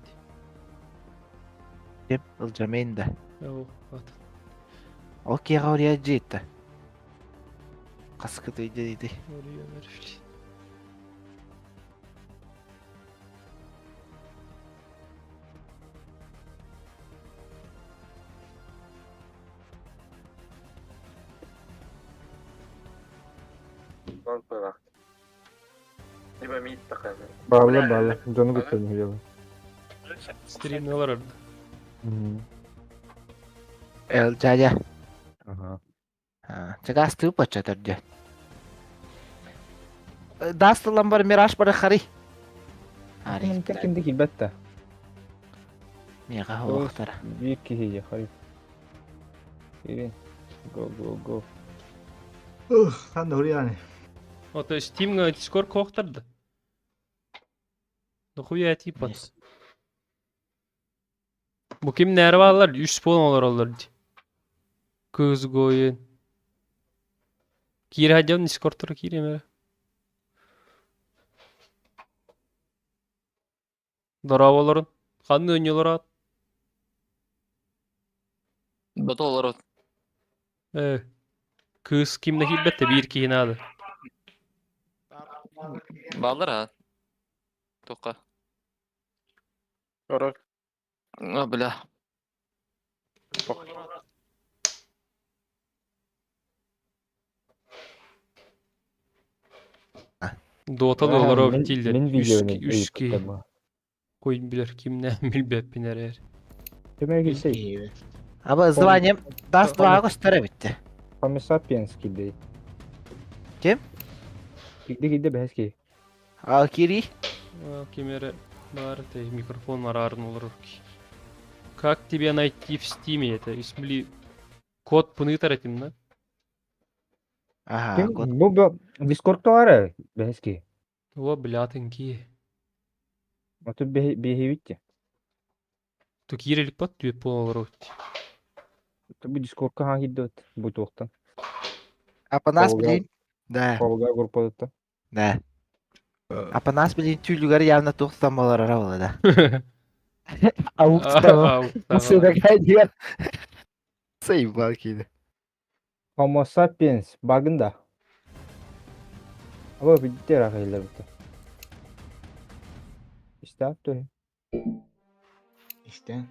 Деп ылжамайын да. О, вот. Ол киэҕэ ория дьиэтта. Хаскыты дьиэти. Бааллар бааллар. Дьону кытта ньүһүйэбин. Стримни олорор. Эл дядя. Ага. Чагастыы бачча төрдү. Дас тылан бар мираж бары хари. Ари. Кимди килбэт да. Миэхэ хоһуохтара. Биир киһи же хари. Ирин. Go go go. Хан хуяни. О, то есть Steam'га Discord коохтар да? Дохуя типа. Бу кимнэр бааллар? Үс буолан олороллор дии. Кыыс Гоин. Киирэ сылдьан Discordтара киириэм эрэ. Дорооболорун. Ханна оонньуулар Бото олорот. Э, кыыс ким да киирбэт да биир киһи наада. Бааллар а? Туохха? А, бля. Дотада олорор дииллэр. Мин Үс, видеоны үс киһи. ыйыттым. Кой билэр кимнээн билбэппин эрээр. Ким килсей? Аба званием Даст 2 көстөр эбитти. Homo sapiens килдей. Ким? Килде килде бэһэс киһи. А кири. Ким эрэ баар этэй микрофон араарын олорор ки. Как тебя найти в стиме это? Если код пынытар этим, да? Ага, Ким? код. Бу бу Discord'та бар э бэһэс киһи. О, блятынки. Оту бэһи битти. Ту киирэлик бат түөп буолан олорор. Бу Discord'ка хаан килде бу туохтан. Апанас Холга. билин. Да, Холга группадыттан. да. Апанас билин түүлүгэр явно туохтан болорора була да. Аук Сука, диэн. Заебал киһи. Homo sapiens багын да. Аба битте рахайлар битте. İşte то. Истэн.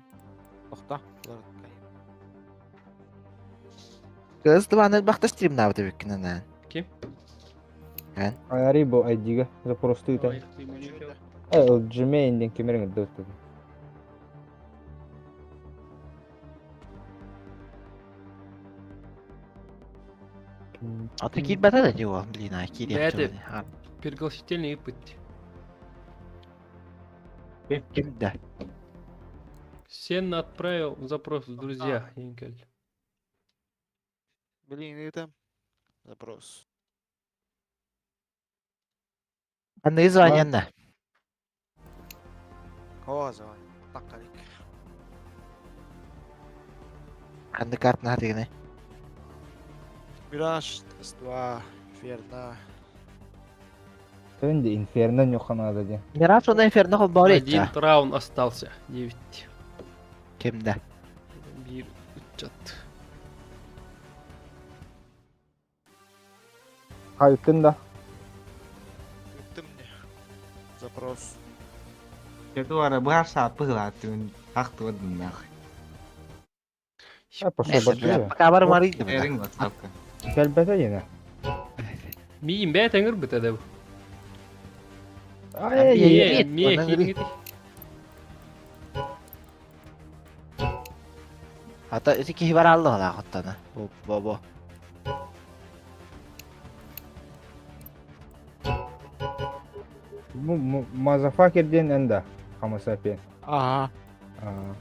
Тохто. Кыз дыбаны бахта стримнаабыт эбиккин эн. Ким? Ари бу ID-га запросты ыта. Э, Gmail ден кемерин дөттү. Аты киирбэтэ да дио, блин, а киириэх Бэйэтэ. дьылы. Пригласительный ыппыт. Ким да. Сен отправил запрос в друзья, Инкель. Блин, это запрос. Аны звание О, звание. Таккалик. Ханны картына дегене. Мираж, С2, Инферно. Төнде инферно нюханада де. Мираж онда инферно холбоор Один этча. раунд остался. Девять. Ким да. Биир ыччат. Хайыттын да. Ты мне. Запрос. Четуара быһар сааппы сылааттыгын ахтыбадын нахуй. А, пошел бардыы. Пока бар марыйды. Эриң ватсапка. Кэлбэтэ диэнэ. Миин бэйэтэ ыҥырбыт этэ бу. Ай, Миэ, Миэ, миэ онон киириҥ ити. Ата ити киһи бар алла ола хоттана. Бу бу бу. Бу мазафакер диэн эн да. Homo sapiens. Ага. Аа.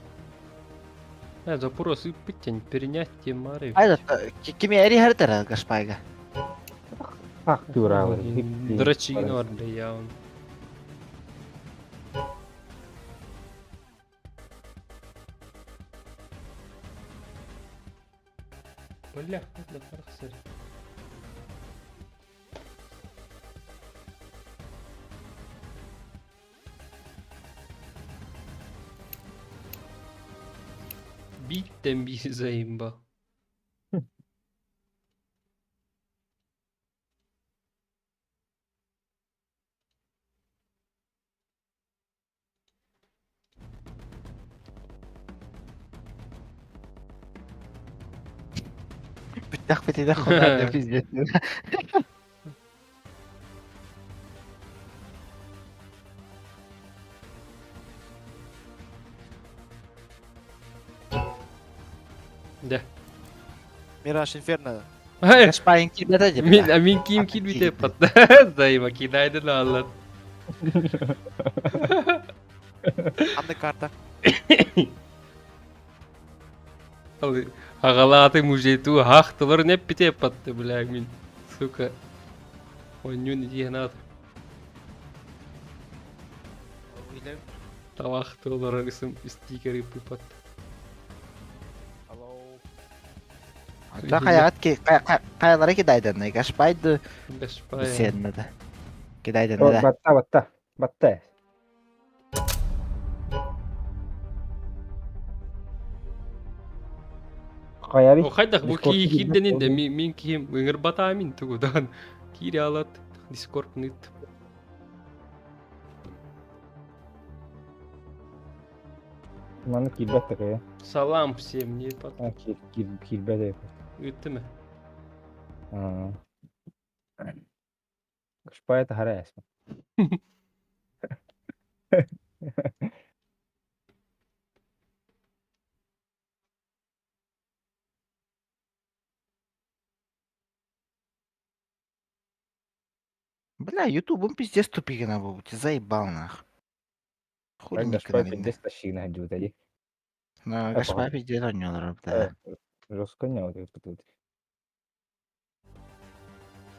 Э, запрос ыппыт перенять темары. Ай да кими эри хартара гашпайга. Хак тураалы. Драчигин бар бля я он. Бля, да харахсар. Биттен би заимба. Бүттэх битинэ хонар да пиздец. Дэ. Мираж Инферно. Гаспарин киирбэтэ дии, Мин бля. мин ким киирбите патта. Займа кидайдын аллат. Анны карта. Аҕалааты мужету хахтылар неппите патты бля мин. Сука. Онньун иһин Табахты олорор ысым стикер ыппыппат. Ата хайаҕыт ки хайалара кидайданнай Гашпайды Гашпай. сиэннэ Кидайданна да. Батта батта. Батта. Хайари. О хайдах бу ки киирденин да мин киһим ыҥырбатаа мин тугудан киире алат Дискорд ныт. Маны киирбэт такая. Салам всем не пат. А киир киир киирбэт. Ыттымы. Аа. Шпай это харас. Бля, ютубом пиздец тупигина был, ты заебал нах. Хули Гашпай никогда видно. пиздец тащина дьюта. Ну, Гашпай пиздец онньолор, бля. Жестко не вот тут.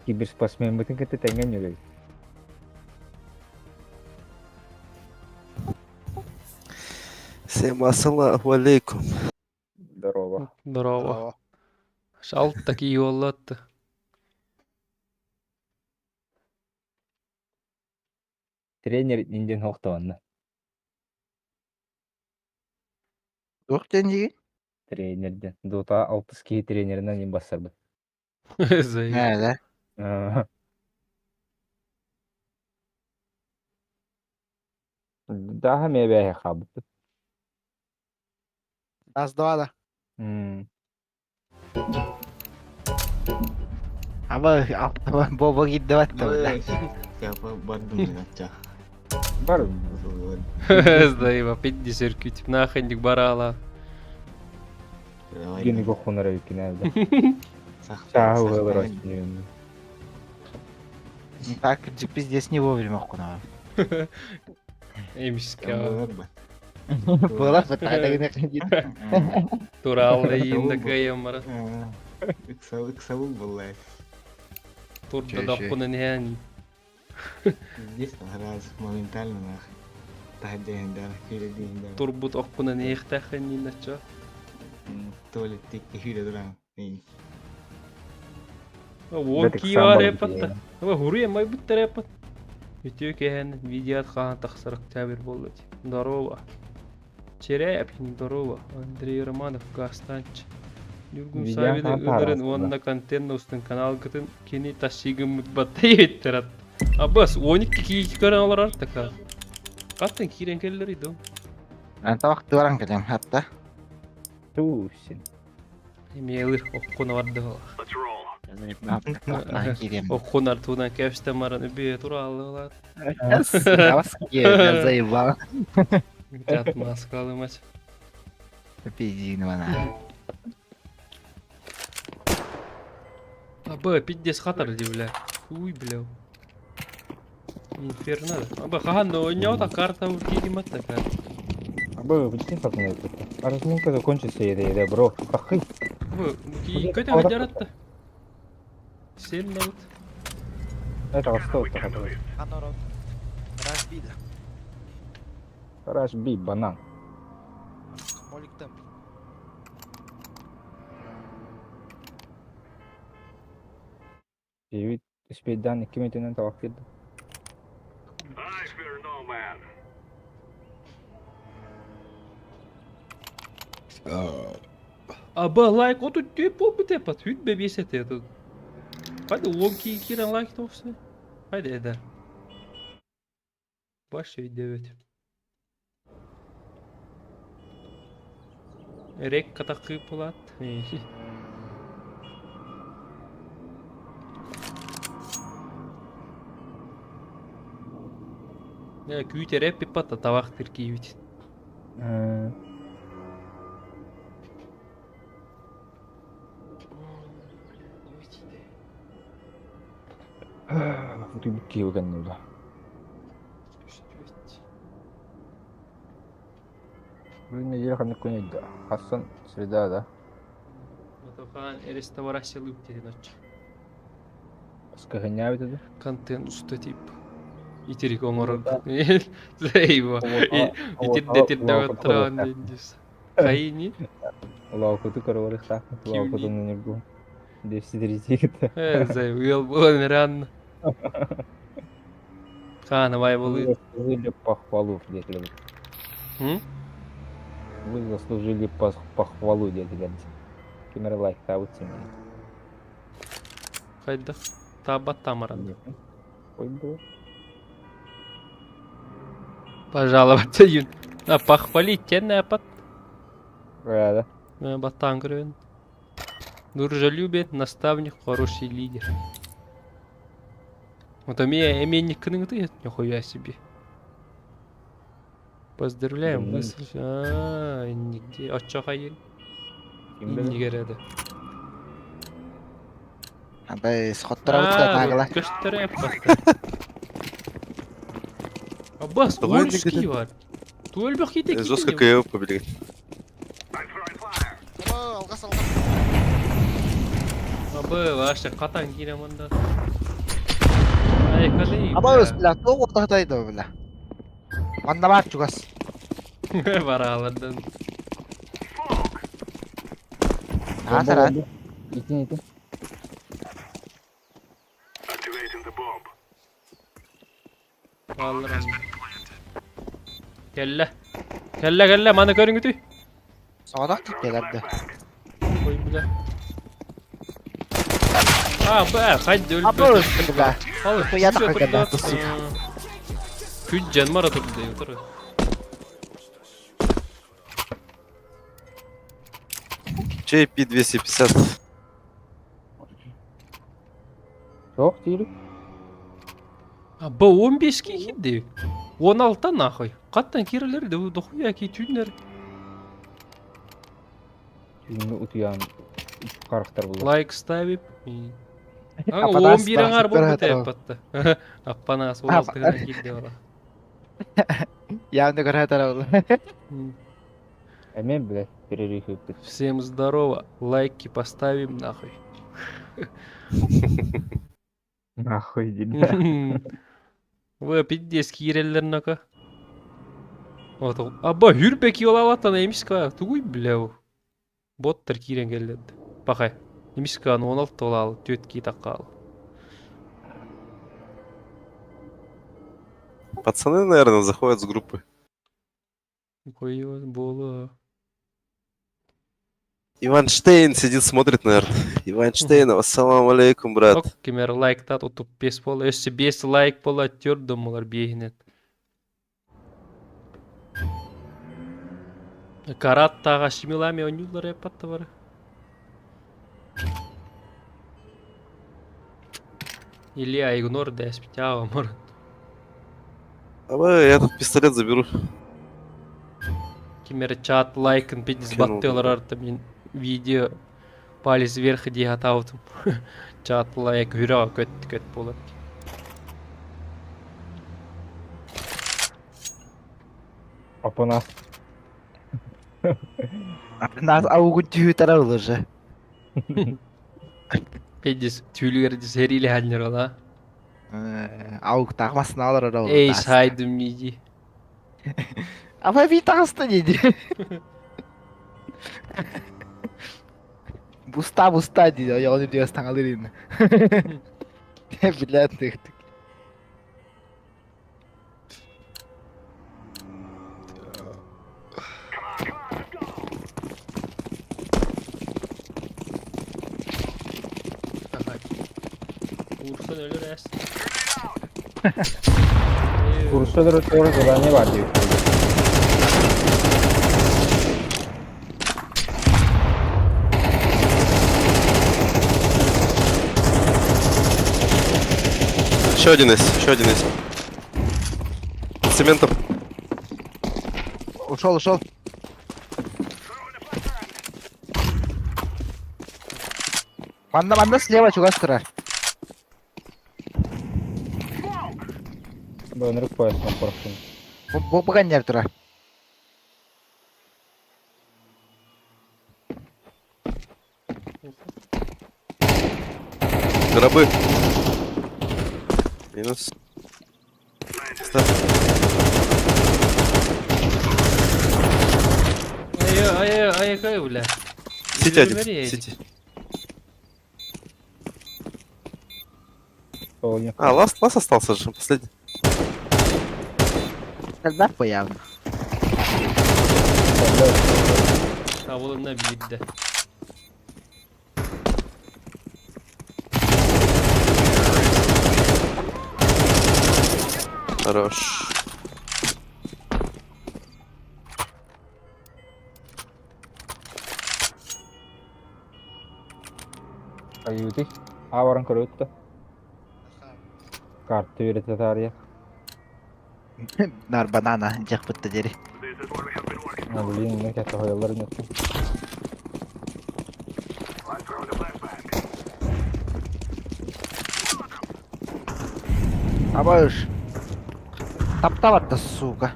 Киберспортсмен бытын кытта тэҥҥэ ньүрэй. Всем ассаламу алейкум. Здорово. Здорово. Шалт такие оллатты. Тренер инден хохтоонна. Туох диэн дии? Тренерден. Дота алтыс киһи тренеринэн иин бассарбыт. Заебал. Ээ, Аа. Daha мебэһэ хаалбыт. Раз, два, да. М. Аба, алтаба, боба киирдибэт да, бля. Siapa бардым ача. Бар. Заеба пидди сөркүтүп нахынник барала. Гини гохунара үкинэ. Чааһы уһалар очньуун. Так, пиздец не вовремя охкуна. Эмискэ. Была бы так, Туралла иин кыйыммара. Ыксабыл была. Турда Чэ, чэ. дохкунан иһэн. Здесь раз моментально нах. Таһдьаһындар, киирдиһиндар. Турбут охкунан иэхтэххин начо. Туалет тикки хүйрэ туран. Уон кииваар эппатта. Аба хуруя май буттар эппат. Үтүө кэһэн видеот хаан тахсар октябрь буолла дии. Здорово. Черепин, здорово. Андрей Романов, Гастанч. Ньургун Видео Савины хаан ынырын таһаарастыга. уонна контент устун каналгытын кини тащигыммыт баттай эттер Абас, 12 киики көрөн олорор така. Каттан киирен келлер иди. Антабак баран кэлем, хатта. Туусин. Эмиэлир оккуна барды Let's roll. Киирем. Оккун артуынан кэпстен маран үбүө турааллылар. Абас киирем, заебал. Жат маскалымач. Пиздин бана. Аба, пиздец хатар ди, бля. Уй, бля. Инферно. Аба, хахан, но ойноо карта киимат така. Аба, билтин сатын это. А разминка закончится еде еде бро. Тахы. Аба, ки көтө хаджаратта. Семь минут. Это что это? Анород. Раз бида. Раш би банан. Молик темп. Девять успейдан 2 минутынан табак кирди. I fear no man. Аба, лайк оту түйіп болып бітеп пат. Хүт бебес ете. Хайда он ки кирен лайк тохсы. Хайда эдер. Баш девет. Рек катакы пулат. Не, күйт эреп пиппата табак тиркийбит. Утуйбут киһи кэннэ бля. Бүгүн неделя ханнык күн ыйда? Хассан среда да? Матахаан реставрациялыып диэн оччо. Скаһынньаабыт этэ. Контент уста тип. Итирик оҥорор. Зайба. Итирде тирде оттраан диэн Хайни? Лаокуту көрөр Лаокутун ньургу. 230 кытта. Э, зай, ыал буолан эрэн. Хаана бай болы. Вы заслужили похвалу диэтилэр. М? Вы заслужили похвалу диэтилэр. Ким эрэ лайктаабыт сэмээр. Хайдах? Таабат тамаран. Ой, было. Пожаловаться юн. А похвалить тенне апат. Да. Баттаан көрөбүн. Дружелюбие, наставник, хороший лидер. Вот эмиэ эмиэнниккин ты нихуя себе. Поздравляем, вы А, нигде. Оччо хайын. Иннигер эди. Абай, сходторобут да наагала. Көстөрө эппатта. Аббас, Давай Ольский бар. Туөлбөх ките Жестко КВ побили. Алгас алгас. Абы, вообще катан кире мында. Ай, кады. Абай, бля, тоқ ортақтайды, бля. Манна бар чугас. Баралардан. Аатара. Итин итин. Алларам. Кэллэ. Кэллэ, кэллэ, маны көрүҥүтүй. Соғадақ тип келерді. Ой, бля. А, бля, хайды өлбөт. Абай, бля. Ал, Я так когда Күн жанмара турду дейм тур. JP 250. Жоқ дейік. А, б 15 ке кирди. 16 нахуй. Каттан кирелер де дохуя ки түннер. Түүнү утуян харахтар булар. Лайк ставип. А, Апанас 11 аңар бара болду турар. деп батты. Аппанас 16 гына кирди бала. Явно көрө тарабыл. Эме бля, перерыв өттүк. Всем здорово. Лайки поставим нахуй. Нахуй дейм. Вы пиздец кирелер нака. Вот. Аба хүрбек yol эмиска. Тугуй бля. Боттар кирен келди. Бакай. Эмиска 16 олалы, 4 ки таккал. Пацаны, наверное, заходят с группы. Кой болу. Иван Штейн сидит, смотрит, наверное. Иван Штейн, ассаламу алейкум, брат. Ок, кемер лайктат отуп 5 бол. Өссө 5 лайк бола түрдüm олар бейинет. Карат тага шимилами ойнулар эпатта бар. Илья игнор дэспит ава мор. Давай, я тут пистолет заберу. Кемер чат лайкын пиздец Кинул. баттылар арты мен видео палец вверх дии атаутум. Чат лайк хүрө көт көт болот. Апанас. Нас аугун түйү тарабыл уже. Пиздец түүлүгер сериле ханнер ола. Ауг тагмасын алар арабыл. Эй сайдым ниди. Абай би тагысты дейді. Буста буста дейді. Ояғын үрдегес таңалыр енді. Билет тыктык. Ага. Урсан өлөр эс. Курсада doğru задание бар дейт. Еще один есть, еще один есть. Цементом. Ушел, ушел. Манна, манна слева чугас турар. Бönрүк поясынан корктум. Бу бу тура. Гробы. Минус. Ай, ай, ай, ай, бля. Сити один. Сити. А, ласт, ласт остался же, последний. Элбэх бу явно. Табылына биирдэ. Хорош. Аюты. Аваран көрөттө. Карты берете тария. Нар банана дьахпытта дери. А, блин, мен кәтті қоялар неттім. Абыш. Таптаватта, сука.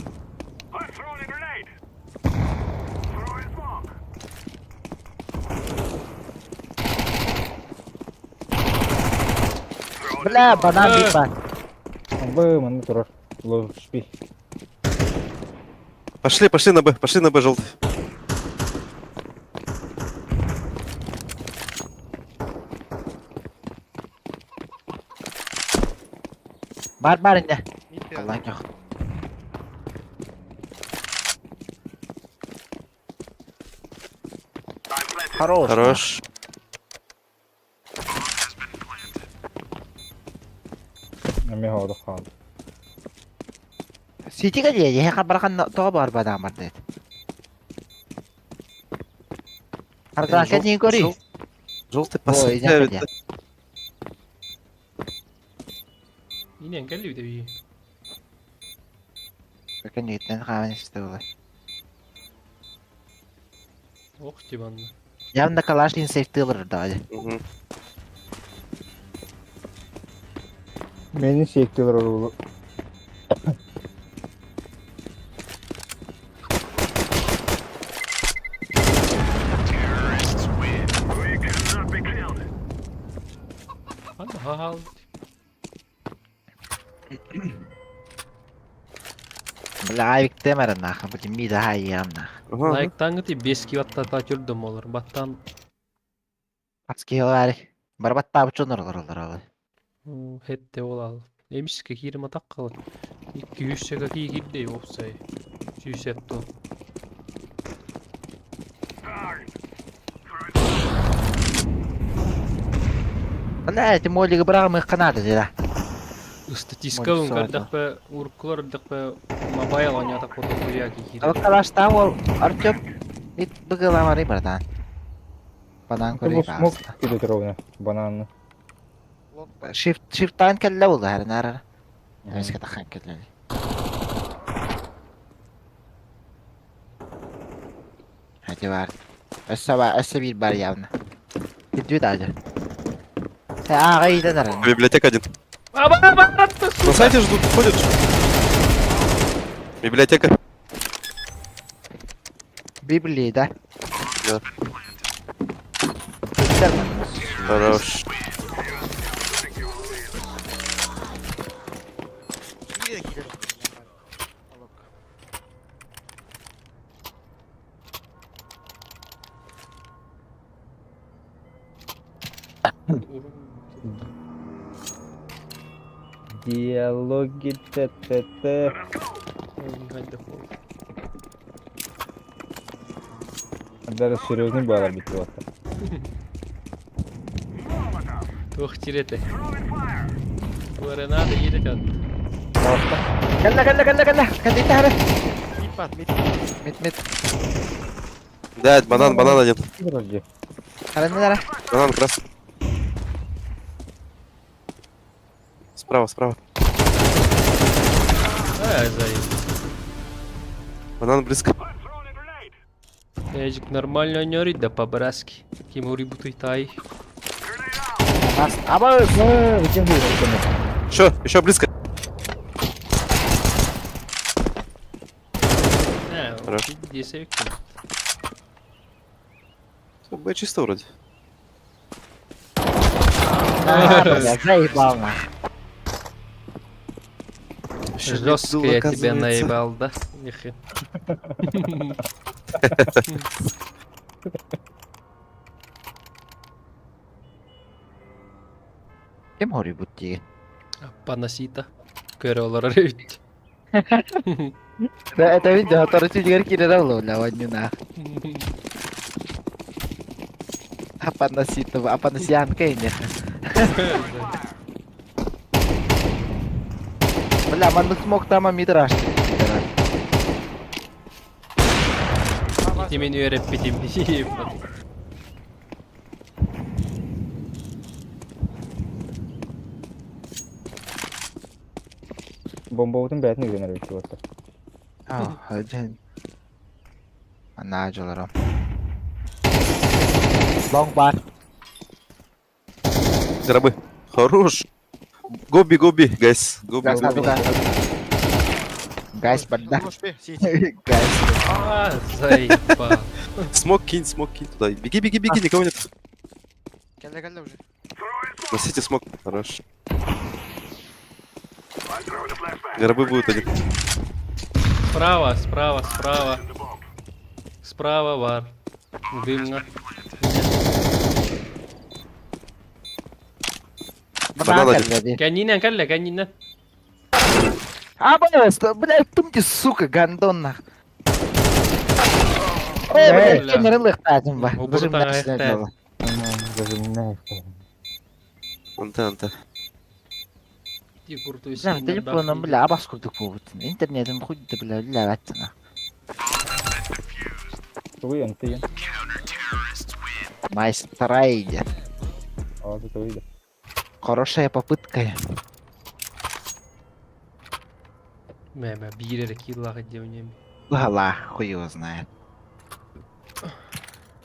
Бля, банан бит бар. Б, манна турар. Лошпи. Пошли, пошли на Б, пошли на Б, желтый. Бар бар инде. Аллаң yok. Хорош. Хорош. Эме ходу қалды. Сити ка дие, еха бархан тоға бар бадан бар дед. Ардан кәден көри. Желтый Ой, поставит. идем, Инен кэлли бит би. Бәкән егеттен хаан исте булай. Ох дибанна. Явно калаш инсейфтылыр да. Мгм. Мени сектилер олу. Анда хахал. Бля, авик темер нахуй, бу ми да хай ямна. Ага, ага. Лайктан гыти 5 килатта та жүрдüm олар. Баттан Ацки бар. Барбат табы чонор олар олар. хетте ол Эмиске кирим атак кылы. 200 сека ки кирде опсай. 100 тон. Бля, эти молиги брагы канады да. Статистика Молик кардакпа уркулар дакпа мобайл онятак фото хуя ки Ал кирде. калаш там ол Артем бит быгыламары братан. Банан Бу көрей смок киде ровно. Бананны. Shift shift'tan кэллэ булла хэр нара. Эмиске тахан кэллэ. Hadi var. Өссө бар, өссө бир бар явно. Бүт ажы. Ага, иде нара. Библиотека один. На сайте ждут, ходят. Библиотека. Библия, да? Да. Хорош. Диалоги т-т-т. Даже серьезный балар битти батта. Тух тирете. Гренада едет. Кэллэ, кэллэ, кэллэ, кэллэ. Кэллэ, хара. Мид мид. Мит, мит. Да, банан, банан один. Вроде. Хара, не нара. Банан красный. Справа, справа. Ай, зай. Банан близко. Эжик нормально нёрит, да по-братски. Кимури бутуйтай. Аба, Где был? Еще, еще близко. Хорош. Десять. Всё, Б чисто вроде. А, бля, заебал нах. Вообще Жестко был, я тебя оказывается. наебал, да? Нихе. Ким хоруйбут дии? Панасита. Көрө олорор эбит. Да, это видео, который тюльгер кирер бля, воню нах. Апанаситова, апанасианка ини. Бля, маннык смог там мидраш. Ити мин үөрэппитим. Бомбабытын бэйэтин үгэнэр эбит чугастар. А, один. Анаа дьолором. Лонг бар. Гробы. Хорош. Гоби, гоби, гайс. Гоби, Гайс, гоби. Гайс, барда. Хорош, бе, сидите. Гайс. А, заебал. Смок кинь, смок кинь туда. Беги, беги, беги, никого нет. Кэллэ, кэллэ уже. Носите смок. Хорош. Гробы будут один. Справа, справа, справа. Справа вар. Дымно. Банан один. Кэннинэн кэллэ, кэннинэн. А, бля, бля, тум ты, сука, гандон нах. Ой, бля, Бля. кемнерин лыхтаатым ба. Убуртаҥа эхтээ. Анта, анта. Ти куртуй Бля, телефоном, бля, абас курдук буолбутун. Интернетим хуйда, бля, үлэлээбэт Тугуй антыйын. Nice try. Aa, тугуй да. Хорошая попытка. Мэ, мэ, биир эрэ кииллаах диэбинем. Ла, хуй его знает.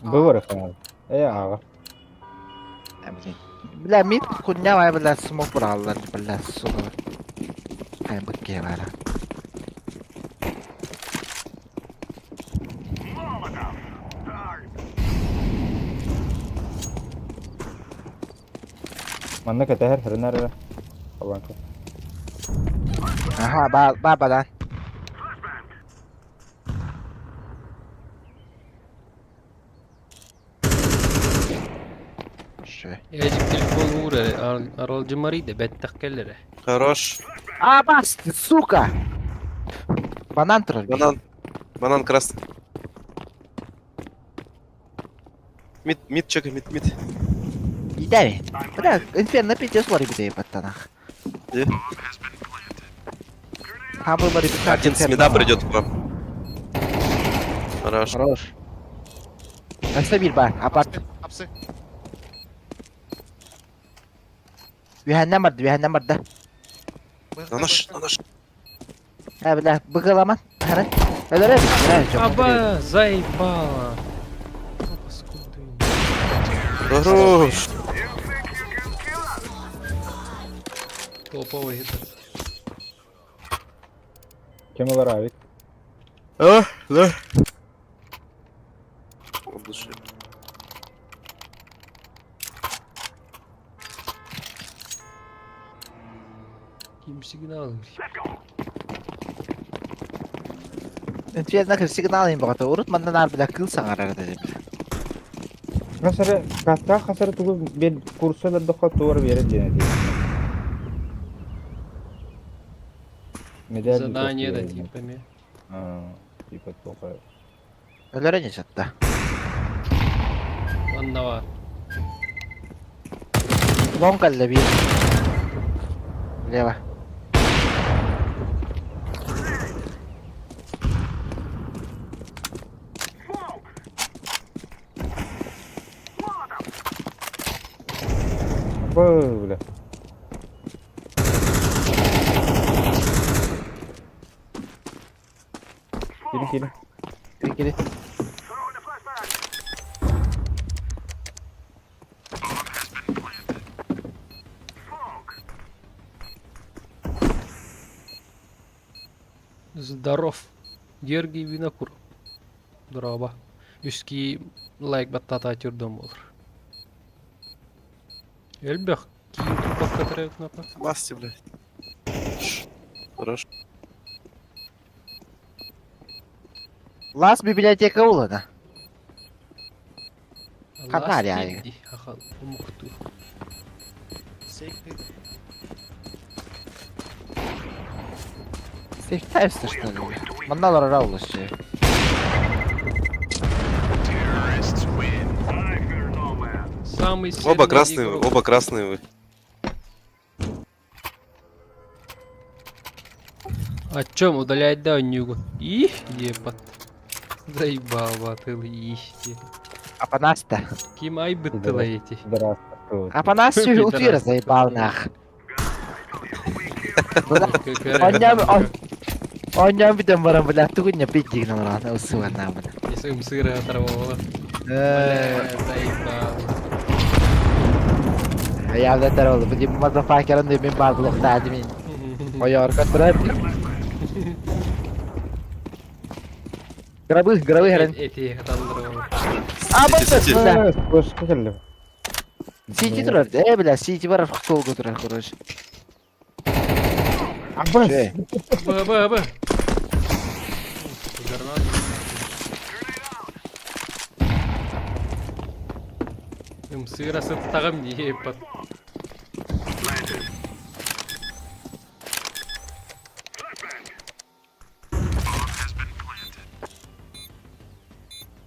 Бывар ханал. Э, ага. А, блин. Бля, мид хуйня, ай, бля, смог браллар, бля, сука. Ай, быке бара. Манна кэтэһэр хырынар эрэ. Аланка. Ага, ба, ба, бадан. Шö. Ээжик телефон уур эрэ, аралдьымарый да бэттэх кэллэрэ. Хорош. А, бас, ты, сука! Банан турар. Банан. Банан красный. Мид, мид, чекай, мид, мид. Идэви. Бля, инферно пиздец лори битей баттанах. Где? Хамбы лори битей. Один с мида придет к вам. Хорош. Хорош. Өссө биир бар, апарт. Апсы. Үһэннэн барды, үһэннэн барды. На наш, на наш. Ә, бля, быгыламан. Хара. Өлөрө бит, Аба, заебала. Паскудный. Хорош. Топовый это. Кем олар авик? А, да. От души. Ким сигнал? Инферно сигнал им богато. Урут мандан ар бля кыл саңарар деді. Хасары, катта хасары тугу бер курсалар да туар берет диэн этии. Медаль Задание да типа ме. А, типа тока. Өлөрө не жатта. Манна бар. Лонг әллә бир. Лево. Бля. Кири кири. Кири кири. Здоров. Георгий Винокуров. Дорообо. Үскии лайк баттаата түрдөн болар. Элбэх киин турбакка төрөөбүт Ласти, блядь. Хорошо. Лас библиотека улана. Ханна Ласти ахал омукту. Сехтайсты что ли? Манна олорор олус. Самый Оба сильный красные, вы, игрок. оба красные вы. О чем удалять да нюгу? Их, епат. Заебал батыл, их. Апанаста. Ким ай быттыла эти. Здравствуй. Апанас утуйра заебал нах. Онньоон Онньоон бүтэн баран бля тугунья пить дигин олорон усуган наамына. Если умсыра оторвала. Э, Заебал. Я да тарол, бу дим мазафакерын мен бар блоктады мин. Ойор көтөрөр. Грабы, грабы херен. Эти хатандырова. А Сити, сити. Флешка келди. Сити турар. Э, бля, сити бар столга турар, короче. Абас! Б, Б, Б. Гранат. Умсыра сыттагым епат.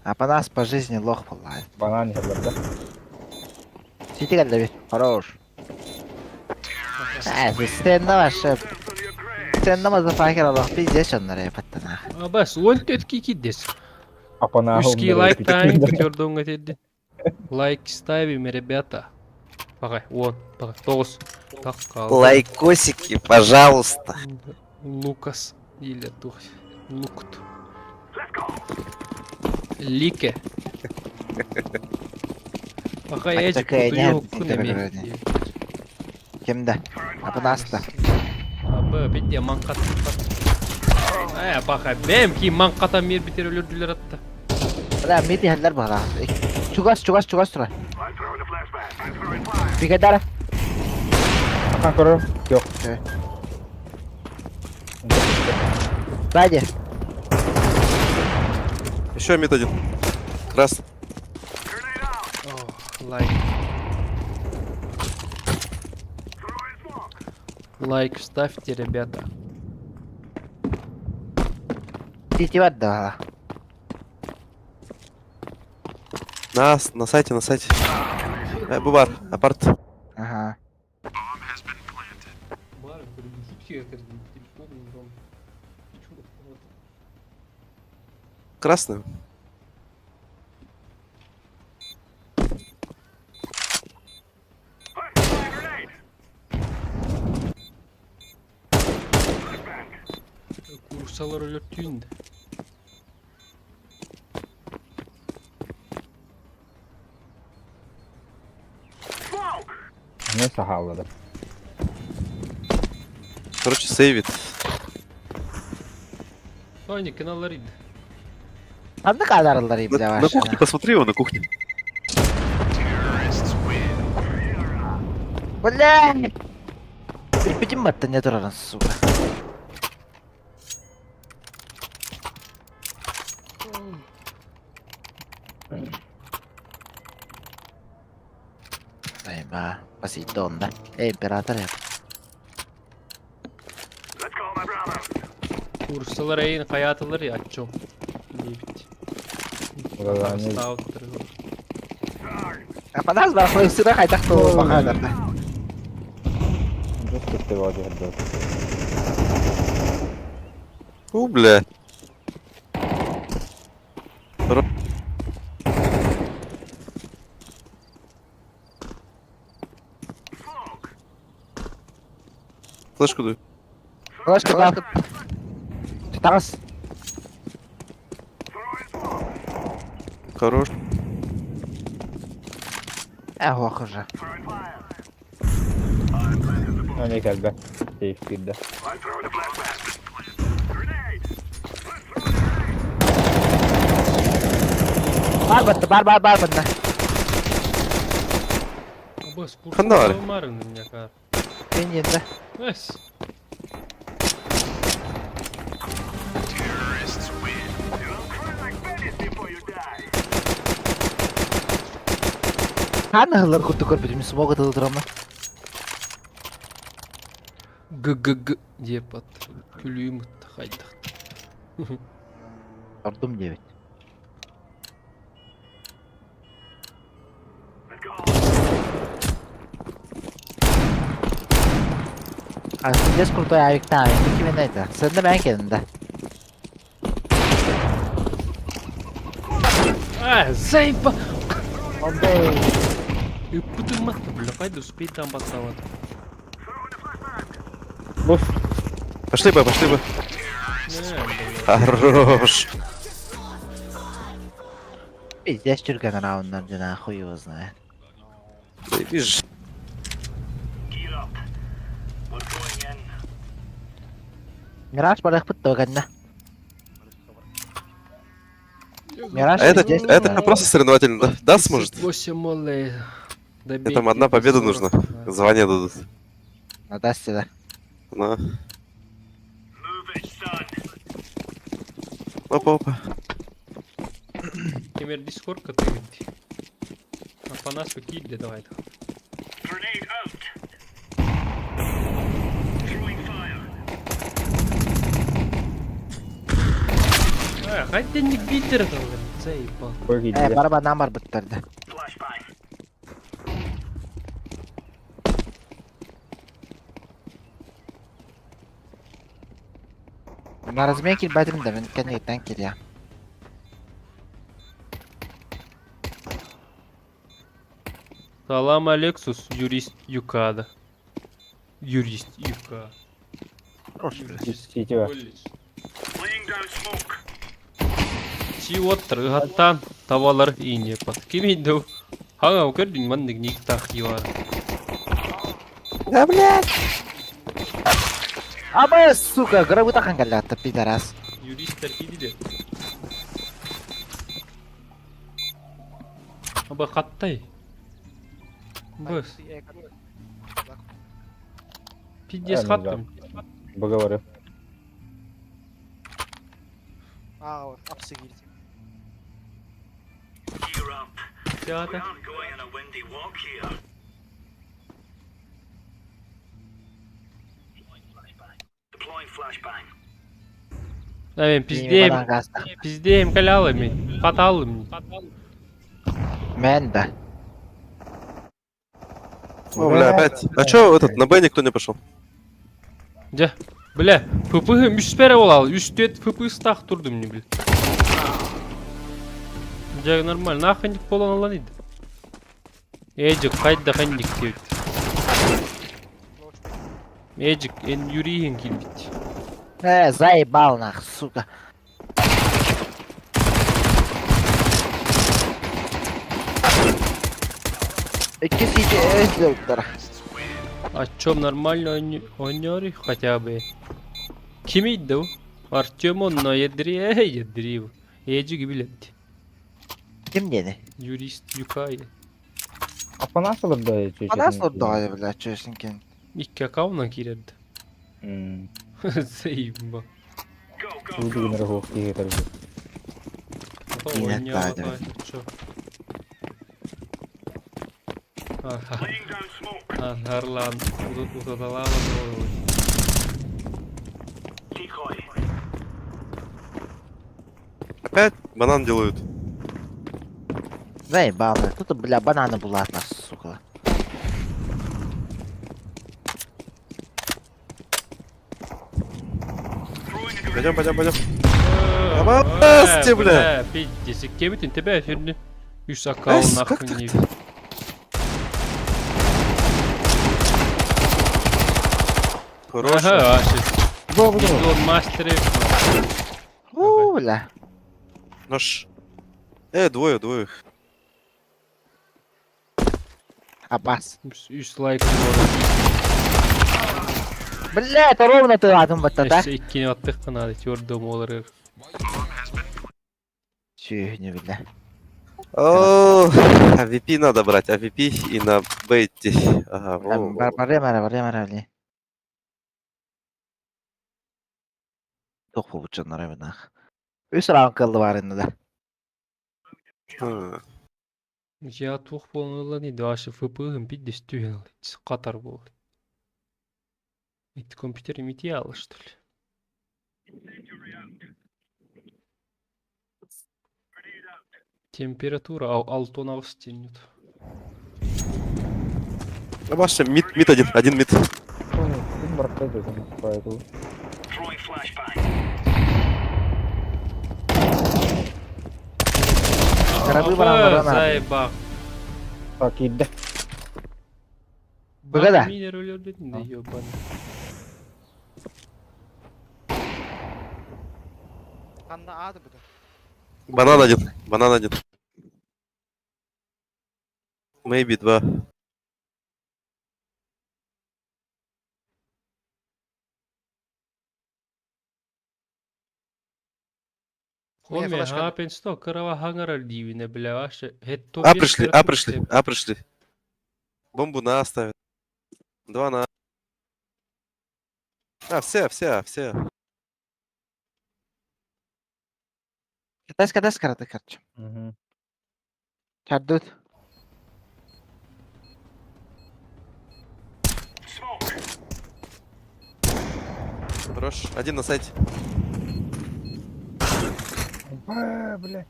Апанас по жизни лох был. Банан херлерде. Сити келди бит. Хорош. Э, сен ваше. Сен мазафакер алах пиздец оннары паттана. Абас, он тетки кидес. Апана. Узкий лайк тайм, төрдөн кетеді. Лайк ставим, ребята. Пағай, он, пағай, тоғыз. Так қалды. Лайкосики, пожалуйста. Лукас или тух. Лукт. Лике. Пағай, Так эжи, такая кутую не- күнеме. Кимде? Апанаста. Абы, битте маңқат. Ә, бақа, бәм ки маңқата мер битер өлөрдүлөр атты. Бля, мити хәлләр бара. Чугас, чугас, чугас тура. Бигадара. Ахан көрөр. Yok. Сзади. Еще мид один. Красный. Ох, лайк. Лайк ставьте, ребята. Сити бар да. На сайте, на сайте. Бубар, апарт. Ага. Красный. Курсалар өлөртүйін де. Ne sahalladı. Короче, сейвит. Они каналлар иді. Анда кадарылар На, бля на ваша. кухне посмотри его, на кухне. Бля! Битим батта не тураран, сука. Айма, Посейдон, да? Эй, император. Курсалар айын каятылар я аччом. Бит. Ула, Апанас бар, сыра кайтак то бакадар. Жестко ты вроде У, бля. Флешку даю. Флешка там. Тагас. Хорош. Эх, уже. Öne gel be. Keyif bir de. Бар батта, бар бар бар батта. Абыс, Ханна бар? Марын някар. Мен енді. Эс. Ханы хыллар курдук көрбүтүм, смог ытылы турамын. Г-г-г диэп ат. Күлүүм ытта хайдах. Ордум диэбит. А здесь крутой авик там, ким это? Сэнда мэн кенда. А, заеба! Ондай. Ыппытым матта, бля, пойду успеть там подсовать. Пошли бы, пошли бы. Хорош. Пиздец түрген раунднар дена хуй его знает. Да и видишь. Gear up. We're going in. Мираж барахпыт тоганна. Мираж А это, пиздец. это просто соревновательно, да? Да, сможет? 8 молей. Мне там одна победа нужна. Звание дадут. На дасте, да. На. Move it, son. Опа, опа. Кемер Дискорд катыгыт. Апанас киирде давай. Grenade out. Throwing fire. А, хайденник битер далган. Заебал. Э, барабаннан бар быттарды. Flashbang. На размен килбэтим да, мен кэнниттэн кириэ. Салам Алексус, юрист Юкада. Юрист Юка. Сетева. Laying down smoke. Чиоттар ыһаттаан табалар иинньэппат. Ким индэ хаҥа көрдүн маннык никтаах юар. Да блядь! Абы, сука, грабыта хангалята, пидорас. Юристтер киидилер. Аба хаттай. Быс. Пиздец А, ну хаттым. Поговорю. Аа, апсы киирди. Gear up. We Театр. aren't going on a windy walk here. Deploying flashbang. Мен пиздеем, Банан гаста. пиздеем калялами, хаталым. Мен да. О, бля, опять. А чё этот, на Б никто не пошел? Дьэ, бля, ФПГ үс бэрэ буолал, үс түөрт ФП стах турдум не бля. Дьэ, нормально, наханник буолан ылан иди. Эжик, хайда ханник диэбит. Эжик, эн юриһин киирбит. Э, заебал нах, сука. Икки сити өздөрүктөр. О чем нормально ойнёры хотя бы. Ким иди Артем онно ядри, эй, ядри. Эжиги билет. Ким диэни? Юрист Юкай. Апанас олордо Анас ордоҕо, бля, чөсүн кин. Икки аккаунтан киирэрdi. Заебал. Go, go, go. Бүгүн рахух киһи көрбүт. Киинэ таадыр. Laying down smoke. Арлан, утаталаама Decoy. Опять банан делают. Заебал, бля. Тут, бля, бананы булатлар, сука. Throwing a Пойдем, grenade. пойдем, пойдем. Абасте, бля. Пиздец, кемитин тебя сегодня. Үс аккаунт Эс, как нахуй не. Хорош. Ага, Дон мастеры. У, бля. Наш. Двое, двое. их. Абас. Үс лайк. Бля, это ровно ты ладым вот да? Иккини аттык надо, твердо молорыр. Чүһүнү, бля. О, AWP надо брать, AWP и на Б идти. Ага, во, во, во. Барыам эрэ, барыам эрэ, били. Туох буолбут дьонноро эбинаах. Үс раунд кыалла баар иннэ да. Хм. Я туох буолан ылланый Даша ФП-ым пиддес түһэн катар буолар. Ити компьютер имитиалы что ли? Температура 6 теннют. А Маша, мид, мид один, один мид. Ким барта дедим, поэтому. Карабы баран баран. Заебал. Так, иди. Быга да. Минер өлөрдүн да ебаный. Ханна аады быда. Банан один, банан один. Maybe два. Хоме, флешка. хапен сто, карава хангара дивине, бля, ваше. А пришли, а пришли, а пришли. Бомбу на А ставят. Два на А. А, все, все, все. Катас катас караты короче. Угу. Чардут. Хорош. Один на сайте. Ба, бля.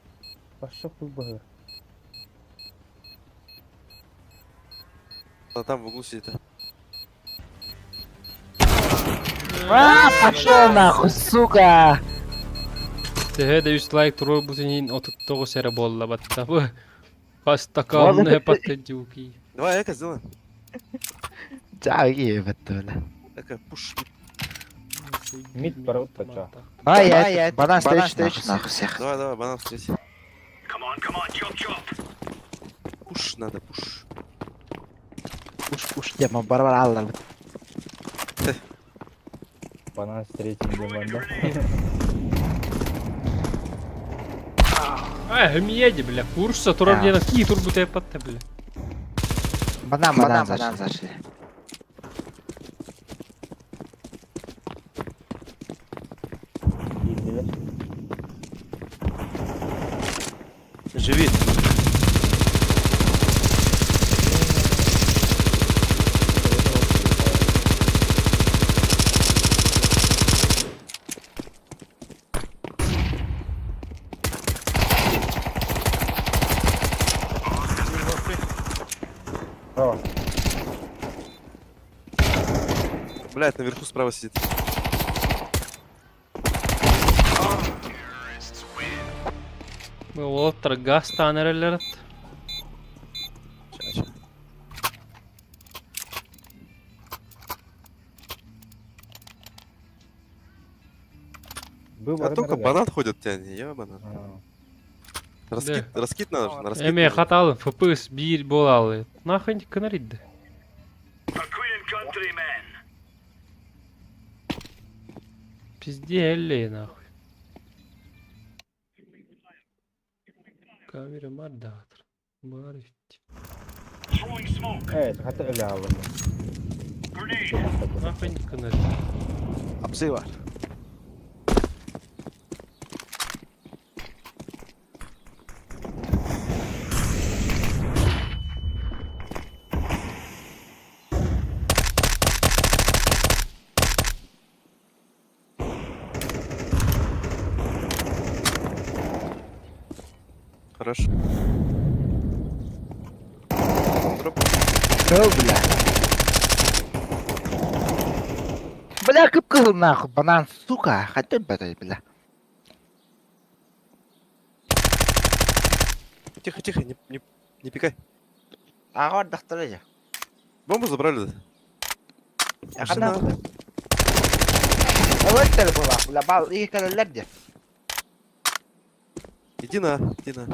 Пошел бы. А там в углу сидит. А, пошел нахуй, сука! Төһө да үс лайк туруор бутунин 39 эрэ буолла батта бу. Хастакаанны патта дюки. Давай эко сделаем. Чаги ебать, бля. Эко, пуш. Мид барут пача. А, я банан встречу нахуй всех. Давай, давай, банан встреть. Пуш надо, пуш. Уж, уж, дема, барбар аллар. Банан встретим, демон, да? А, хмеди, бля, курса турар Да. диэн ки турбу патта, бля. Банан, банан, банан зашли. Иди. Живи. Право. Блять, наверху справа сидит. Уолаттар газ таанаралларат. Ща, ща. Был А только банан ходят тебя, не я банан. Раскид, раскид надо, же, на раскид. Эме нужно. хаталы ФПС биир буолалы. Нахуй кынаридды. Пизде элле нахуй. Камера мардатыр. Бар ведь. Evet, hatta öyle aldım. Нахуй кынаридды. Апсы бар. Хорошо. Дроп. Кыл, бля. Бля, кып кыл нахуй, банан, сука. Хотя бы это, бля. Тихо, тихо, не, не, не пикай. Ага, доктор, Бомбу забрали, да? Я Пошли на. Өлтөр була, бля, бал, и калалар Иди на, иди на.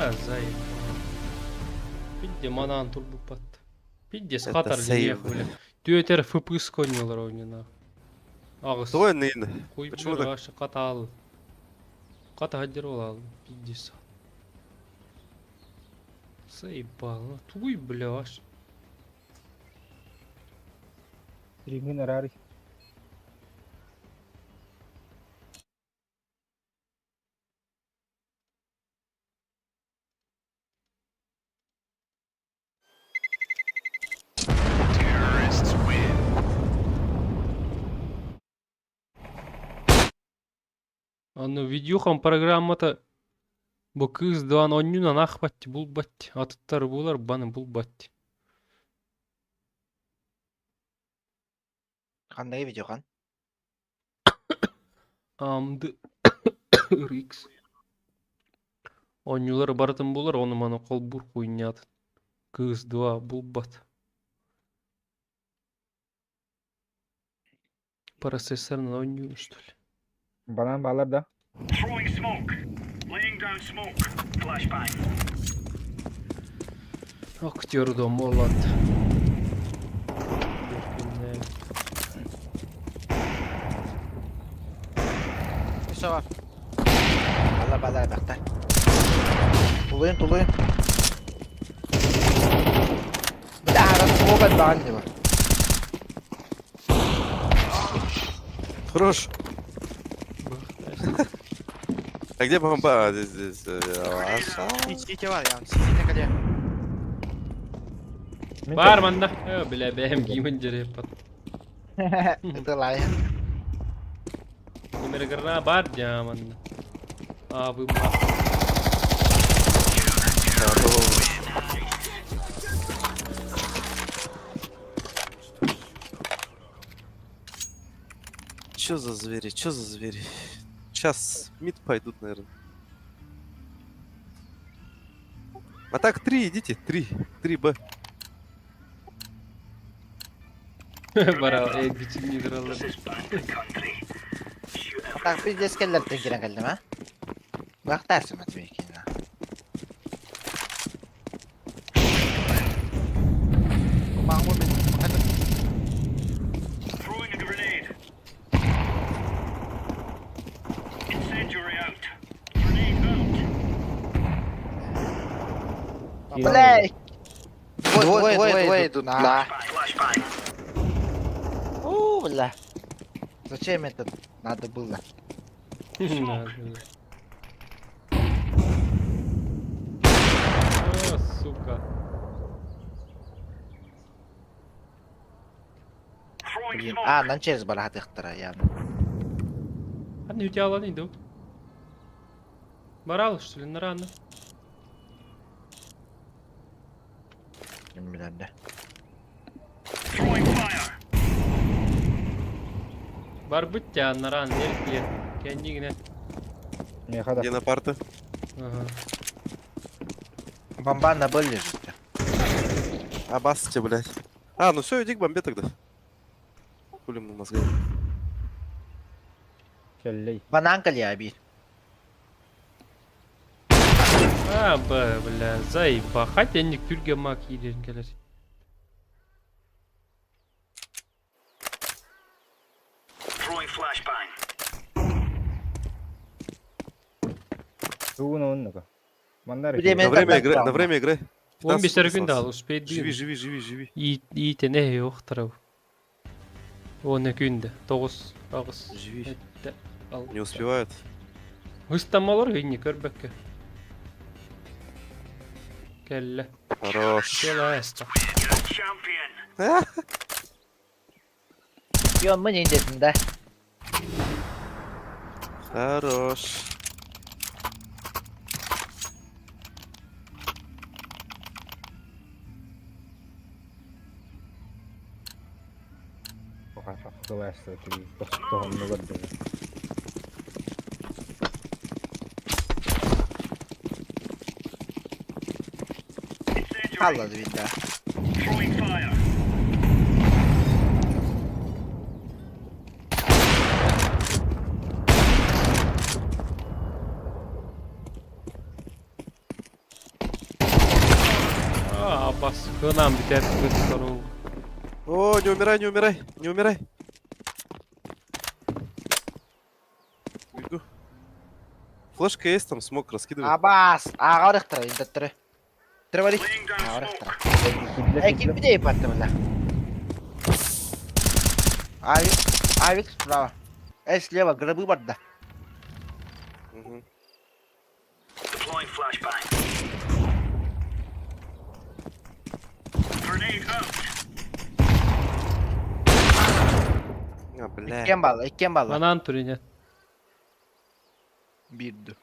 А, заебал. Пизде манаан турбуппат. Пиздец, Это хатар сейв. бля. Түөтэр ФПС конньолор ойнуна. Аҕыс. Твой ныйын. Хуй Почему так? Вообще катал. Ката хаддер олал. Пиздец. Заебал. Ну, туй, бля, аж. Стримин арары. Аны видюхам программата бу кыыс дыан онньунан ахпат булбат атыттар булар баны булбат. Ханныгы видеохан? Амды RX. Оонньуулары барытын булар, ону маны холбуур хуйнят. Кыыс два булбат. Процессорынан оонньуур что ли? Банан балар да. Throwing smoke. Laying down smoke. Flashbang. Актер да молод. Все бар. Алла бала бакта. Тулуйун тулуйун. Бля, расхлопать баҕан бар. Хорош. А где бомба? А, здесь, здесь. Аша. Ичи бар я. Сити кале. Бар манна. Э, бля, бэм гимен жереппат. Это лай. Номер бар дьаманна. А, вы Хорош. Чё за звери? Чё за звери? Сейчас мид пойдут, наверное. А так, три идите, три. Три Б. Бара, э, бичимни дралар. This is bandit country. Shoot every Так, пиздец келлертен кирен кэллим а? Бактарсың Матвейкина. Маңгу мен. Throwing a grenade. Incendiary out. Grenade out. Бля! Двое, двое, двое идут. На. Flashbang. У, бля. Зачем это надо было? Надо. О, сука. Throwing Блин. smoke. А, нан через барахатыктара явно. А не у тебя ладно иду. Барал, что ли, на рано? Билем да. Throwing fire. Бар быть тебя на рано, не Кендигне. Меха да. Где на парты? Ага. Бомба на Б лежит. А басте, блядь. А, ну все, иди к бомбе тогда. Хули мы мозгами. Келлей. Банан калья бир. А, б, бля, заеба. Хотя не түрге мак илен келер. Throwing flashbang. Тугун оннука. Мандар. Где На мен время тогда игры, на травма. время игры. 15 15 секунд секунд дал, осталось. успей Живи, живи, живи, живи. Иитене yo'q Он күндө 9 агыс. Живи. Ал. Не успевают. Хыстамалар гыйни көрбөккө. Келле. Хорош. Келе эста. You're a champion. Йон мы не дедим да. Хорош. Incendiary. Алла бир да. Throwing fire. Абас, кынаам бүтэр кыттару. О, не умирай, не умирай, не умирай. Бегу. Флешка есть там, смог раскидывай. Абас, ааҕа барыахтара, интаттары. Тревали. Ааҕа барыахтара. Эй, ким бидей патты бля. Авик, авик справа. Эй, слева, гробы барда. Мгм. Deploying flashbang. Grenade out. А, бля. Иккен балла, иккен балла. Манан турине. Бирду.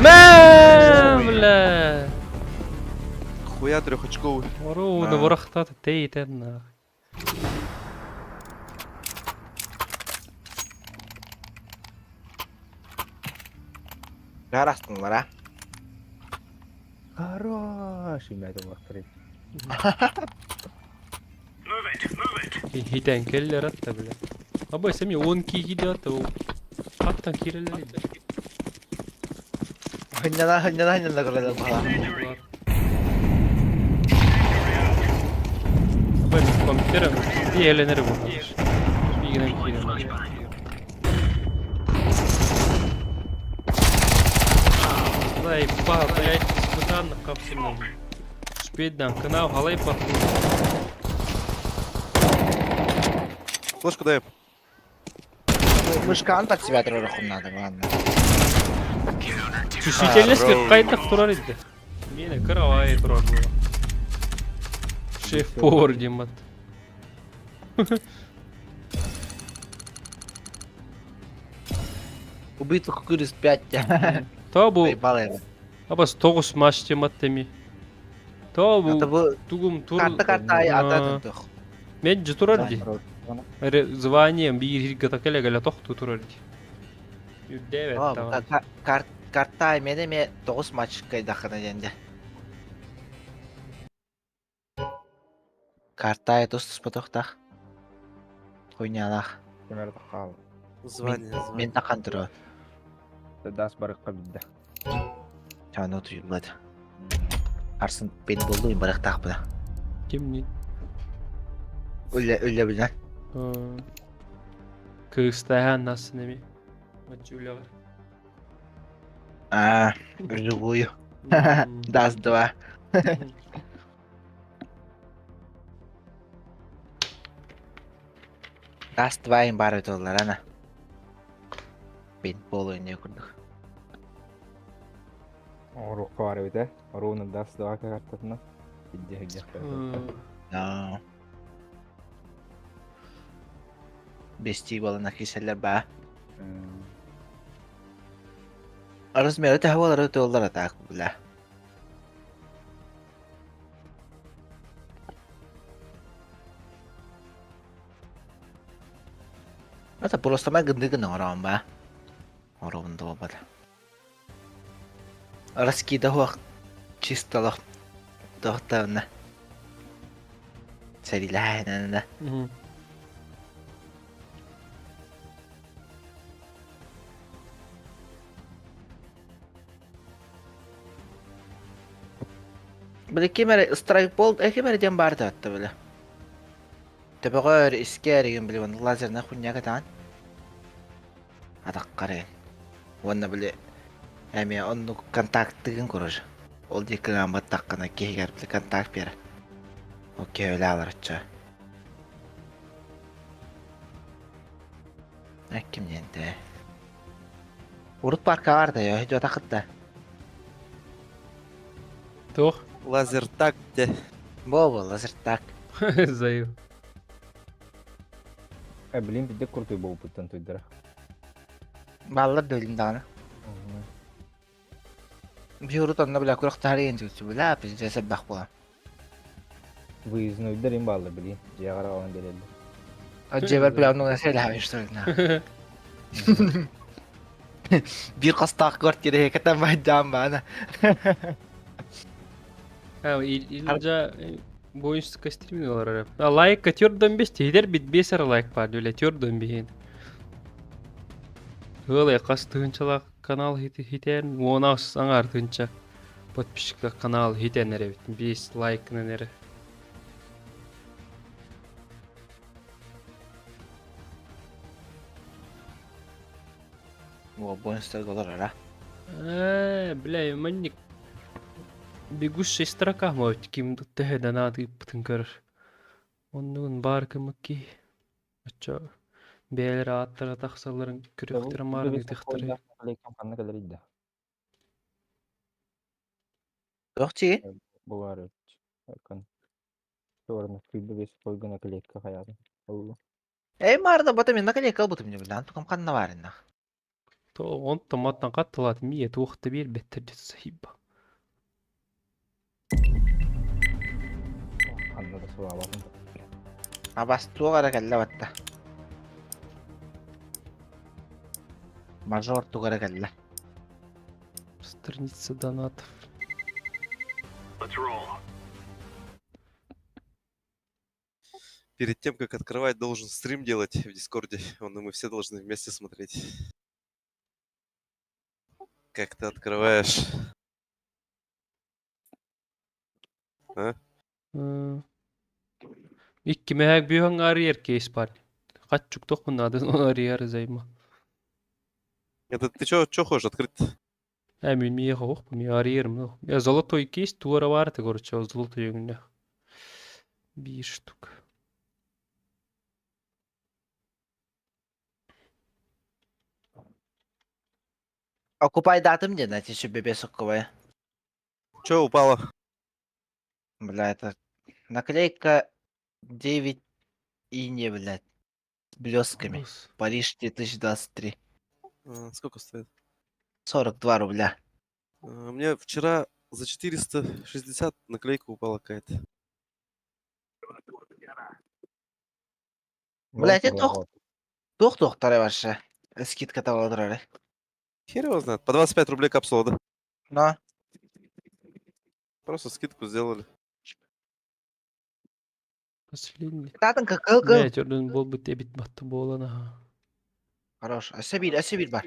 Мэ, бля. Хуя трехочковый. Орууну ворохтат тейтен нах. Гарастынлар а. Хорош, имя это Move it, move it. Хитэн келлер атта бля. Абай сами он киги атта ол. Аттан кирелер. Хыннана, хыннана, хыннана көрөлөр бала. Абай компьютером диэленер буолар. Биигинэн киирэн. Лай, па, блядь, кытаанах хапсымын. Шпеддан кынау халай паху. Флешку дай. Мышканы так себя турар надо, ладно. Чувствительность кайтах турар иди. Мене каравай турар было. Шеф-повар Димат. Убитых курис 5. То бу Заебало абас тоғус матч темат теми. То Это бу был тугум тур. карта карта ата тутух. Мен же турар ди. Звание бир гата келе гала тохту турар ди. Үрдәбет тава. Карта мене ме 9 матч кайдахана денде. Карта тус туспатохтах. Хуйнялах. Кемер тақал. Звание, звание. Мен тақан туру. Дас барыққа бідді. Чаны туюлады. Арсын бен болду им барактах буна. Ким не? Үлле үлле билен. Кыстахан насын эми. Мачулягар. А, вживую. Даст 2. Даст 2 им бар өтөлөр ана. Бен бол ойнай курдук. Оруққа бар бит, Оруны дас два картатына. Бидде хигде. Да. Бести балана киселер ба. Размеры тахвалар өтөлөр атак бля. Это просто мы гындыгын орон ба. Орон добада. Раскида хуак чистолох тохтавна. Царилайна. Били кемер страйкбол кемер ден барды атты били. Төбөгөр искеригин били вон лазерна хуняга таан. Атак карайын. Уонна били эми онну контакттыгын көрөр. Ол диккан баттаккана кehигер били контакт бер. Окей, өлө аларча. Ким ненте? Урут парка бар да, я жатакытта. Тох. Лазер так де. Бо лазер так. Зайв. Э, блин, бидде крутой был буттан туйдыра. Баллар дөлүм дагы. Бир урут онно бля курак тарыйын жүгүтсү бля, бизде себах була. Выездной им баллы, блин. Жагара алан берелdi. Жебер бля онну нәсәлә что ли. Бир кастак квартира кетен байдан бана. А, илжа бойынша стриминг алар. А лайк төрдөн беш тейдер бит бесер лайк бар дүле төрдөн бейін. Ылай қас тыгынчалак канал хитерн онас аңар тыгынча. Подписчика канал хитэн эрэбит. Биэс лайкынан эрэ. О, бонустарга олорор, а? Ээ, бля, манник бегущая строка может ким төһө донат ыыппытын көрөр. Оннугун баар кымык киһи. Оччо бэйэлэрэ ааттара тахсалларын көрүөхтэрэ маарын ыытыахтара. Ханна кэлэрий да? Туох чиги? Бу баар Кан. Туорна күйбү бес койгуна клетка хаятын. Оллу. Эй, маарда бата мен наклейка ылбытым не билан тукам ханна баарынна. То онтон маттан хаттылаат мие туох да биэрбэттэр дии сахибба. Ханна да суабатын. Абас туох эрэ кэллэ батта. Мажор туга эрэ кэллэ. Страница донатов. Let's roll. Перед тем, как открывать, должен стрим делать в Дискорде. Он и мы все должны вместе смотреть. Как ты открываешь? А? Икки мэһэк бүһөн арыйар кейс бар. Хатчук тохпун наада арыйар займа. Это ты чё, чё хочешь открыть? Ә мин миэхэ оһох ми арыйарым. Я золотой кейс туора баар этэ короче, золотой өҥнөөх. Биир штук. Окупайдаатым диэн эти сүбэ соккубай. Чё упало? Бля, это наклейка 9 и не, блядь. С блестками. Ус. Париж 2023. А, сколько стоит? 42 рубля. А, мне вчера за 460 наклейка упала какая-то. Блядь, это туох туохтара вообще. Скидка того турары. Хер его знает. По 25 рублей капсула, да? Но. Просто скидку сделали. Последний. Таатын кыл кыл. Блять, орден буолбут эбит батты буолан аха. Хорош. Өссө биир, өссө биир бар.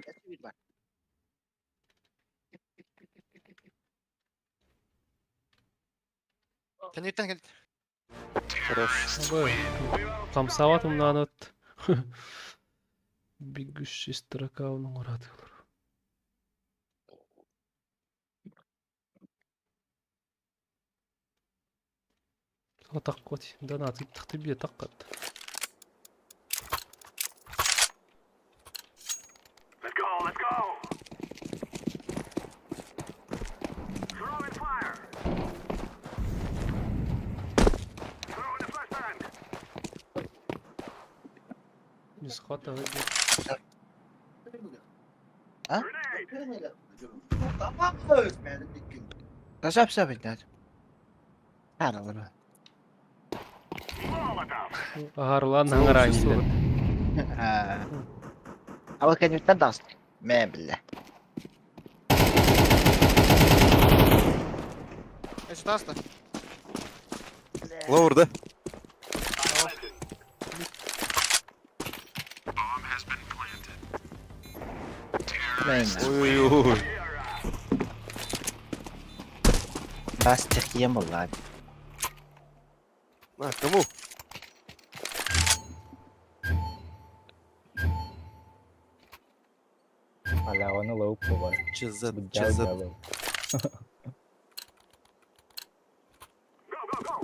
Кэнниттэн кэлт. Хорош. Хамсаабат умнаанат. Бегущая строка оҥоро атыылар. Атаккот, донат ыттахты таккат. Let's go, let's go. Throwing fire. Throwing a flashbang. Мисхата А? Grenade. Сөп сөп блядь. Аралар. Molotov. Арлан хаҥараанньылар. А вот кэнниттэн тахс. Мэ бля. Эчи тааста. Лоур, да? Мэ. Ой-ой-ой. Бас техием буолла. На, кому? Халява лоу бар. ЧЗ, Быдьаал ЧЗ. дьаалы. Go, go, go.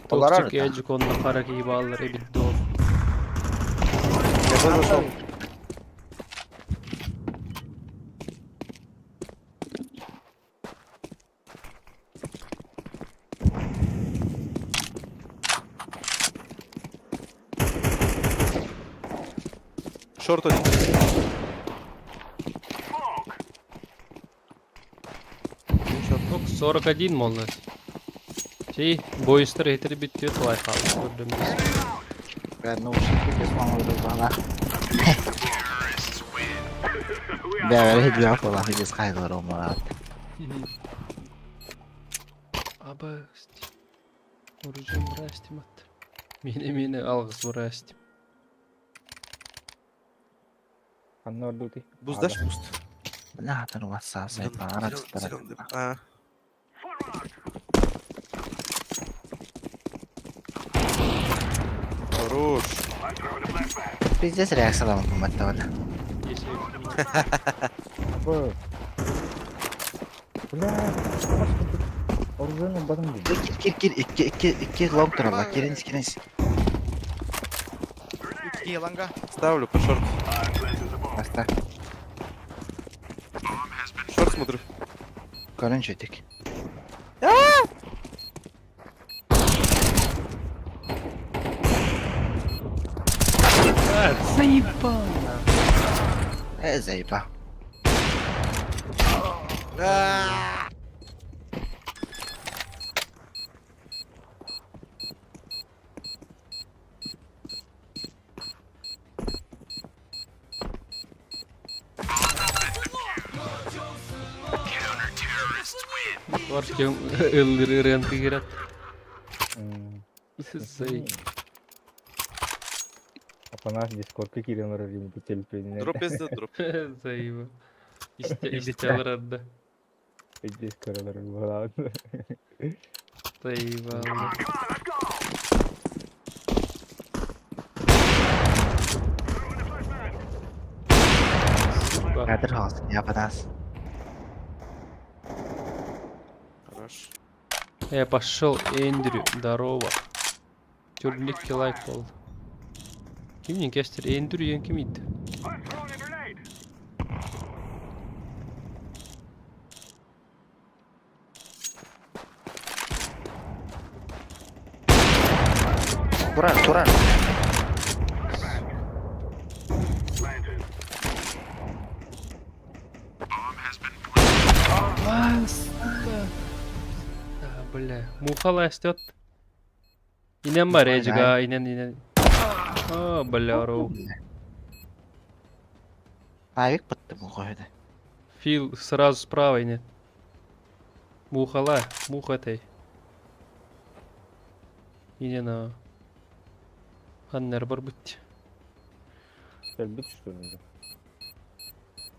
Олорор Токсик да. эджик онно хара киһи бааллар эбит доо. Я тоже нашел. Шорт один. Smoke. Шорт. Ок, 41 молнат. Чей, бойстар этер бүттү тылай хаалла көрдүм бис. Бля, ну уж бала. Бля, бля, бля, буолла хидис хайдалар омарат. Абасть. Оружие мрастим от. Мine-мine алгыс мрастим. Ханна ордуутуй? Буст дашь буст? Бля, атын уатса сайпаара Зелёный, зелёный. А, Хорош. Пиздец реакцияларын кымматтабына. Если Б. Бля, оружие батым дии. Кир кир кир икки икки икки лонг тураллар. Киринс киринс. Икки ланга. Ставлю по шорт. Баста. Шорт смотрю. Көрөн чөтүк. А, заебал. Э, заеба. Артем ыллыр ырыан тыгырат. Зай. Апанас дискордка киирэн олорор дии телефонунан. Дроп есть, да, дроп. Заеба. Исте алырарда. Дискорд олорор буолаҕын. Заебал. Сука. Кадр хаалсын япанас. Хорош. Я пошел, Эндрю, здорово. Тюрникки лайк болды. Кимнен кестер? Эндрю деген ким еді? Турар турар. А, бля. Мухала эстет. Инен бар, эжига, инен, инен. А, бля, роу. Авик бытты бу койду. Фил сразу справа, инен. Мухала, муха этой. Инен, а. Ханнер бар бітті. Сэлбит что ли?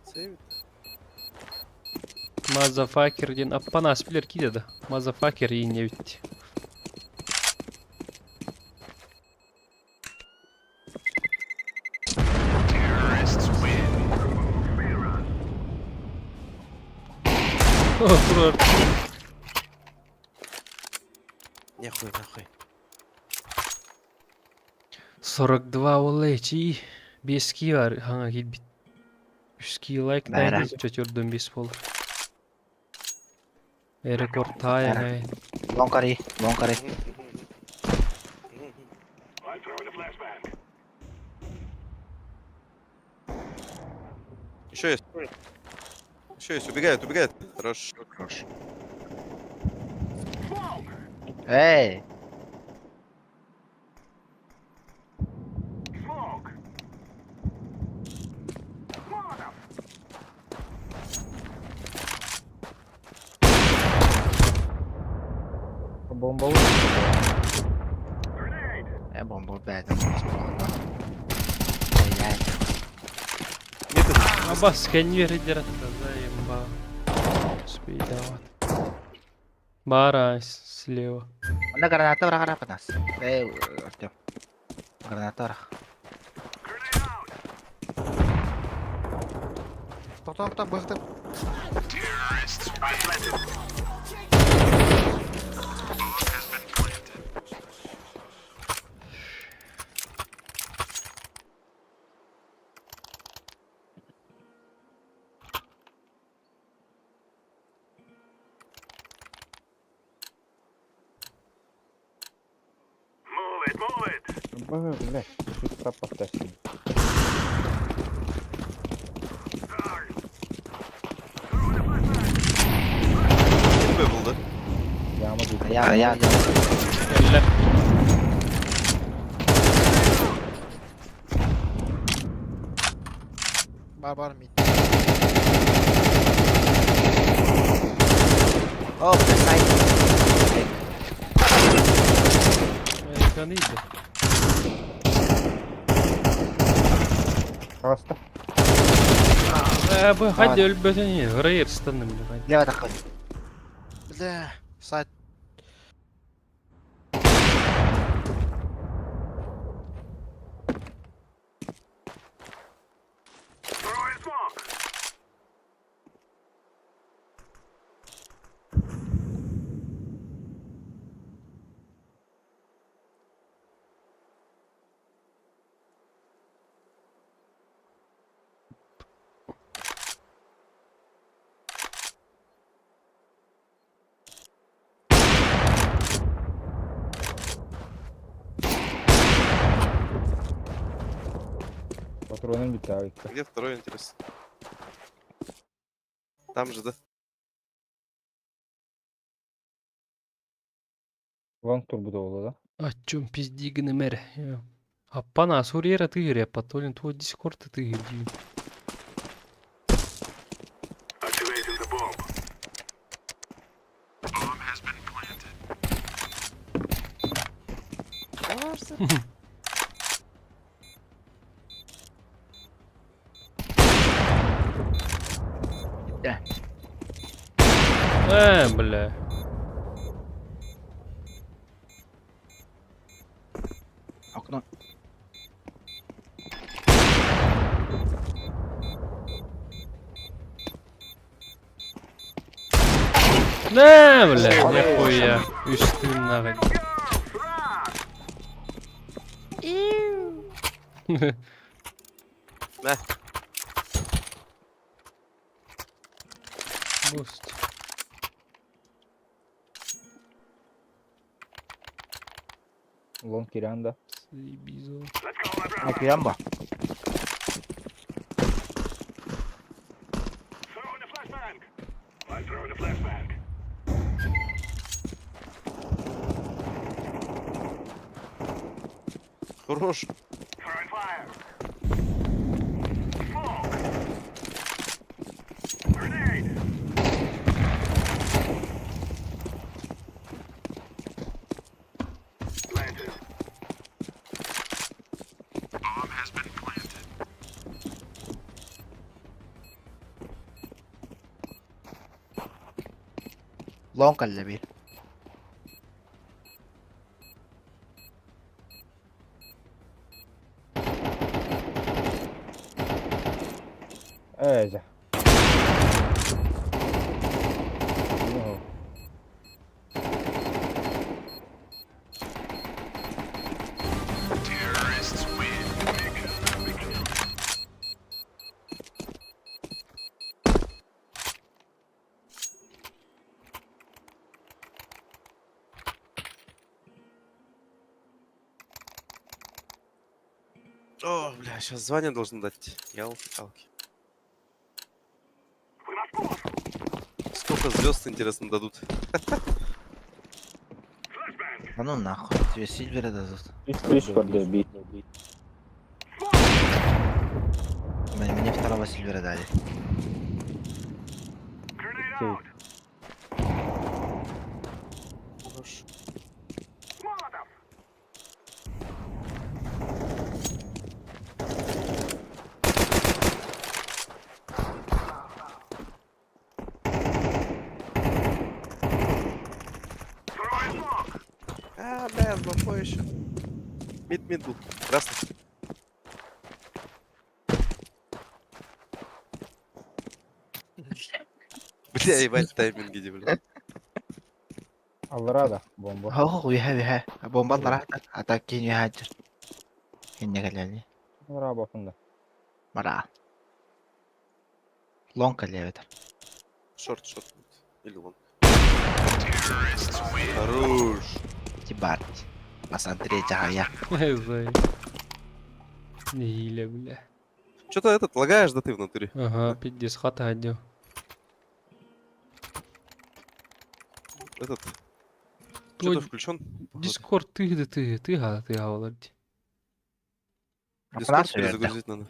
Сейвит. Мазафакер ден аппанас билер кидеді. Мазафакер ине бітті. О, турар. Нехуй, нахуй. 42 олай чи 5 ки бар хаңа келбит. 3 ки лайк Бәрі. дайын четверден 5 болар. Рекорд тайын ай. Лонг кари, лонг кари. Еще есть. Еще есть, убегает, убегает. Хорош. Хорош. Эй, Бомба э бомба бәдім. Эй, Метод. Абас конвейер дерат заебал. Успей давать. Бара слева. Онда граната бар апанас. Эй, Артем. Граната бар. Тоқтап тоқтап бықты. Б, бля, что поставь. Б был, да? Яма тут. Я, я, я. Элле. Бар бар мид. О, бля, сайт. Каныйда. Хаста. Э, бу хадди өлбөтүн ырайыр станным бля. Лево такой. Бля, сайт. Патронын bitti abi. Где второй интерес? Там же, да? Лонг турбута буолла да? О чем пизди гнмр. Аппана сурьера тыгыря, потолин твой дискорд ты Э, бля. Окно. Не, бля, нихуя. Үстүн нахуй. На. Буст. Лонг кириан да. Заебизо. Океан ба. Хорош. Long кэллэ биир. Ээ, дьэ. Ну, О, бля, сейчас звание должен дать. Ялки-палки. Сколько звезд, интересно, дадут? А ну нахуй, тебе Сильвера дадут. Үс көрдө би. Мне второго Сильвера дали. Хорош. А, бля, злопой еще. Мид, мид был. Красный. Бля, ебать, тайминги, где, бля. Аллара да бомба. Оо, үһэ үһэ. Бомбалар атак кин үһэ дьэр. Инне кэлэли. Аллара бафында. Мара. Лонг кэллэбитэр. Шорт, шорт. Или лонг. Хорош. Тибарт. Асан третья я. Зай. Нихиле, бля. Что-то этот, лагаешь, да ты в натуре? Ага, пиздец, хата отдел. Этот, Твой что-то включен? Дискорд ты да ты, ты га, ты га, Володь. Дискорд перезагрузить надо.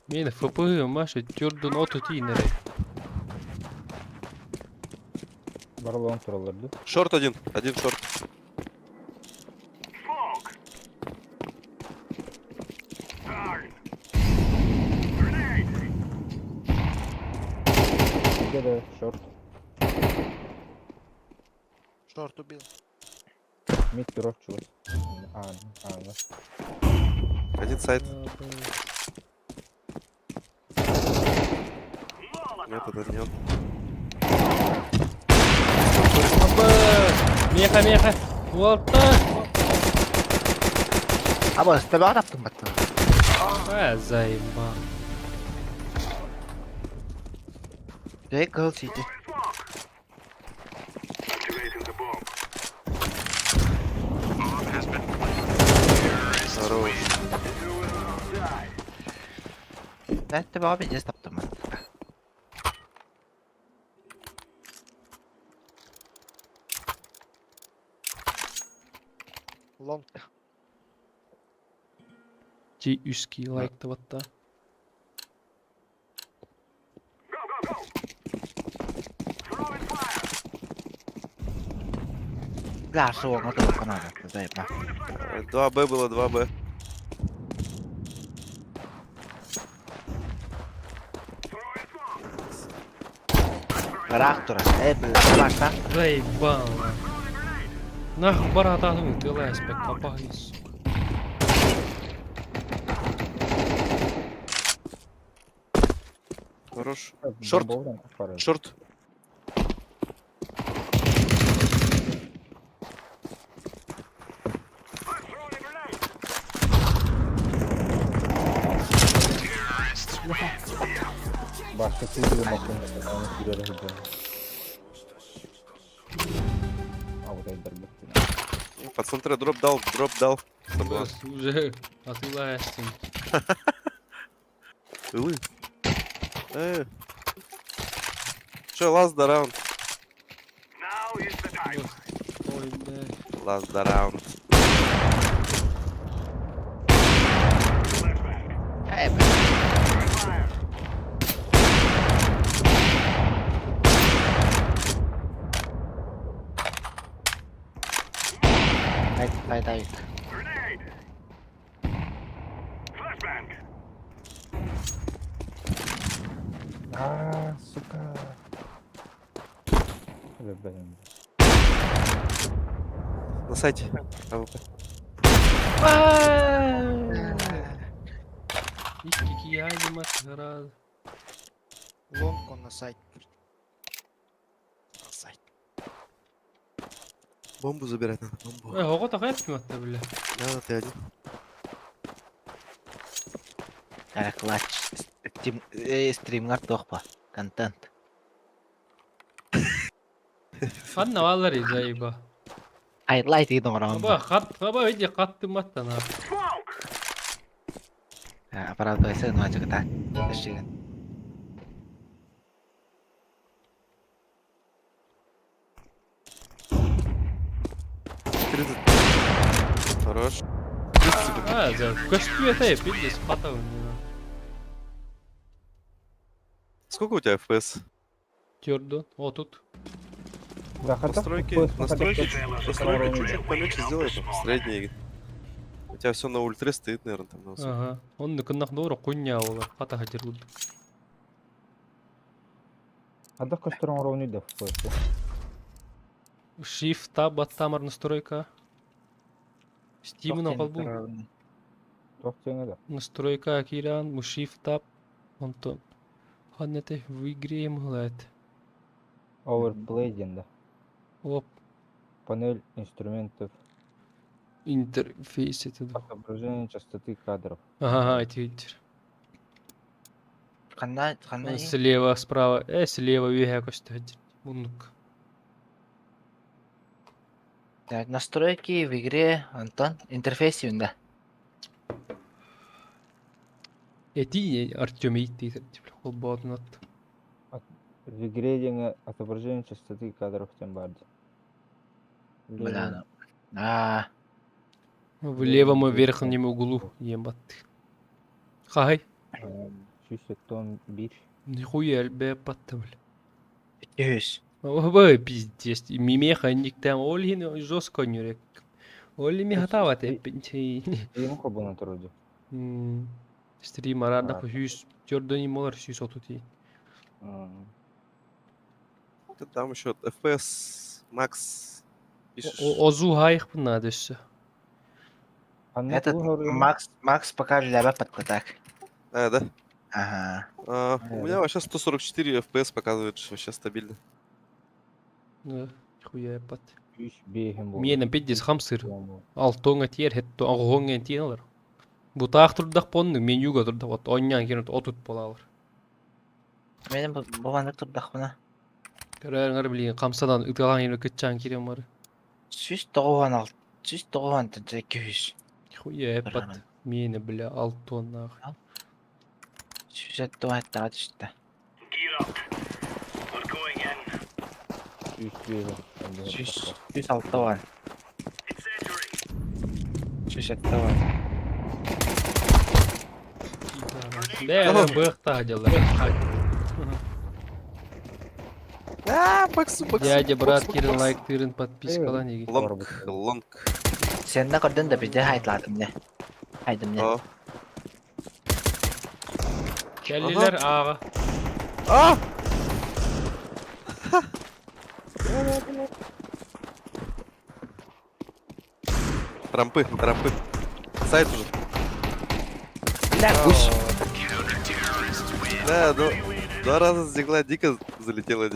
Мен ФП, Маша, твердо ноту тинере. Бары long тураллар дуу? Шорт один. Один шорт. Где да шорт. Шорт убил. Мид турар чугас. А, а, да. Один сайт. Нет, это не он. Меха, меха. Уолта. Аба, төбөҕө таптым баттым. А, заебал. Дэй кыл сити. Здорово. Бэт төбөҕө пиздец таптым баттым. Лонг. Ти үски лайктабатта. Бля, суоҥа туохха наада, заебал. 2Б было, 2Б. Ыраах турар. Э, бля, башта. Заебал. Нахуй баратаның тыла эспек капай, сука. Хорош. Шорт. Бомба пара. Шорт. Башка сылдыры макын. Аны кирер хыджан. А вот это бит. По центру дроп дал, дроп дал. Согласен. Бас уже атыла эстин. Ылы. Э. Че, last the round. Ой, бля. Last the round. Э, бля. Ай, ай, ай. А, сука. Да, блин. На сайте. АВП. Икки анимат гора. Лонг он на сайт. На сайт. Бомбу забирать надо, бомбу. Э, ого такая пиматта, бля. Да, да, ты один. Э, клатч. Тим, э, стримҥар туох Контент. Ханна валлари заеба. Хайлайт иин оҥороҕун. Аба хат, аба види хаттыматта на. Аппарат байса нуачыгыта. Тэшигин. 30. Хорош. 30 секунд. А, за көстү это пиздец хата. Сколько у тебя FPS? Тёрдо. О, тут. Да, хотя Настройки, настройки, настройки чуть-чуть поменьше сделай, там, средние. У тебя все на ультре стоит, наверное, там на высоком. Ага. Он кыннах дора кунья ола. Хата хатир буд. Ада көстөрөн ровный да FPS. Shift tab аттамар настройка. Steam на колбу. Туох теңе да. Настройка киран, Shift tab. Онтон. Ханнете в игре мглает. Overplay диэн да. Оп, Панель инструментов. интерфейс это. Отображение частоты кадров. Ага, эти видите. Ханна, ханна. Слева, справа. Э, слева вега костя. Муннук. Так, настройки в игре, Антон. Интерфейс да. Эти Артем идти, холбоотнат. В игре диэн отображение частоты кадров тем барды. Бля, ну. А, В левом верхнем углу ебать. Хай. Сүүс тон бир. Нихуя альбе паттабл. үс. Ой, пиздец. Мимеха никтен ол иһин жестко нюрек. Ол ими хатаабат эппин. Стрим хобуна туруду. Стрим араарда 100 төрдөн имолар 130 тиин. Там еще FPS Max пишешь. Озу хайықпын надо өссө. Этот Макс, Макс пока ляба подкатак. А, да? Ага. А, у меня вообще 144 FPS показывает, что вообще стабильно. Да, хуя под. Бейхем Миэнэ пиддис хамсыр. Алтоҥа тиэр хетто оҕоһоҥ тиэн алар. Бутаах турдах понну менюга турдах от онньаан кирен отут болалар. Менин бу маннык турдахпына. Көрөөр билигин хамсанан ытыалаан иһин кытчаан киирэн бары. 196, 190 200. Хуя эппат. Миэнэ бля алтоннаах. 177 түстэ. Gear up. We're going in. 106 Incendiary. 107 Бля, быхта дела. А, баксу, баксу. Дядя, брат, баксу, кирин баксу. лайк тырын подпискалан еги. Лонг, лонг. Сен да көрдүн да бизде хайтлаатым не. Хайдым не. А. Келлилер аға. А! Рампы, рампы. Сайт уже. Бля, гусь. Да, ну, два раза с дигла дико залетела.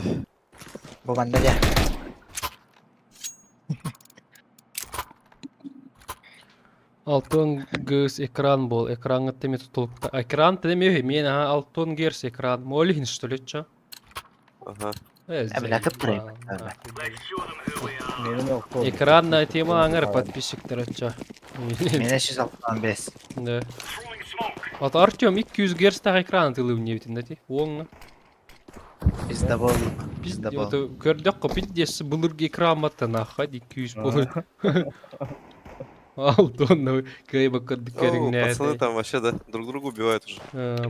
Бу манда дьэ. Алтон гыз экран бол. Экран теме тутулукта. Экран теме мен ага алтон герс экран. Молихин что ли чё? Ага. Э, бля, как заебал, проект, нахуй, бля. Экранная тема аңар подписчиктер чё. Мене 165. Да. Throwing smoke. Вот Артем 200 герц так экран тылы не битин дати. Оңна. Пизда бол. Пизда бол. Көрдөх ко пиздец былыргы экран матта нахуй 200 бол. Алтон кайба көрдүк О, кериңне. пацаны там вообще, да, друг друга убивают уже.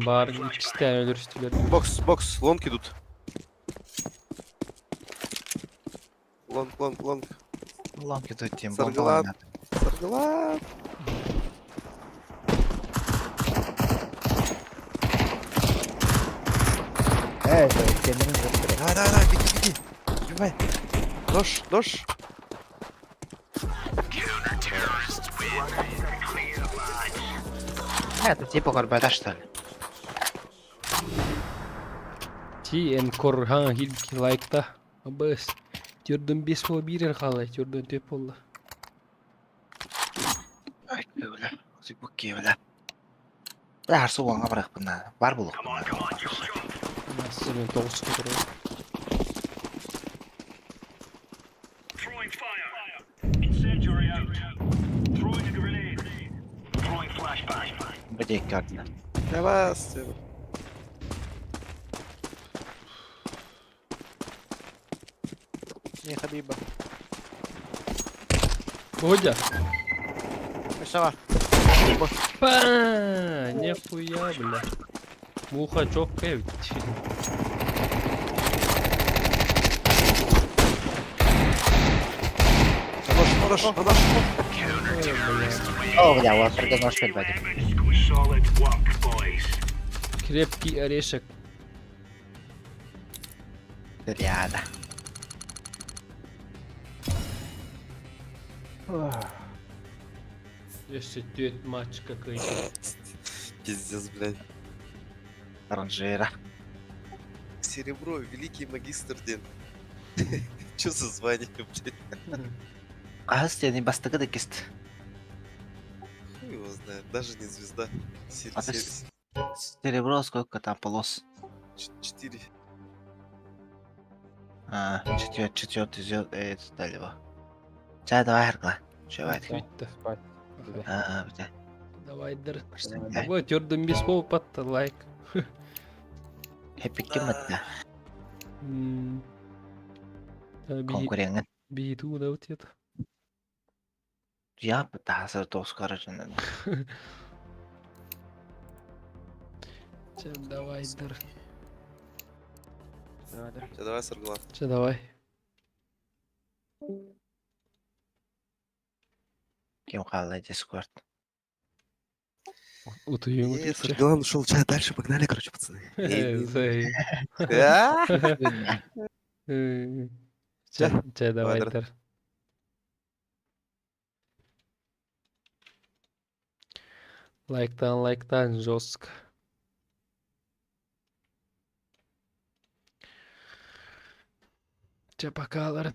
Бар иккистен өлөрүстүлөр. Бокс, бокс, лонг идут. Лонг, лонг, лонг. Лонг идут тем. Саргалат. Саргалат. Э, kendini bıraktır. Давай, давай, давай, беги, беги. Убивай. Нож, нож. Это типа горбата что ли? Ти эн корхан хилки лайкта. Абыс. Түрдөн 5 бол бирер халай, түрдөн төп болла. Ай, бля. Букки, бля. Бля, харсу оңа барақпын Бар болуқ. Come on, come on, jump, jump. Насырын 9 көтөрө. Throwing fire. Incendiary out. Throwing a grenade. Throwing flashbang. Бөдек көрдү. Давай, стерва. Не, Хабиба. Бодя. Красава. Па, нихуя, бля. Муха чокка ведь. Нож, нож, нож. О, бля, вот прыгнул нож бәдик. Solid work, boys. Крепкий орешек. Ряда. Если тет матч какой-то. Пиздец, блядь. Оранжира. Серебро, великий магистр день. Чё за звание, блядь? Кахас дени бастыгы да кист. Хуй его знает, даже не звезда. Сер- А ты сер- Серебро сколько там полос? 4. А, четвертый звезд, это дали его. Чай, давай, Аркла. Чай, Бүттү. Спать. А, бля. Давай, дыр. Давай. Вот, түрдөн 5 бол патта лайк. Хеппи ким атта? Конкурент. Биту да вот это. Я пытался то скоро же. Давай, дыр. Все, давай, Саргылан. Чэ, давай. Ким хаалла Discord? Утуйуҥ Э, утуйча. Саргылан ушел чат дальше, погнали, короче, пацаны. Эй, Зай. А? Э, Чэ, чэ, Давай, давай, тар. Лайктан, лайктан, жестко. Чэ, пока, Ларин.